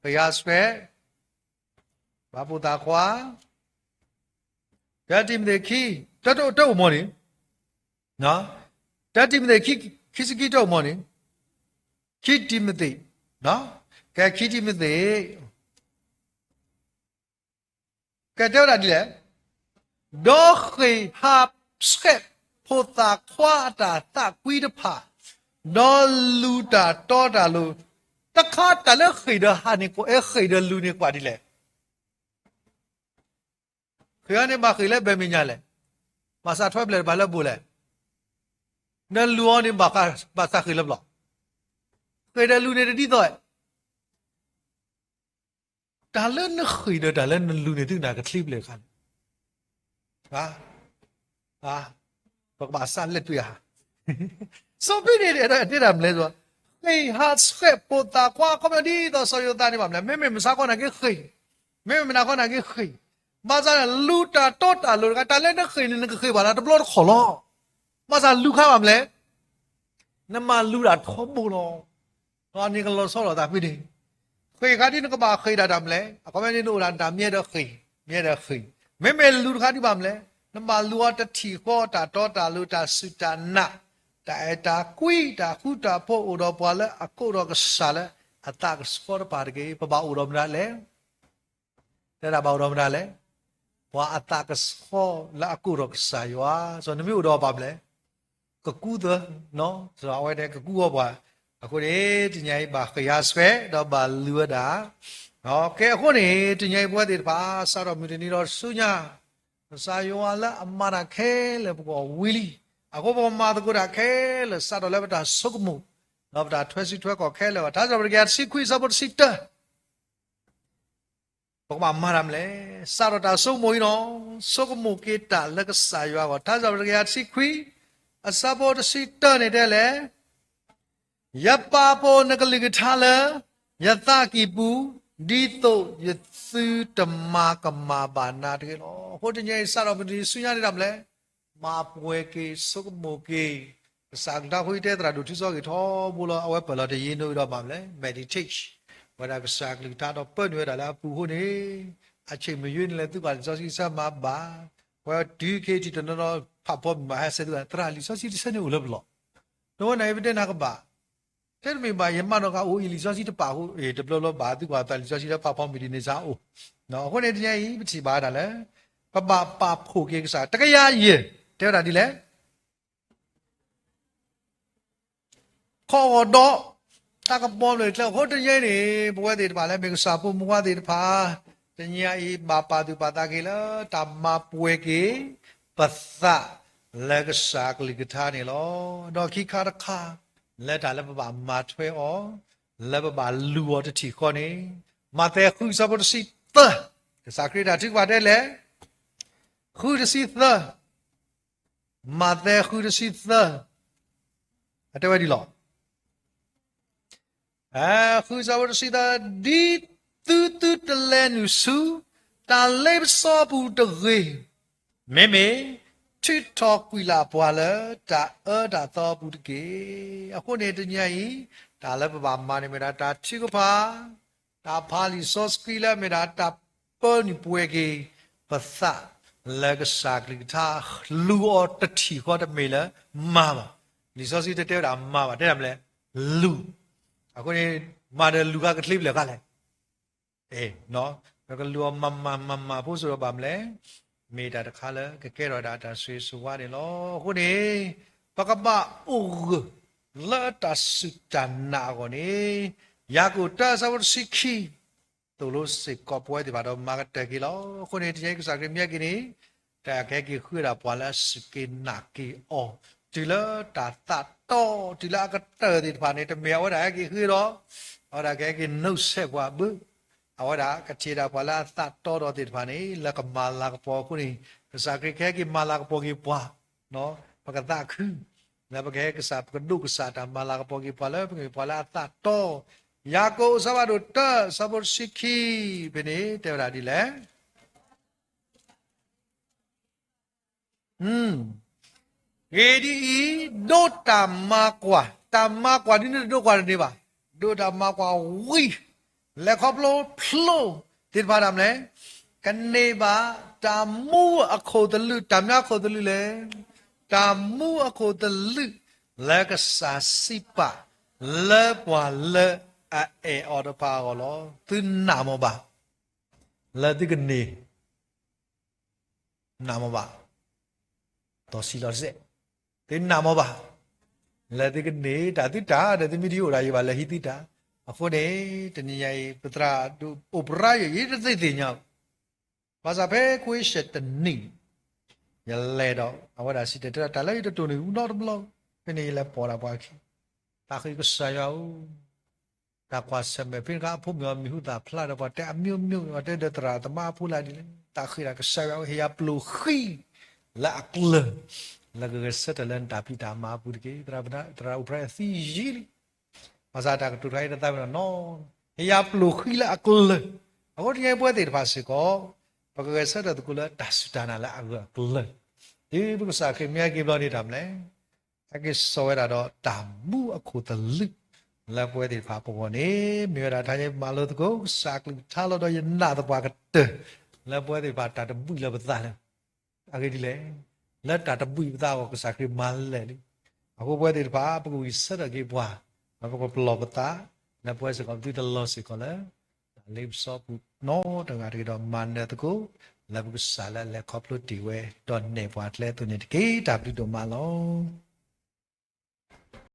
ဃ့ၢ်ဟးဆှဲး ဘၣ်ပိာ်သးခွါ, တၢတံၤမသ့းခံ တၢတအိၣ်မီၢ်န့ၣ်, တၢတံၤမသ့းခံ ခံဆံခံတအိၣ်မီၢ်န့ၣ်, ခံတံၤမသ့း, ကဲခံတံၤမသ့း ကဲတဲဝဲဒၣ်ဒ်လဲၣ်, ဒီးဃ့ၢ်ဟးဆှဲးဖိသၣ်ခွါအတၢ်သးကွံတဖၣ်, ဒီးလူၤတၢ်တီတၢ်လိၤ, တခါတၢ်လၢဃ့ၢ်ဒီးဟးန့ၣ် အဲ ဃ့ၢ်ဒီးလူၤန့ၣ်ကွၢ်ဒ်လဲၣ်. ဃ့ၢ်အီၤန့ၣ်ဘၣ်ဃ့ၢ်လၢဘယ်မဲာ်ညါလဲၣ်, ဘၣ်သးထွဲပျဲၢ်တဖၣ်လၢအဘူးလဲၣ်, ဒီးလူၤအီၤန့ၣ် ဘၣ်သးဃ့ၢ်လၢပျီ, ဃ့ၢ်ဒီးလူၤန့ၣ်တဒ်သိး တၢ်လၢနဃ့ၢ်ဒီးတၢ်လၢနလူၤန့ၣ် သုကနၣ်ကချ့ပျဲၢ်တခါန့ၣ်, ပကဘၣ်စးလဲၤတွံၢ်ဧါ. စီၤပ့းတရူးန့ၣ် တဲတၢ်မနုၤလဲၣ်, ဃ့ၢ်ဟးဆှဲးဖိသၣ်ခွါ အခီပညီဒ်သိးစီၤယိၤသးန့ၣ်ဘၣ်မနုၤလဲၣ်, မ့မ့ၢ်မုၢ်ဆါခီနာ်က့ဃ့ၢ် မ့မ့ၢ်နၤဃီနက့ၤဃ့ၢ်, ဘၣ်ဆၣ်လူၤတၢ်တီတၢ်လိၤတခါ တၢ်လၢနဃ့ၢ်န့ၣ် နကဃ့ၢ်ဘၣ်နၤတဘျီတခီၣ်လီၤ. ဘၣ်ဆၣ်လူၤခါဘၣ်မလဲၣ်, နမၤလူၤတၢ်ထီဘိလီၤ. ဒီးန့ၣ်ကလီၤဆီလိာ်သးဖဲန့ၣ်, ဃ့ၢ်ခါဒ်နကဘၣ်ဃ့ၢ်တၢ်တၢ်မလဲၣ်, အခီပညီန့ၣ်နအိၣ်ဒၣ်တၢ်မ့ၢ်ဒီးဃ့ၢ်, မ့ၢ်ဒီးဃ့ၢ်, မ့မ့ၢ်လူၤတခါဒ်ဘၣ်မလဲၣ်, နဘၣ်လူၤအီၤတထံၣ်ဃီ တၢ်တီတၢ်လိၤ တၢ်စူၢ်တၢ်နာ်, တၢ်အဲၣ်တၢ်ကွံ တၢ်ဃူတၢ်ဖိး အိၣ်ဒီးပှၤလၢအကိးဒီးကစၢ်လၢအသးကဆှီတဖၣ်တက့ၢ်. ပဘၣ်အိၣ်ဒီးမတၤလဲၣ် တဲဒၣ်ဘၣ်အိၣ်ဒီးမတၤလဲၣ်, ပှၤအသးကဆှီလၢအကိးထီၣ်ကစၢ်ယွၤ, စီၤနမ့ၢ်အိၣ်ဒီးဘၣ်မလဲၣ်, ကကူသၢ, စီၤအဝဲန့ၣ်ကကူအီၤပှၤ, အဃိန့ၣ် တနံၤအံၤဘၣ်ဃ့ၢ်ဟးဆှဲး ဒီးဘၣ်လူၤဝဲဒၣ်, ကဲအဃိန့ၣ် တနံၤအံၤပဝဲသ့ၣ်တဖၣ် စးထီၣ်မုၢ်တနံၤဒီးဆူညါ, ကစၢ်ယွၤလၢအမၤတၢ်ခဲလၢာ်ပဂီၢ်ဝံၤလံ, အဃိပကမၤသကိးတၢ်ခဲလၢာ် စးထီၣ်လၢပတၢ်ဆိကမိၣ်, ဒီးပတၢ်ထွဲစုထွဲကီၢ်ခဲလၢာ်ဘၣ်. ထါစံးပတြၢၤတကယၤတဆံခွံအဆၢဖိတဆံတၢ ပကဘၣ်မၤတၢ်မလဲၣ်. စးထီၣ်တၢ်ဆိကမိၣ်အံၤလီၤ. ဆိကမိၣ်က့ၤတၢ်လၢကစၢ်ယွၤအဂီၢ်. ထါစံးပတြၢၤတကယၤတဆံခွံ, အဆၢဖိတဆံတၢန့ၣ်တဲလဲၣ်, ယပာ်ဖှိၣ်နကလုၢ်ကထါလၢ ယသးကံၢ်ပူၤ, ဒ်သိးယသုတမၤကမၣ်ဘၣ်နၤတဂ့ၤလီၤ. အဃိတနံၤအံၤစးထီၣ်မုၢ်တနံၤဆူညါန့ၣ်တၢ်မလဲၣ်, မၤပှဲၤက့ၤ ဆိကမိၣ်က့ၤ ကစၢ်ကလုၢ်ကထါအဃိ ယတဲသရၣ်ဒိၣ်ထူစီဂ့ၤထီဘိလီၤ. အဝဲပၢၢ်လီၤတယံာ်နီၣ်အံၤဒီးဘၣ်မလဲၣ်, meditate ဝဲဒၣ်ကစၢ်ကလုၢ်ကထါဒီးပၢနုာ်ဝဲဒၣ်လၢအပူၤအဃိန့ၣ်, အဆံးမ့ၢ်ယွၤန့ၣ်လဲၤသုကွၢ်လံာ်စီဆှံဆၢမၤဘၣ်, ပှၤတုၤခဲအံၤထံၣ်တနီၤနီၤဖးဖီမ့ၢ်ဘၣ်ဟဲဆဲးသုသရၣ် လံာ်စီဆှံတဆၢန့ၣ်အိၣ်လၢပလီၢ်, နဝဲန့ၣ်ပတဲနၤကဘၣ်, ထဲတမ့ၢ်ဘၣ် ယမၤနီၣ်ဃာ်အိၣ်အံၤလံာ်စီဆှံတပာ်အဃိ, တဘျီဘျီဘၣ်သုကွၢ်သးလံာ်စီဆှံလၢဖးဖီမုၢ်ဒ်န့ၣ်စ့ၢ်အိၣ်, အဃိန့ၣ်တနံၤအံၤ ပထံၣ်ဘၣ်ဝဲဒၣ်လၢ ပဘၣ်ပာ်ဖှိၣ်က့ၤကစၢ် တကယၤယဲၢ် တဲဝဲဒၣ်ဒ်လဲၣ် ခီဂီၤဒီး တၢ်ကပီၤဖျၢၣ်ကျဲ အဃိတနံၤအံၤန့ၣ် ပဝဲသ့ၣ်တဖၣ်လၢမ့ၢ်ကစၢ်ဖိမုၣ်ဖိသ့ၣ်တဖၣ်, တနံၤအံၤဘၣ်ပာ်သူၣ်ပာ်သးက့ၤလၢတၢ်မၤပှဲၤက့ၤပသးလၢကစၢ်ကလုၢ်ကထါန့ၣ်လီၤ. ဒီးခံခါတခါ လၢတၢ်လၢပဘၣ်မၤထွဲအီၤ, လၢပဘၣ်လူၤအီၤတထံၣ်ဃီန့ၣ်, မးသဲဃုဆၢဖိတဆံသၢ, ကစၢ်ခရံာ်တၢ်ထုကဖၣ်တဲလဲၣ်, ဃုတဆံသၢ မးသဲဃုတဆံသၢ, အတဲဝဲဒ်လီၤ, ဃုဆၢဖိတဆံသၢ, ဒ်သုတလဲၤနုာ်ဆူ တၢ်လ့ပစီအပူၤတဂ့ၤ, မ့မ့ၢ်ထုးထီၣ်ကွံာ်လၢ်ပှၤလၢတၢ်အၢတၢ်သီအပူၤတက့ၢ်. အဃိန့ၣ်တနံၤအံၤ, တၢ်လၢပဘၣ်မၤန့ၣ်မ့ၢ်ဒၣ်တၢ်ထုကဖၣ် တၢ်ဖးလံာ်စီဆှံလၢအမ့ၢ်ဒၣ်တၢ်ပၢနုာ်ပှဲၤက့ၤပသးလၢကစၢ်ကလုၢ်ကထါ, လူၤအီၤတထံၣ်ဃီတမ့ၢ်လၢမၤဘၣ်. လံာ်စီဆှံတတဲဝဲဒၣ်မၤဘၣ်, တဲဒၣ်မလဲၣ်, လူၤ. အဃိန့ၣ် မၤဒီးလူၤဃာ်ကချ့ဖျၢၣ်ဃာ်လဲၣ်, ပကလူၤအီၤမၤမၤမၤမၤဖိစိၤဒီးဘၣ်မလဲၣ်, မ့ၢ်တၢ်တခါလၢကကဲထီၣ်ဒၣ်တၢ်ဆိၣ်ဂ့ၤဆိၣ်ဝါန့ၣ်လီၤ. အဃိန့ၣ် ပကဘၣ်အိၣ်ဂၢၢ် လၢတၢ်စူၢ်တၢ်နာ်အဂီၢ်န့ၣ်, ယၤကိာ်တၢအဆၢဖိတဆံခံ သိၣ်လိစ့ၢ်ကီးပဝဲသ့ၣ်တဖၣ်ဒီးမၤကတၢၢ်က့ၤလီၤ. အဃိန့ၣ် တနံၤအံၤကစၢ်ခရံာ်မ့ၢ်ဟဲက့ၤန့ၣ်, တၢ်ကဟဲက့ၤဃုဒၣ်ပှၤလၢအစူၢ်က့ၤနာ်က့ၤအီၤ, တုၤလၢတၢ်သးတီ, တုၤလၢအကတၢၢ်သ့ၣ်တဖၣ်န့ၣ် တမ့ၢ်အဝဲဒၣ်ဟဲက့ၤဃုဒီး, အဝဲဒၣ်ကဟဲက့ၤနုးဆဲးပှၤဘၣ်, အဝဲဒၣ်ကထံၣ်ဒၣ်ပှၤလၢအသးတီဒီးသ့ၣ်တဖၣ်န့ၣ် လၢကမၤလၤကပီၤအဃိန့ၣ်, ကစၢ်ခရံာ်ကဟဲက့ၤမၤလၤကပီၤက့ၤပှၤ ပကသးခု, လၢပကဟဲကစၢ် ပကဒိးကစၢ်တၢ်မၤလၤကပီၤက့ၤပှၤလၢ ပကမ့ၢ်ပှၤလၢအသးတီ, ယၤကိာ်အဆၢဖးဒိၣ်တၢ အဆၢဖိတဆံခံ ဖဲန့ၣ် တဲဝဲဒၣ်ဒ်လဲၣ်. ဂ့ၢ်ဒ်အံၤ, ဒိးတၢ်မၤကွၢ်, တၢ်မၤကွၢ်ဒ်န့ၣ်တဒိးကွၢ်တန့ၢ်ဘၣ်, ဒိးတၢ်မၤကွၢ်ဝံၤ, လဲၤခီဖျိဖျိသ့ၣ်တဖၣ်ဒၣ်မလဲၣ်, ကန့ၢ်ဘၣ်တၢ်မူအခိၣ်သလုး, တၢ်မနုၤအခိၣ်သလုးလဲၣ်, တၢ်မူအခိၣ်သလုး လၢကစၢ်စံးပာ် လၢပှၤလၢအအဲၣ်အီၤတဖၣ်အဂီၢ်လီၤ. သုနာ်မ့ၢ်ဘၣ် လၢသုကန့ၢ် နာ်မ့ၢ်ဘၣ်, တီၢ်ဆံးလီၤစဲး, သုနာ်မ့ၢ်ဘၣ်, လၢသုကန့ၢ်တၢ်သုတၢ်ဒီး သုမ့ၢ်တအိၣ်ဒၣ်ယဘၣ်လဲၤဟံးသုတၢ်. အဃိန့ၣ် တနံၤညါအံၤ ပသရၣ်ဒိၣ်အိၣ်ပရၢယိာ် ယတသ့ၣ်ညါ, ဘၣ်ဆၣ်ဖဲခွံဆဲးတနံၣ် ယလဲၤဒီး အဝဲဒၣ်စံၣ်တဲၤတဲလီၤတၢ်လၢယတတိၢ်န့ၣ် နီတဘျီ, ဖဲန့ၣ်ယလဲၤပိာ်ဒၣ်ပှၤခံ, သးဃ့ကစၢ်ယွၤဧၢ တၢ်ကွၢ်ဆၢၣ်မဲာ်ဖဲန့ၣ်အခါ အဖိမုၣ်အီၤမံၤဟူသၣ်ဖျါဒီး ပှၤတဲအမျိုးမျိုး, ပှၤတဲဒီးသရၣ်သမါအဖိလၢဒ်လဲၣ်, သးဃ့ဒၣ်ကစၢ်ယွၤဧၢ ဟ့ၣ်ယၤပျိာ်ဃံလၢအကျၢၤ လၢကဂဲၤဆၢထၢၣ်လၢနတၢ်ဖံးတၢ်မၤအပူၤတက့ၢ်. သရၣ်အိၣ်ပရၢအသံယံာ်လံ, ဘၣ်ဆၣ်တၢ်ကတိၤတခါအံၤတသးပ့ၤနီၣ်နီၤ, ဟ့ၣ်ယၤပျိာ်ဃံလၢအကျၢၤ အဃိတနံၤအံၤပဝဲသ့ၣ်တဖၣ်စ့ၢ်ကီး ပကဂဲၤဆၢထၢၣ်သကိးလၢတၢ်စူၢ်တၢ်နာ်လၢအဂၢၢ်အကျၢၤ, ဒ်ပကစၢ်ခရံာ်မ့ၢ်ဟဲက့ၤဘျီန့ၣ်တၢ်မနုၤလဲၣ်, ဟဲက့ၤစိာ်ဝဲဒၣ်ဒီးတၢ်မူအခိၣ်သလုး လၢပဝဲသ့ၣ်တဖၣ်ပဂီၢ်န့ၣ် မ့ၢ်ဝဲဒၣ်တၢ်မၤလိသကိး ကစၢ်အကလုၢ်ကထါလီၤဒီးယနာ်သပှၢ်ကတၢၢ် လၢပဝဲသ့ၣ်တဖၣ်တၢ်တဘှံးလၢပသးလၢ အဂ့ၢ်ဒ်လဲၣ်, လၢတၢ်တဘှံးပသးအဂီၢ် ကစၢ်ခရံာ်မၤလဲၣ်လံ. အဃိပဝဲသ့ၣ်တဖၣ် ပကဝံၣ်ဆၢထၢၣ်က့ၤပှၤ, ဒီးပကပလီၢ်ပသး, လၢပဝဲစ့ၢ်ကီး ပသုတလီၤစ့ၢ်ကီးလၢ တၢ်လ့ပစီပူၤနီတဂၤတဂ့ၤဒီး မၤနၢၤသကိး လၢပကစၢ်လၢအလဲၤခီဖျိတ့ၢ်ဝဲ ဒီးနဲၣ်ပှၤကျဲအသိးန့ၣ်တက့ၢ်. တၢ်ဘျုးဒိၣ်မးလီၤ.